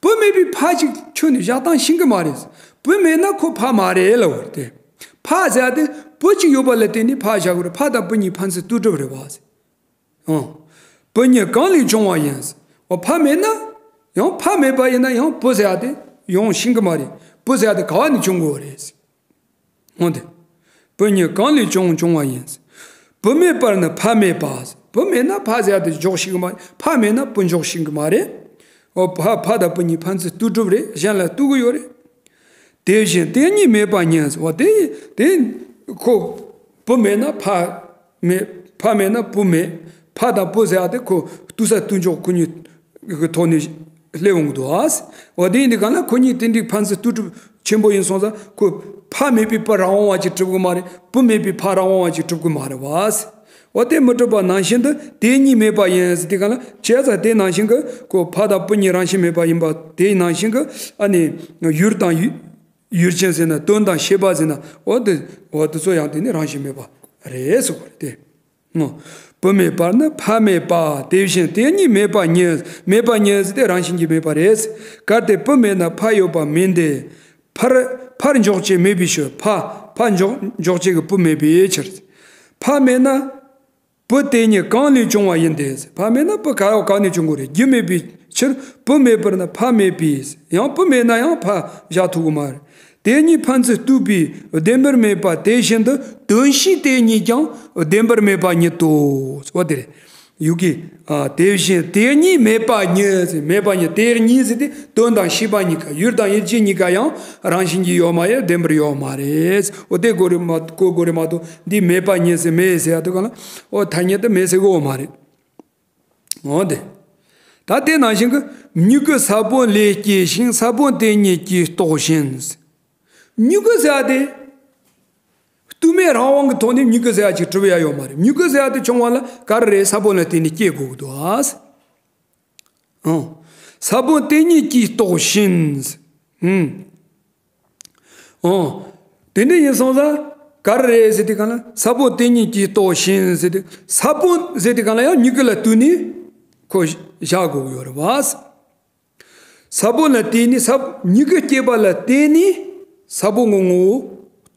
བུ་མེད་པའི་ཕ་ཅིག་ཁྱོན་ནས་བཞག་སྟངས་ཤེས་ཀྱི་མ་རེད། བུ་མེད་ན་ཁོ་ཕ་མ་རེད་ལབ་པ་སྟེ། ཕ་ཟེར་ཡ་དེ་བུ་ཅིག་ཡོད་པ་ལ་བརྟེན་ནས་ཕ་བཞག་དགོས་རེད། ཕ་དང་བུ་གཉིས་ཕན་ཚུན་ལྟོས་གྲུབ་རེད་བ། ཨང་། བུ་ཉིད་གང་ལས་བྱུང་བ་ཡིན། འོ་ཕ་མེད་ན། ཡང་ཕ་མེད་པ་ཡིན་ན་ཡང་བུ་ཟེར་ཡ་དེ་ཡང་ཤེས་ཀྱི་མ་རེད། བུ་ཟེར་ཡ་དེ་ག་བ་ནས་བྱུང་དགོས་རེད། འོ་དེ། བུ་ཉིད་གང་ལས་བྱུང་བྱུང་བ་ཡིན། བུ་མེད་པར་ནི་ཕ་མེད་པ། བུ་མེད་ན་ཕ་ཟེར་ཡ་དེ་འཇོག་ཤེས་ཀྱི་མ་རེད། ཕ་མེད་ན་བུ་འཇོག་ཤེས་ཀྱི་མ་རེད། འོ་ཕ་ཕ་དང་བུ་གཉིས་ཕན་ཚུན་ལྟོས་གྲུབ་རེད། གཞན་ལ་ལྟོས་ཀྱི་ཡོད་རེད། དེ་བཞིན་དེ་གཉིས་མེད་པ་ཉིད་ཟེར་བ་དེ་དེ་ཁོ་བུ་མེད་ན་ཕ་མེད། ཕ་མེད་ན་བུ་མེད། ཕ་དང་བུ་ཟེར་བ་དེ་ཁོ་ལྟོས་ས་ལྟོས་འཇོག་ཁོ་གཉིས་ཀྱི་ཐོག་ནས་སླེབས་འོང་གི་འདུག་ཨ། འོ་དེ་ཡིན་དུས་གང་ལ་ཁོ་གཉིས་དེ་འདྲའི་ཕན་ཚུན་ལྟོས་གྲུབ་ཆེན་པོ་ཡིན་སོང་ཙང་ཁོ་ཕ་མེད་པའི་བུ་རང་དབང་བ་ཅིག་གྲུབ་ཀྱི་མ་རེད། བུ་མེད་པའི་ཕ་རང་དབང་བ་ཅིག་གྲུབ་ཀྱི་མ་རེད་བ། འོ་དེ་མི་སྲིད་པ་ནང་བཞིན་དུ་དེ་གཉིས་མེད་པ་ཡིན་ཟེར་དུས་གང་ལ། བྱས་ཙང་དེ་ནང་བཞིན་གྱི་ཁོ་ཕ་དང་བུ་གཉིས་རང་བཞིན་མེད་པ་ཡིན་པ་དེ་ནང་བཞིན་གྱི་ཨ་ནི་ཡུལ་དང་ཡུལ་ཡུལ་ཅན་ཟེར་ན། དོན་དང་ཤེས་པ་ཟེར་ན། འོ་དེ་འོ་དེ་ཚོ་ཡང་དེ་ནི་རང་བཞིན་མེད་པ་རེད་ཟེར་བ་རེད་དེ། ཨོ། བུ་མེད་པར་ནི་ཕ་མེད་པ། དེ་བཞིན་དེ་གཉིས་མེད་པ་ཉིད། མེད་པ་ཉིད་ཟེར་དེ་རང་བཞིན་གྱིས་མེད་པ་རེད། གལ་ཏེ་བུ་མེད་ན་ཕ་ཡོད་པ་མིན་ཏེ། ཕར་ཕར་འཇོག་བྱེད་མེད་པའི་ཕྱིར། ཕ་ཕ་འཇོག་འཇོག་བྱེད་ཀྱི་བུ་མེད་པའི་ཕྱིར། ཕ་མེད་ན་བུ་དེ་གཉིས་གང་ལས་བྱུང་བ་ཡིན་ཏེ། ཕ་མེད་ན་བུ་ག་གང་ནས་བྱུང་དགོས་རེད། རྒྱུ་མེད་པའི་ཕྱིར། བུ་མེད་པར་ན་ཕ་མེད་པས། ཡང་བུ་མེད་ན་ཡང་ཕ་བཞག་ཐུབ་ཀྱི་མ་རེད། དེ་གཉིས་ཕན་ཚུན་ལྟོས་པའི་བདེན་པར་མེད་པ་དེ་བཞིན་དུ་དོན་ཤེས་དེ་གཉིས་ཀྱང་བདེན་པར་མེད་པ་ཉིད་དོ། འོ་དེ་རེད། ཡུལ་གྱི་ཨ་དེ་བཞིན་དེ་གཉིས་མེད་པ་ཉིད་ཟེར། མེད་པ་ཉིད་དེ་གཉིས་ཟེར་དེ་དོན་དང་ཤེས་པ་གཉིས་ཀ། ཡུལ་དང་ཡུལ་ཅན་གཉིས་ཀ་ཡང་རང་བཞིན་གྱིས་ཡོད་མ་ཡིན། བདེན་པར་ཡོད་མ་རེད། འོ་དེ་གོ་རེ་མ་གོ་གོ་རེ་མ་གཏོགས་འདི་མེད་པ་ཉིད་ཟེར་མེད་ཟེར་ཡ་དུས་གང་ལ། འོ་ཐ་སྙད་དུ་མེད་ཟེར་གོ་མ་རེད། འོ་དེ། ད་དེ་ནང་བཞིན་གྱི་མྱུ་གུ་ས་བོན་ལས་སྐྱེས་ཤིང་། ས་བོན་དེ་ཉིད་ཀྱིས་བཏོགས་ཤིང་། མྱུ་གུ་ཟེར་ཡ་དེ་སྟོད་སྨད་རང་དབང་གི་ཐོག་ནས་མྱུ་གུ་ཟེར་ཡ་ཅིག་གྲུབ་ཡ་ཡོད་མ་རེད། མྱུ་གུ་ཟེར་ཡ་དེ་བྱུང་བ་ལ་ག་རེ་རེད། ས་བོན་ལ་བརྟེན་ནས་སྐྱེ་དགོས་ཀྱི་འདུག་ཨ། ཨང་། ས་བོན་དེ་ཉིད་ཀྱིས་བཏོགས་ཤིང་། ཨང་། ཨང་། དེ་འདྲ་ཡིན་སོང་ཙང་ག་རེ་རེད་ཟེར་དུས་གང་ལ། ས་བོན་དེ་ཉིད་ཀྱིས་བཏོགས་ཤིང་ཟེར་དུས། ས་བོན་ཟེར་དུས་གང་ལ་ཡང་མྱུ་གུ་ལ་ལྟོས་ནས་ཁོ་བཞག་དགོས་ཀྱི་ཡོད་རེད་བ། ས་བོན་ལ་བརྟེན་ནས། ས་མྱུ་གུ་སྐྱེས་པ་ལ་བརྟེན་ནས་ས་བོན་གྱི་ངོ་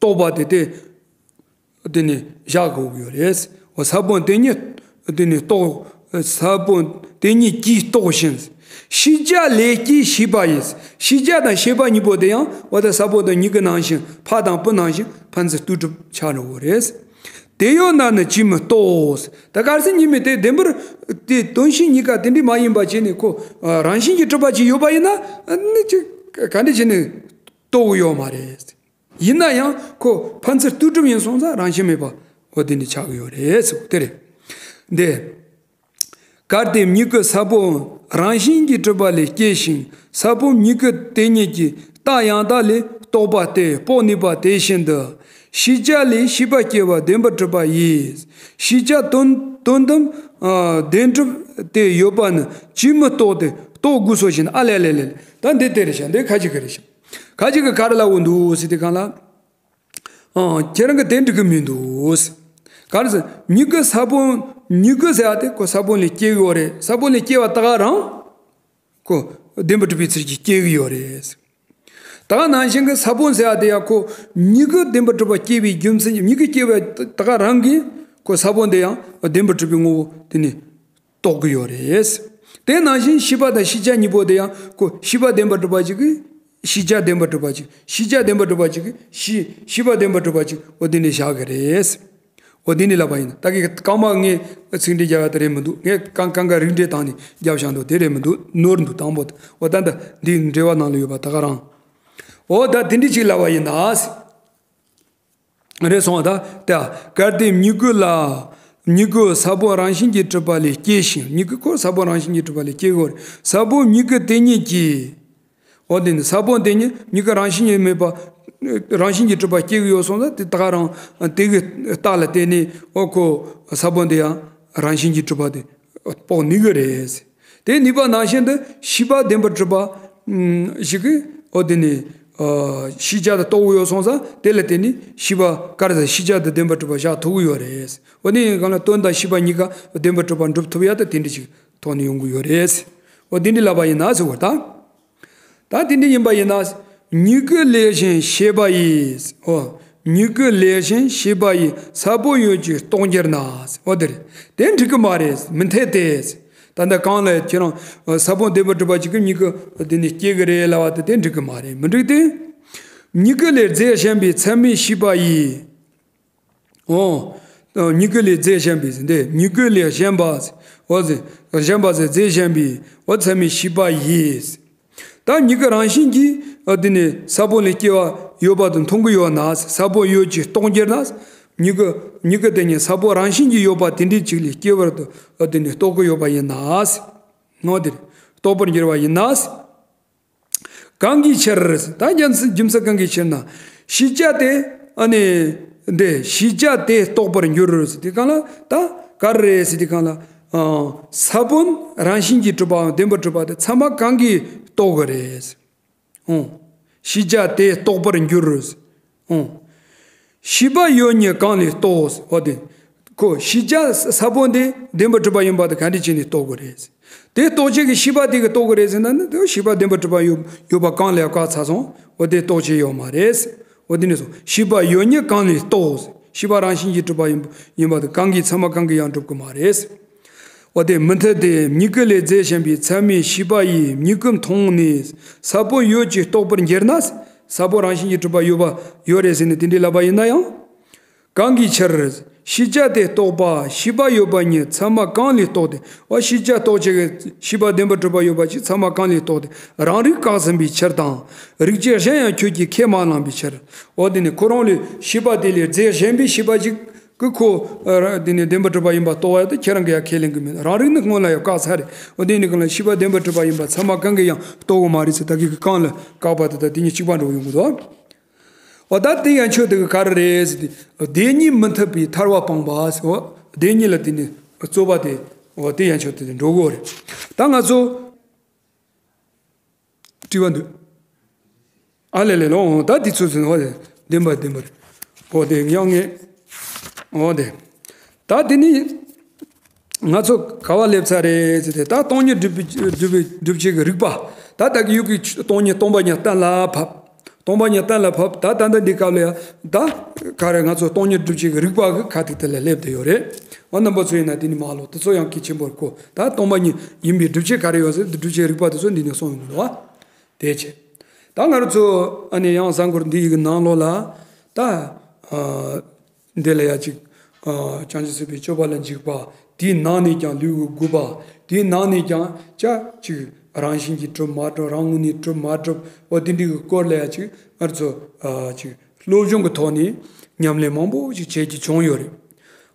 བོ་བཏོགས་པ་དེ་དེ་དེ་ནས་བཞག་དགོས་ཀྱི་ཡོད་རེད། འོ་ས་བོན་དེ་ཉིད་དེ་ནས་བཏོགས། ས་བོན་དེ་ཉིད་ཀྱིས་བཏོགས་ཤིང་། ཤེས་བྱ་ལས་སྐྱེས་ཤེས་པ་ཡིས། ཤེས་བྱ་དང་ཤེས་པ་གཉིས་པོ་དེ་ཡང་འོ་ད་ས་བོན་དང་མྱུ་གུ་ནང་བཞིན། ཕ་དང་བུ་ནང་བཞིན་ཕན་ཚུན་ལྟོས་གྲུབ་ཆགས་འགྲོ་གི་རེད། དེ་ཡོད་ན་ནི་ཅིས་མི་རྟོགས། ད་གལ་སྲིད་གཉིས་མེད་དེ་བདེན་པར་དེ་དོན་ཤེས་གཉིས་ཀ་དེ་འདྲ་མ་ཡིན་པ་བྱས་ནས་ཁོ་རང་བཞིན་གྱིས་གྲུབ་པ་ཅིག་ཡོད་པ་ཡིན་ན་ནི་ཅིག་ག་འདྲ་བྱས་ནས་རྟོགས་ཡོད་མ་རེད། ཡིན་ན་ཡང་ཁོ་ཕན་ཚུན་ལྟོས་གྲུབ་ཡིན་སོང་ཙང་རང་བཞིན་མེད་པ་འོ་དེ་འདྲ་ཆགས་ཀྱི་ཡོད་རེད་ཟེར་དེ་རེད། འདི། གལ་ཏེ་མྱུ་གུ་ས་བོན་རང་བཞིན་གྱིས་གྲུབ་པ་ལས་སྐྱེས་ཤིང་། ས་བོན་མྱུ་གུ་དེ་ཉིད་ཀྱིས་རྟགས་ཡང་དག་ལས་བཏོགས་པ་སྟེ་བོགས་ནུས་པ་དེ་བཞིན་དུ། ཤེས་བྱ་ལས་ཤེས་པ་སྐྱེ་བ་བདེན་པར་གྲུབ་པ་ཡིས། ཤེས་བྱ་དོན་དོན་དམ་ཨ་བདེན་གྲུབ་དེ་ཡོད་པ་ནི་ཅིས་མི་རྟོགས་ཏེ་རྟོགས་དགོས་སོ་ཞེ་ན། ཨ་ལེ་ལེ་ལེ་ལེ། ད་འདི་དེ་རེད་ཤག་འདི་ཁ་ཅིག་གི་རེད་ཤག་ཁ་ཅིག་གི་ག་རེ་ལབ་ཀྱི་འདུག་ཟེར་དུས་གང་ལ། ཨང་། ཁྱེད་རང་གིས་དེ་འགྲིག་གི་མི་འདུག་ག་རེ་ཟེར། མྱུ་གུ་ས་བོན། མྱུ་གུ་ཟེར་ཡ་དེ་ཁོ་ས་བོན་ལས་སྐྱེ་གི་ཡོད་རེད། ས་བོན་ལས་སྐྱེ་བ་ད་ག་རང་ཁོ་བདེན་པར་གྲུབ་པའི་ཚུལ་གྱིས་སྐྱེ་གི་ཡོད་རེད། ད་ག་ནང་བཞིན་གྱི་ས་བོན་ཟེར་ཡ་དེ་ཡང་ཁོ་མྱུ་གུ་བདེན་པར་གྲུབ་པ་སྐྱེ་བའི་རྒྱུ་མཚན། མྱུ་གུ་སྐྱེ་བ་ད་ག་རང་གིས་ཁོ་ས་བོན་དེ་ཡང་བདེན་པར་གྲུབ་པའི་ངོ་བོ་དེ་ནི་རྟོགས་ཀྱི་ཡོད་རེད། དེ་ནང་བཞིན་ཤེས་པ་དང་ཤེས་བྱ་གཉིས་པོ་དེ་ཡང་ཁོ་ཤེས་པ་བདེན་པར་གྲུབ་པ་གཅིག་གིས་ཤེས་བྱ་བདེན་པར་གྲུབ་པ་གཅིག་ཤེས་བྱ་བདེན་པར་གྲུབ་པ་གཅིག་གིས་ཤེས་ཤེས་པ་བདེན་པར་གྲུབ་པ་གཅིག་འོ་དེ་ནས་བཞག་གི་རེད། འོ་དེ་ནས་ལབ་པ་ཡིན། ད་གི་རྐང་མ་ངས་ཚིག་འགྲེལ་རྒྱབ་ཡ་དེ་རེད་མི་འདུག་ངས་རྐང་རྐང་ག་རིགས་འགྲེ་བཏང་ནས་རྒྱབ་བཞག་འདུག་དེ་རེད་མི་འདུག་ནོར་འདུག་དང་པོ་དེ། འོ་ད་ད་འདི་འགྲེལ་བ་ནང་ལ་ཡོད་པ་ད་ག་རང་། འོ་ད་དེ་འདྲ་ཅིག་ལབ་པ་ཡིན་ན། རེད་སོང་བ་ད་ལྟ། གལ་ཏེ་མྱུ་གུ་ལ། མྱུ་གུ་ས་བོན་རང་བཞིན་གྱིས་གྲུབ་པ་ལས་སྐྱེས་ཤིང་། མྱུ་གུ་ཁོ་ས་བོན་རང་བཞིན་གྱིས་གྲུབ་པ་ལས་སྐྱེ་གི་ཡོད་རེད། ས་བོན་མྱུ་གུ་དེ་ཉིད་ཀྱིས། འོ་དེ་ནི་ས་བོན་དེ་ཉིད་མྱུ་གུ་རང་བཞིན་གྱིས་མེད་པ། རང་བཞིན་གྱིས་གྲུབ་པ་སྐྱེ་གི་ཡོད་སོང་ཙང་དེ་ད་ག་རང་དེ་གི་རྟགས་ལ་བརྟེན་ནས་འོ་ཁོ་ས་བོན་དེ་ཡང་རང་བཞིན་གྱིས་གྲུབ་པ་དེ་དཔོག་ནུས་གི་རེད། དེ་ནུས་པ་ནང་བཞིན་དུ་ཤེས་པ་བདེན་པར་གྲུབ་པ་ཞིག་གིས་འོ་དེ་ནི་ཤེས་བྱ་དེ་རྟོགས་ཡོད་སོང་ཙང་དེ་ལ་བརྟེན་ནས་ཤེས་པ་ག་རེ་ཟེར། ཤེས་བྱ་དེ་བདེན་པར་གྲུབ་པ་བཞག་ཐུབ་ཀྱི་ཡོད་རེད། འོ་དེ་ཡིན་གང་ལ་དོན་དང་ཤེས་པ་གཉིས་ཀ་བདེན་པར་གྲུབ་པ་འགྲུབ་ཐུབ་ཡ་དེ་དེ་འདྲ་ཞིག་ཐོག་ནས་ཡོང་གི་ཡོད་རེད། འོ་དེ་འདྲ་ལབ་པ་ཡིན་ན་ཟེར་བ་དང་། ད་དེ་འདྲ་ཡིན་པ་ཡིན་ན། མྱུ་གུ་ལས་གཞན་ཤེས་པ་ཡིས། འོ། མྱུ་གུ་ལས་གཞན་ཤེས་པ་ཡིས་ས་བོན་ཡོད་ཅེས་རྟོགས་འགྱུར་ན། འོ་དེ་རེད། དེ་འགྲིག་གི་མ་རེད། མི་འཐད་དེ། ད་ལྟ་གང་ལ་ཁྱེད་རང་ས་བོན་བདེན་པར་གྲུབ་པ་ཅིག་གིས་མྱུ་གུ་དེ་ནི་སྐྱེ་གི་རེད་ལབ་པ་དེ་དེ་འགྲིག་གི་མ་རེད། མི་འགྲིག་སྟེ། མྱུ་གུ་ལས་རྫས་གཞན་པའི་ཚད་མས་ཤེས་པ་ཡིས། འོ། མྱུ་གུ་ལས་རྫས་གཞན་པའི་འདི། མྱུ་གུ་ལས་གཞན་པ། འོ་ཟེར། གཞན་པ་ཟེར། རྫས་གཞན་པའི་འོ་ཚད་མས་ཤེས་པ་ཡིས། ད་མྱུ་གུ་རང་བཞིན་གྱིས་འོ་དེ་ནི་ས་བོན་ལས་སྐྱེ་བ་ཡོད་པ་དེ་མཐོང་གི་ཡོད་ན། ས་བོན་ཡོད་ཅེས་རྟོགས་འགྱུར་ན། མྱུ་གུ་མྱུ་གུ་དེ་ཉིད་ས་བོན་རང་བཞིན་གྱིས་ཡོད་པ་དེ་འདྲའི་ཅིག་ལས་སྐྱེ་བར་དུ་འོ་དེ་ནི་རྟོགས་ཀྱི་ཡོད་པ་ཡིན་ན། འོ་དེ་རྟོགས་པར་འགྱུར་བ་ཡིན་ན། གང་གི་ཕྱིར། ད་རྒྱུ་མཚན་རྒྱུ་མཚན་གང་གི་ཕྱིར་ན། ཤེས་བྱ་དེ་ཨ་ནི་འདི་ཤེས་བྱ་དེ་རྟོགས་པར་འགྱུར་ཟེར་དུས་གང་ལ་ད་ ག་རེ་རེད་ཟེར་དུས་སྒང་ལ། ཨ། ས་བོན་རང་བཞིན་གྱིས་གྲུབ་པའམ་བདེན་པར་གྲུབ་པ་དེ་ཚད་མ་གང་གིས་རྟོགས་དགོས་རེད། ཨོ། ཤེས་བྱ་དེ་རྟོགས་པར་འགྱུར། ཨོ། ཤེས་པ་ཡོད་ཉིད་གང་ལས་རྟོགས། འོ་དེ། ཁོ་ཤེས་བྱ་ས་བོན་དེ་བདེན་པར་གྲུབ་པ་ཡིན་པ་དེ་ག་འདྲ་བྱས་ནས་རྟོགས་དགོས་རེད། དེ་རྟོགས་བྱེད་ཀྱི་ཤེས་པ་དེ་གིས་རྟོགས་དགོས་རེད་ཟེར་ན་ནི། དེ་ཤེས་པ་བདེན་པར་གྲུབ་པ་ཡོད་ཡོད་པ་གང་ལས་བཀག་ཚར་སོང་། འོ་དེ་རྟོགས་བྱེད་ཡོད་མ་རེད། འོ་དེ་ནས་སོང་། ཤེས་པ་ཡོད་ཉིད་གང་ལས་རྟོགས། ཤེས་པ་རང་བཞིན་གྱིས་གྲུབ་པ་ཡིན་ཡིན་པ་དེ་གང་གིས་ཚད་མ་གང་གིས་ཡང་གྲུབ་ཀྱི་མ་རེད། འོ་དེ་མུ་མཐུད་དེ་མྱུ་གུ་ལས་རྫས་གཞན་པའི་ཚད་མའི་ཤེས་པ་ཡིས་མྱུ་གུ་མཐོང་ནས་ས་བོན་ཡོད་ཅེས་རྟོགས་པར་འགྱུར་ན། ས་བོན་རང་བཞིན་གྱིས་གྲུབ་པ་ཡོད་པ་ཡོད་རེད་ཟེར་ནས་དེ་འདྲའི་ལབ་པ་ཡིན་ན་ཡང་། གང་གི་ཕྱིར། ཤེས་བྱ་དེ་རྟོགས་པ་ཤེས་པ་ཡོད་པ་ཉིད་ཚད་མ་གང་ལས་རྟོགས་ཏེ། འོ་ཤེས་བྱ་རྟོགས་བྱེད་ཀྱི་ཤེས་པ་བདེན་པར་གྲུབ་པ་ཡོད་པ་ཅིག་ཚད་མ་གང་ལས་རྟོགས་ཏེ་རང་རིག་བཀག་ཟིན་པའི་ཕྱིར་དང་། རིག་བྱེད་གཞན་ཡང་ཁྱོད་ཀྱིས་ཁས་མ་བླངས་པའི་ཕྱིར། འོ་དེ་ནི་ཁོ་རང་ལས་ཤེས་པ་དེ་ལས་རྫས་གཞན་པའི་ཤེས་པ་ཅིག་གིས་ཁོ། ཨ། དེ་ནི་བདེན་པར་གྲུབ་པ་ཡིན་པ་རྟོགས་ཡ་དེ་ཁྱེད་རང་གིས་ཡང་ཁས་ལེན་གྱི་མེད། རང་རིག་ནི་སྔོན་ལ་ཡང་བཀག་ཚར་རེད། འོ་དེ་ནི་གང་ལ་ཤེས་པ་བདེན་པར་གྲུབ་པ་ཡིན་པ་ཚད་མ་གང་གིས་ཡང་རྟོགས་དགོས་མ་རེད་ཟེར། ད་གིན་གྱི་གང་ལ་བཀག་པ་དེ་དང་དེ་གཉིས་གཅིག་པ་འདྲ་བོ་ཡོང་གི་འདུག། འོ་ད་དེ་ཡན་ཆོད་དེ་གི་ག་རེ་རེད་ཟེར་དུས། བདེན་གཉིས་མི་མཐུན་པའི་ཐར་བ་སྤངས་པ་ཟེར། འོ་བདེན་གཉིས་ལ་དེ་ནི་རྩོད་པ་དེ། འོ་དེ་ཡན་ཆོད་དེ་འགྲོ་གི་རེད། ད་ང་ཚོ། དྲི་བ་འདུག། ཨ་ལེ་ལེ་ལོ། ད་དེ་ཚོ་ཚོ་འོ་དེ་བདེན་པ་བདེན་པ་རེད། འོ་དེ་ཡང་ངས། འོ་དེ། ད་དེ་ནི་ང་ཚོ་ག་བ་སླེབས་ཚར་རེད་ཟེར་ཏེ། ད་སྟོང་ཉིད་སྒྲུབ་པའི་སྒྲུབ་པའི་སྒྲུབ་བྱེད་ཀྱི་རིགས་པ། ད་ད་གི་ཡུག་གི་སྟོང་ཉིད་སྟོང་པ་ཉིད་གཏན་ལ་ཕབ། སྟོང་པ་ཉིད་གཏན་ལ་ཕབ། ད་ད་ལྟ་འདི་སྐབས་ལ་ཡང་ད་ག་རེ་ང་ཚོ་སྟོང་ཉིད་སྒྲུབ་བྱེད་ཀྱི་རིགས་པ་གི་ཁ་ཐུག་དེ་ལ་སླེབས་བསྡད་ཡོད་རེད། འོ་རྣམ་པ་ཚོ་ཡིན་ན་དེ་ནི་མ་ལོ་དེ་ཚོ་ཡང་གལ་ཆེན་པོར་གོ། ད་སྟོང་པ་ཉིད་ཡིན་པའི་སྒྲུབ་བྱེད་ག་རེ་ཡོད་ཟེར་དེ་སྒྲུབ་བྱེད་རིགས་པ་དེ་ཚོ་འདི་ནས་གསུངས་ཡོང་གི་འདུག་བ། དེ་བྱས། ད་ང་རང་ཚོ་ཨ་ནི་ཡང་གཟའ་འཁོར་འདི་ཡི་གི་ནང་ལོགས་ལ་ད། ཨ། འདི་ལ་ཡ་ཅིག་ཨ། བྱང་ཆུབ་སེམས་དཔའི་སྤྱོད་པ་ལ་འཇུག་པ། དེའི་ནང་ནས་ཀྱང་ལུས་ཀྱི་དགུ་པ། དེའི་ནང་ནས་ཀྱང་ཅག་ཅིག་རང་བཞིན་གྱིས་གྲུབ་མ་གྲུབ། རང་ངོས་ནས་གྲུབ་མ་གྲུབ། འོ་དེ་འདྲའི་གི་སྐོར་ལ་ཡ་ཅིག་ང་ཚོ། ཨ། ཅིག་སློབ་སྦྱོང་གི་ཐོག་ནས་ཉམས་ལེན་མང་པོ་ཅིག་བྱེད་ཀྱི་བྱུང་ཡོད་རེད།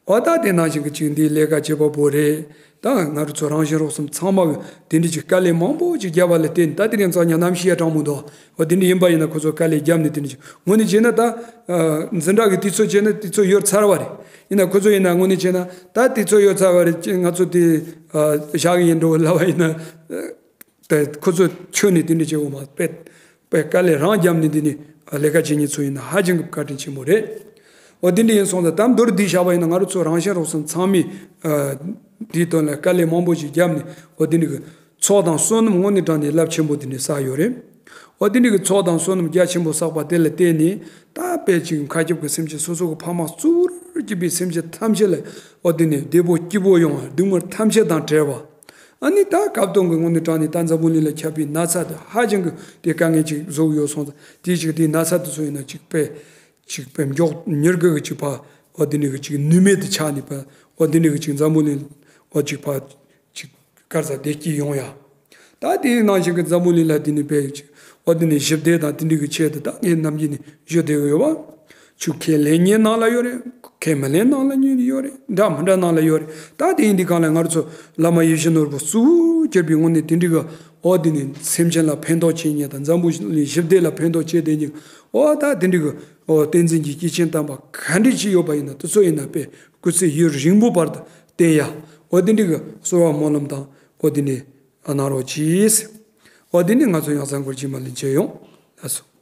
འོ་ད་དེ་ནང་བཞིན་གྱི་ཅིག་འདིའི་ལས་ཀ་བྱེད་པ་པོ་རེད། ད་ང་རང་ཚོ་རང་གཞན་རོགས་གསུམ་ཚང་མ་གི་དེ་འདྲ་ཅིག་དཀའ་ལས་མང་པོ་ཅིག་བརྒྱབ་པ་ལ་བརྟེན་ད་དེ་རིང་ཙང་ཉ་གནམ་གཤིས་ཡ་གྲང་མོ་འདུག། འོ་དེ་འདྲ་ཡིན་པ་ཡིན་ན་ཁོ་ཚོ་དཀའ་ལས་བརྒྱབ་ནས་དེ་འདྲ་ཅིག་དངོས་གནས་བྱས་ན་ད། ཨ། འཛིན་གྲྭ་གི་དུས་ཚོད་བྱས་ན་དུས་ཚོད་ཡོལ་ཚར་བ་རེད། ཡིན་ན་ཁོ་ཚོ་ཡིན་ན་དངོས་གནས་བྱས་ན་ད་དུས་ཚོད་ཡོལ་ཚར་བ་རེད། ང་ཚོ་དེ། ཨ། བཞག་གི་ཡིན་འགྲོ་ལབ་པ་ཡིན་ན། ཨ། དེ་ཁོ་ཚོ་ཁྱོན་ནས་དེ་འདྲ་བྱེད་དགོས་མ་རེད། དཔེ་དཀའ་ལས་རང་བརྒྱབ་ནས་འདི་ནས་ལས་ཀ་བྱེད་མཁན་ཚོ་ཡིན་ན་ཧ་ཅང་གི་བཀའ་དྲིན་ཆེན་པོ་རེད། འོ་དེ་འདྲ་ཡིན་སོང་ཙང་ད་མདོར་བསྡུས་བཞག་པ་ཡིན་ན་ང་རང་ཚོ་རང་གཞན་རོགས་གསུམ་ཚང་མས། ཨ། འདིའི་དོན་ལ་དཀའ་ལས་མང་པོ་ཞིག་བརྒྱབ་ནས། འོ་དེ་འདྲ་གི་ཚོགས་དང་བསོད་ནམས་དངོས་གནས་དྲང་གནས་རླབས་ཆེན་པོ་དེ་འདྲ་བསགས་ཡོད་རེད། འོ་དེ་འདྲ་གི་ཚོགས་དང་བསོད་ནམས་རྒྱ་ཆེན་པོ་བསགས་པ་དེ་ལ་བརྟེན་ནས་ད་དཔེ་ཅིག་མཁའ་ཁྱབ་ཀྱི་སེམས་ཅན་སོ་སོ་གི་ཕ་མ་གཙོ་བོར་གྱུར་པའི་སེམས་ཅན་ཐམས་ཅད་ལ། འོ་དེ་ནས་བདེ་པོ་སྐྱིད་པོ་ཡོང་བ། སྡུག་བསྔལ་ཐམས་ཅད་དང་བྲལ་བ། ཨ་ནི་ད་སྐབས་དོན་གྱི་དངོས་གནས་དྲང་གནས་ད་འཛམ་བུ་གླིང་ལ་ཁྱབ་པའི་ན་ཚ་དེ་ཧ་ཅང་གི་དེ་དཀའ་ངལ་ཅིག་བཟོ་གི་ཡོད་སོང་ཙང་། དེ་ཅིག་དེའི་ན་ཚ་དེ་ཚོ་ཡིན་ན་ཅིག་དཔེ་ཅིག་དཔེ་མགྱོགས་མྱུར་གི་གི་ཅིག་ཕར། འོ་དེ་ནས་གི་ཅིག་ནུས་མེད་དུ་ཆགས་ནས་ཕར། འོ་དེ་ནས་གི་ཅིག་འཛམ་བུ་གླིང་། འོ་ཅིག་ཕར་ཅིག་ག་རེ་ཟ། བདེ་སྐྱིད་ཡོང་ཡ། ད་དེའི་ནང་བཞིན་གི་འཛམ་བུ་གླིང་ལ་དེ་ནས་དཔེ་ཅིག་འོ་དེ་ནས་ཞི་བདེ་དང་དེ་འདྲ་གི་ཆེད་དུ་ད་ངས་ནམ་རྒྱུན་ནས་ཞུ་བསྡད་ཡོད་པ། ཆོས་ཁས་ལེན་མཁན་ནང་ལ་ཡོད་རེད། ཁས་མི་ལེན་ནང་ལ་ཡོད་རེད། འདྲ་མི་འདྲ་ནང་ལ་ཡོད་རེད། ད་དེ་ཡིན་དུས་སྒང་ལ་ང་རང་ཚོ་བླ་མ་ཡིད་བཞིན་ནོར་བུ་གཙོ་བོར་གྱུར་པའི་དངོས་གནས་དེ་འདྲ་གི། འོ་དེ་ནས་སེམས་ཅན་ལ་ཕན་ཐོགས་བྱེད་མཁན་དང་འཛམ་བུ་གླིང་ཞི་བདེ་ལ་ཕན་ཐོགས་བྱེད་བསྡད་མཁན། འོ་ད་དེ་འདྲ་གི་འོ་བསྟན་འཛིན་གྱི་སྐྱེས་ཆེན་དམ་པ་ག་འདྲ་ཅིག་ཡོད་པ་ཡིན་ན་དེ་ཚོ་ཡིན་ན་དཔེ་སྐུ་ཚེ་ཡུན་རིང་པོ་བར་དུ་བརྟན་ཡ། འོ་དེ་འདྲ་གི་གསོལ་བ་སྨོན་ལམ་དང་། འོ་དེ་ནས་གནང་རོགས་གྱིས། འོ་དེ་ནས་ང་ཚོ་ཡང་གཟའ་འཁོར་རྗེས་མ་ལ་མཇལ་ཡོང་། ལགས་སོ།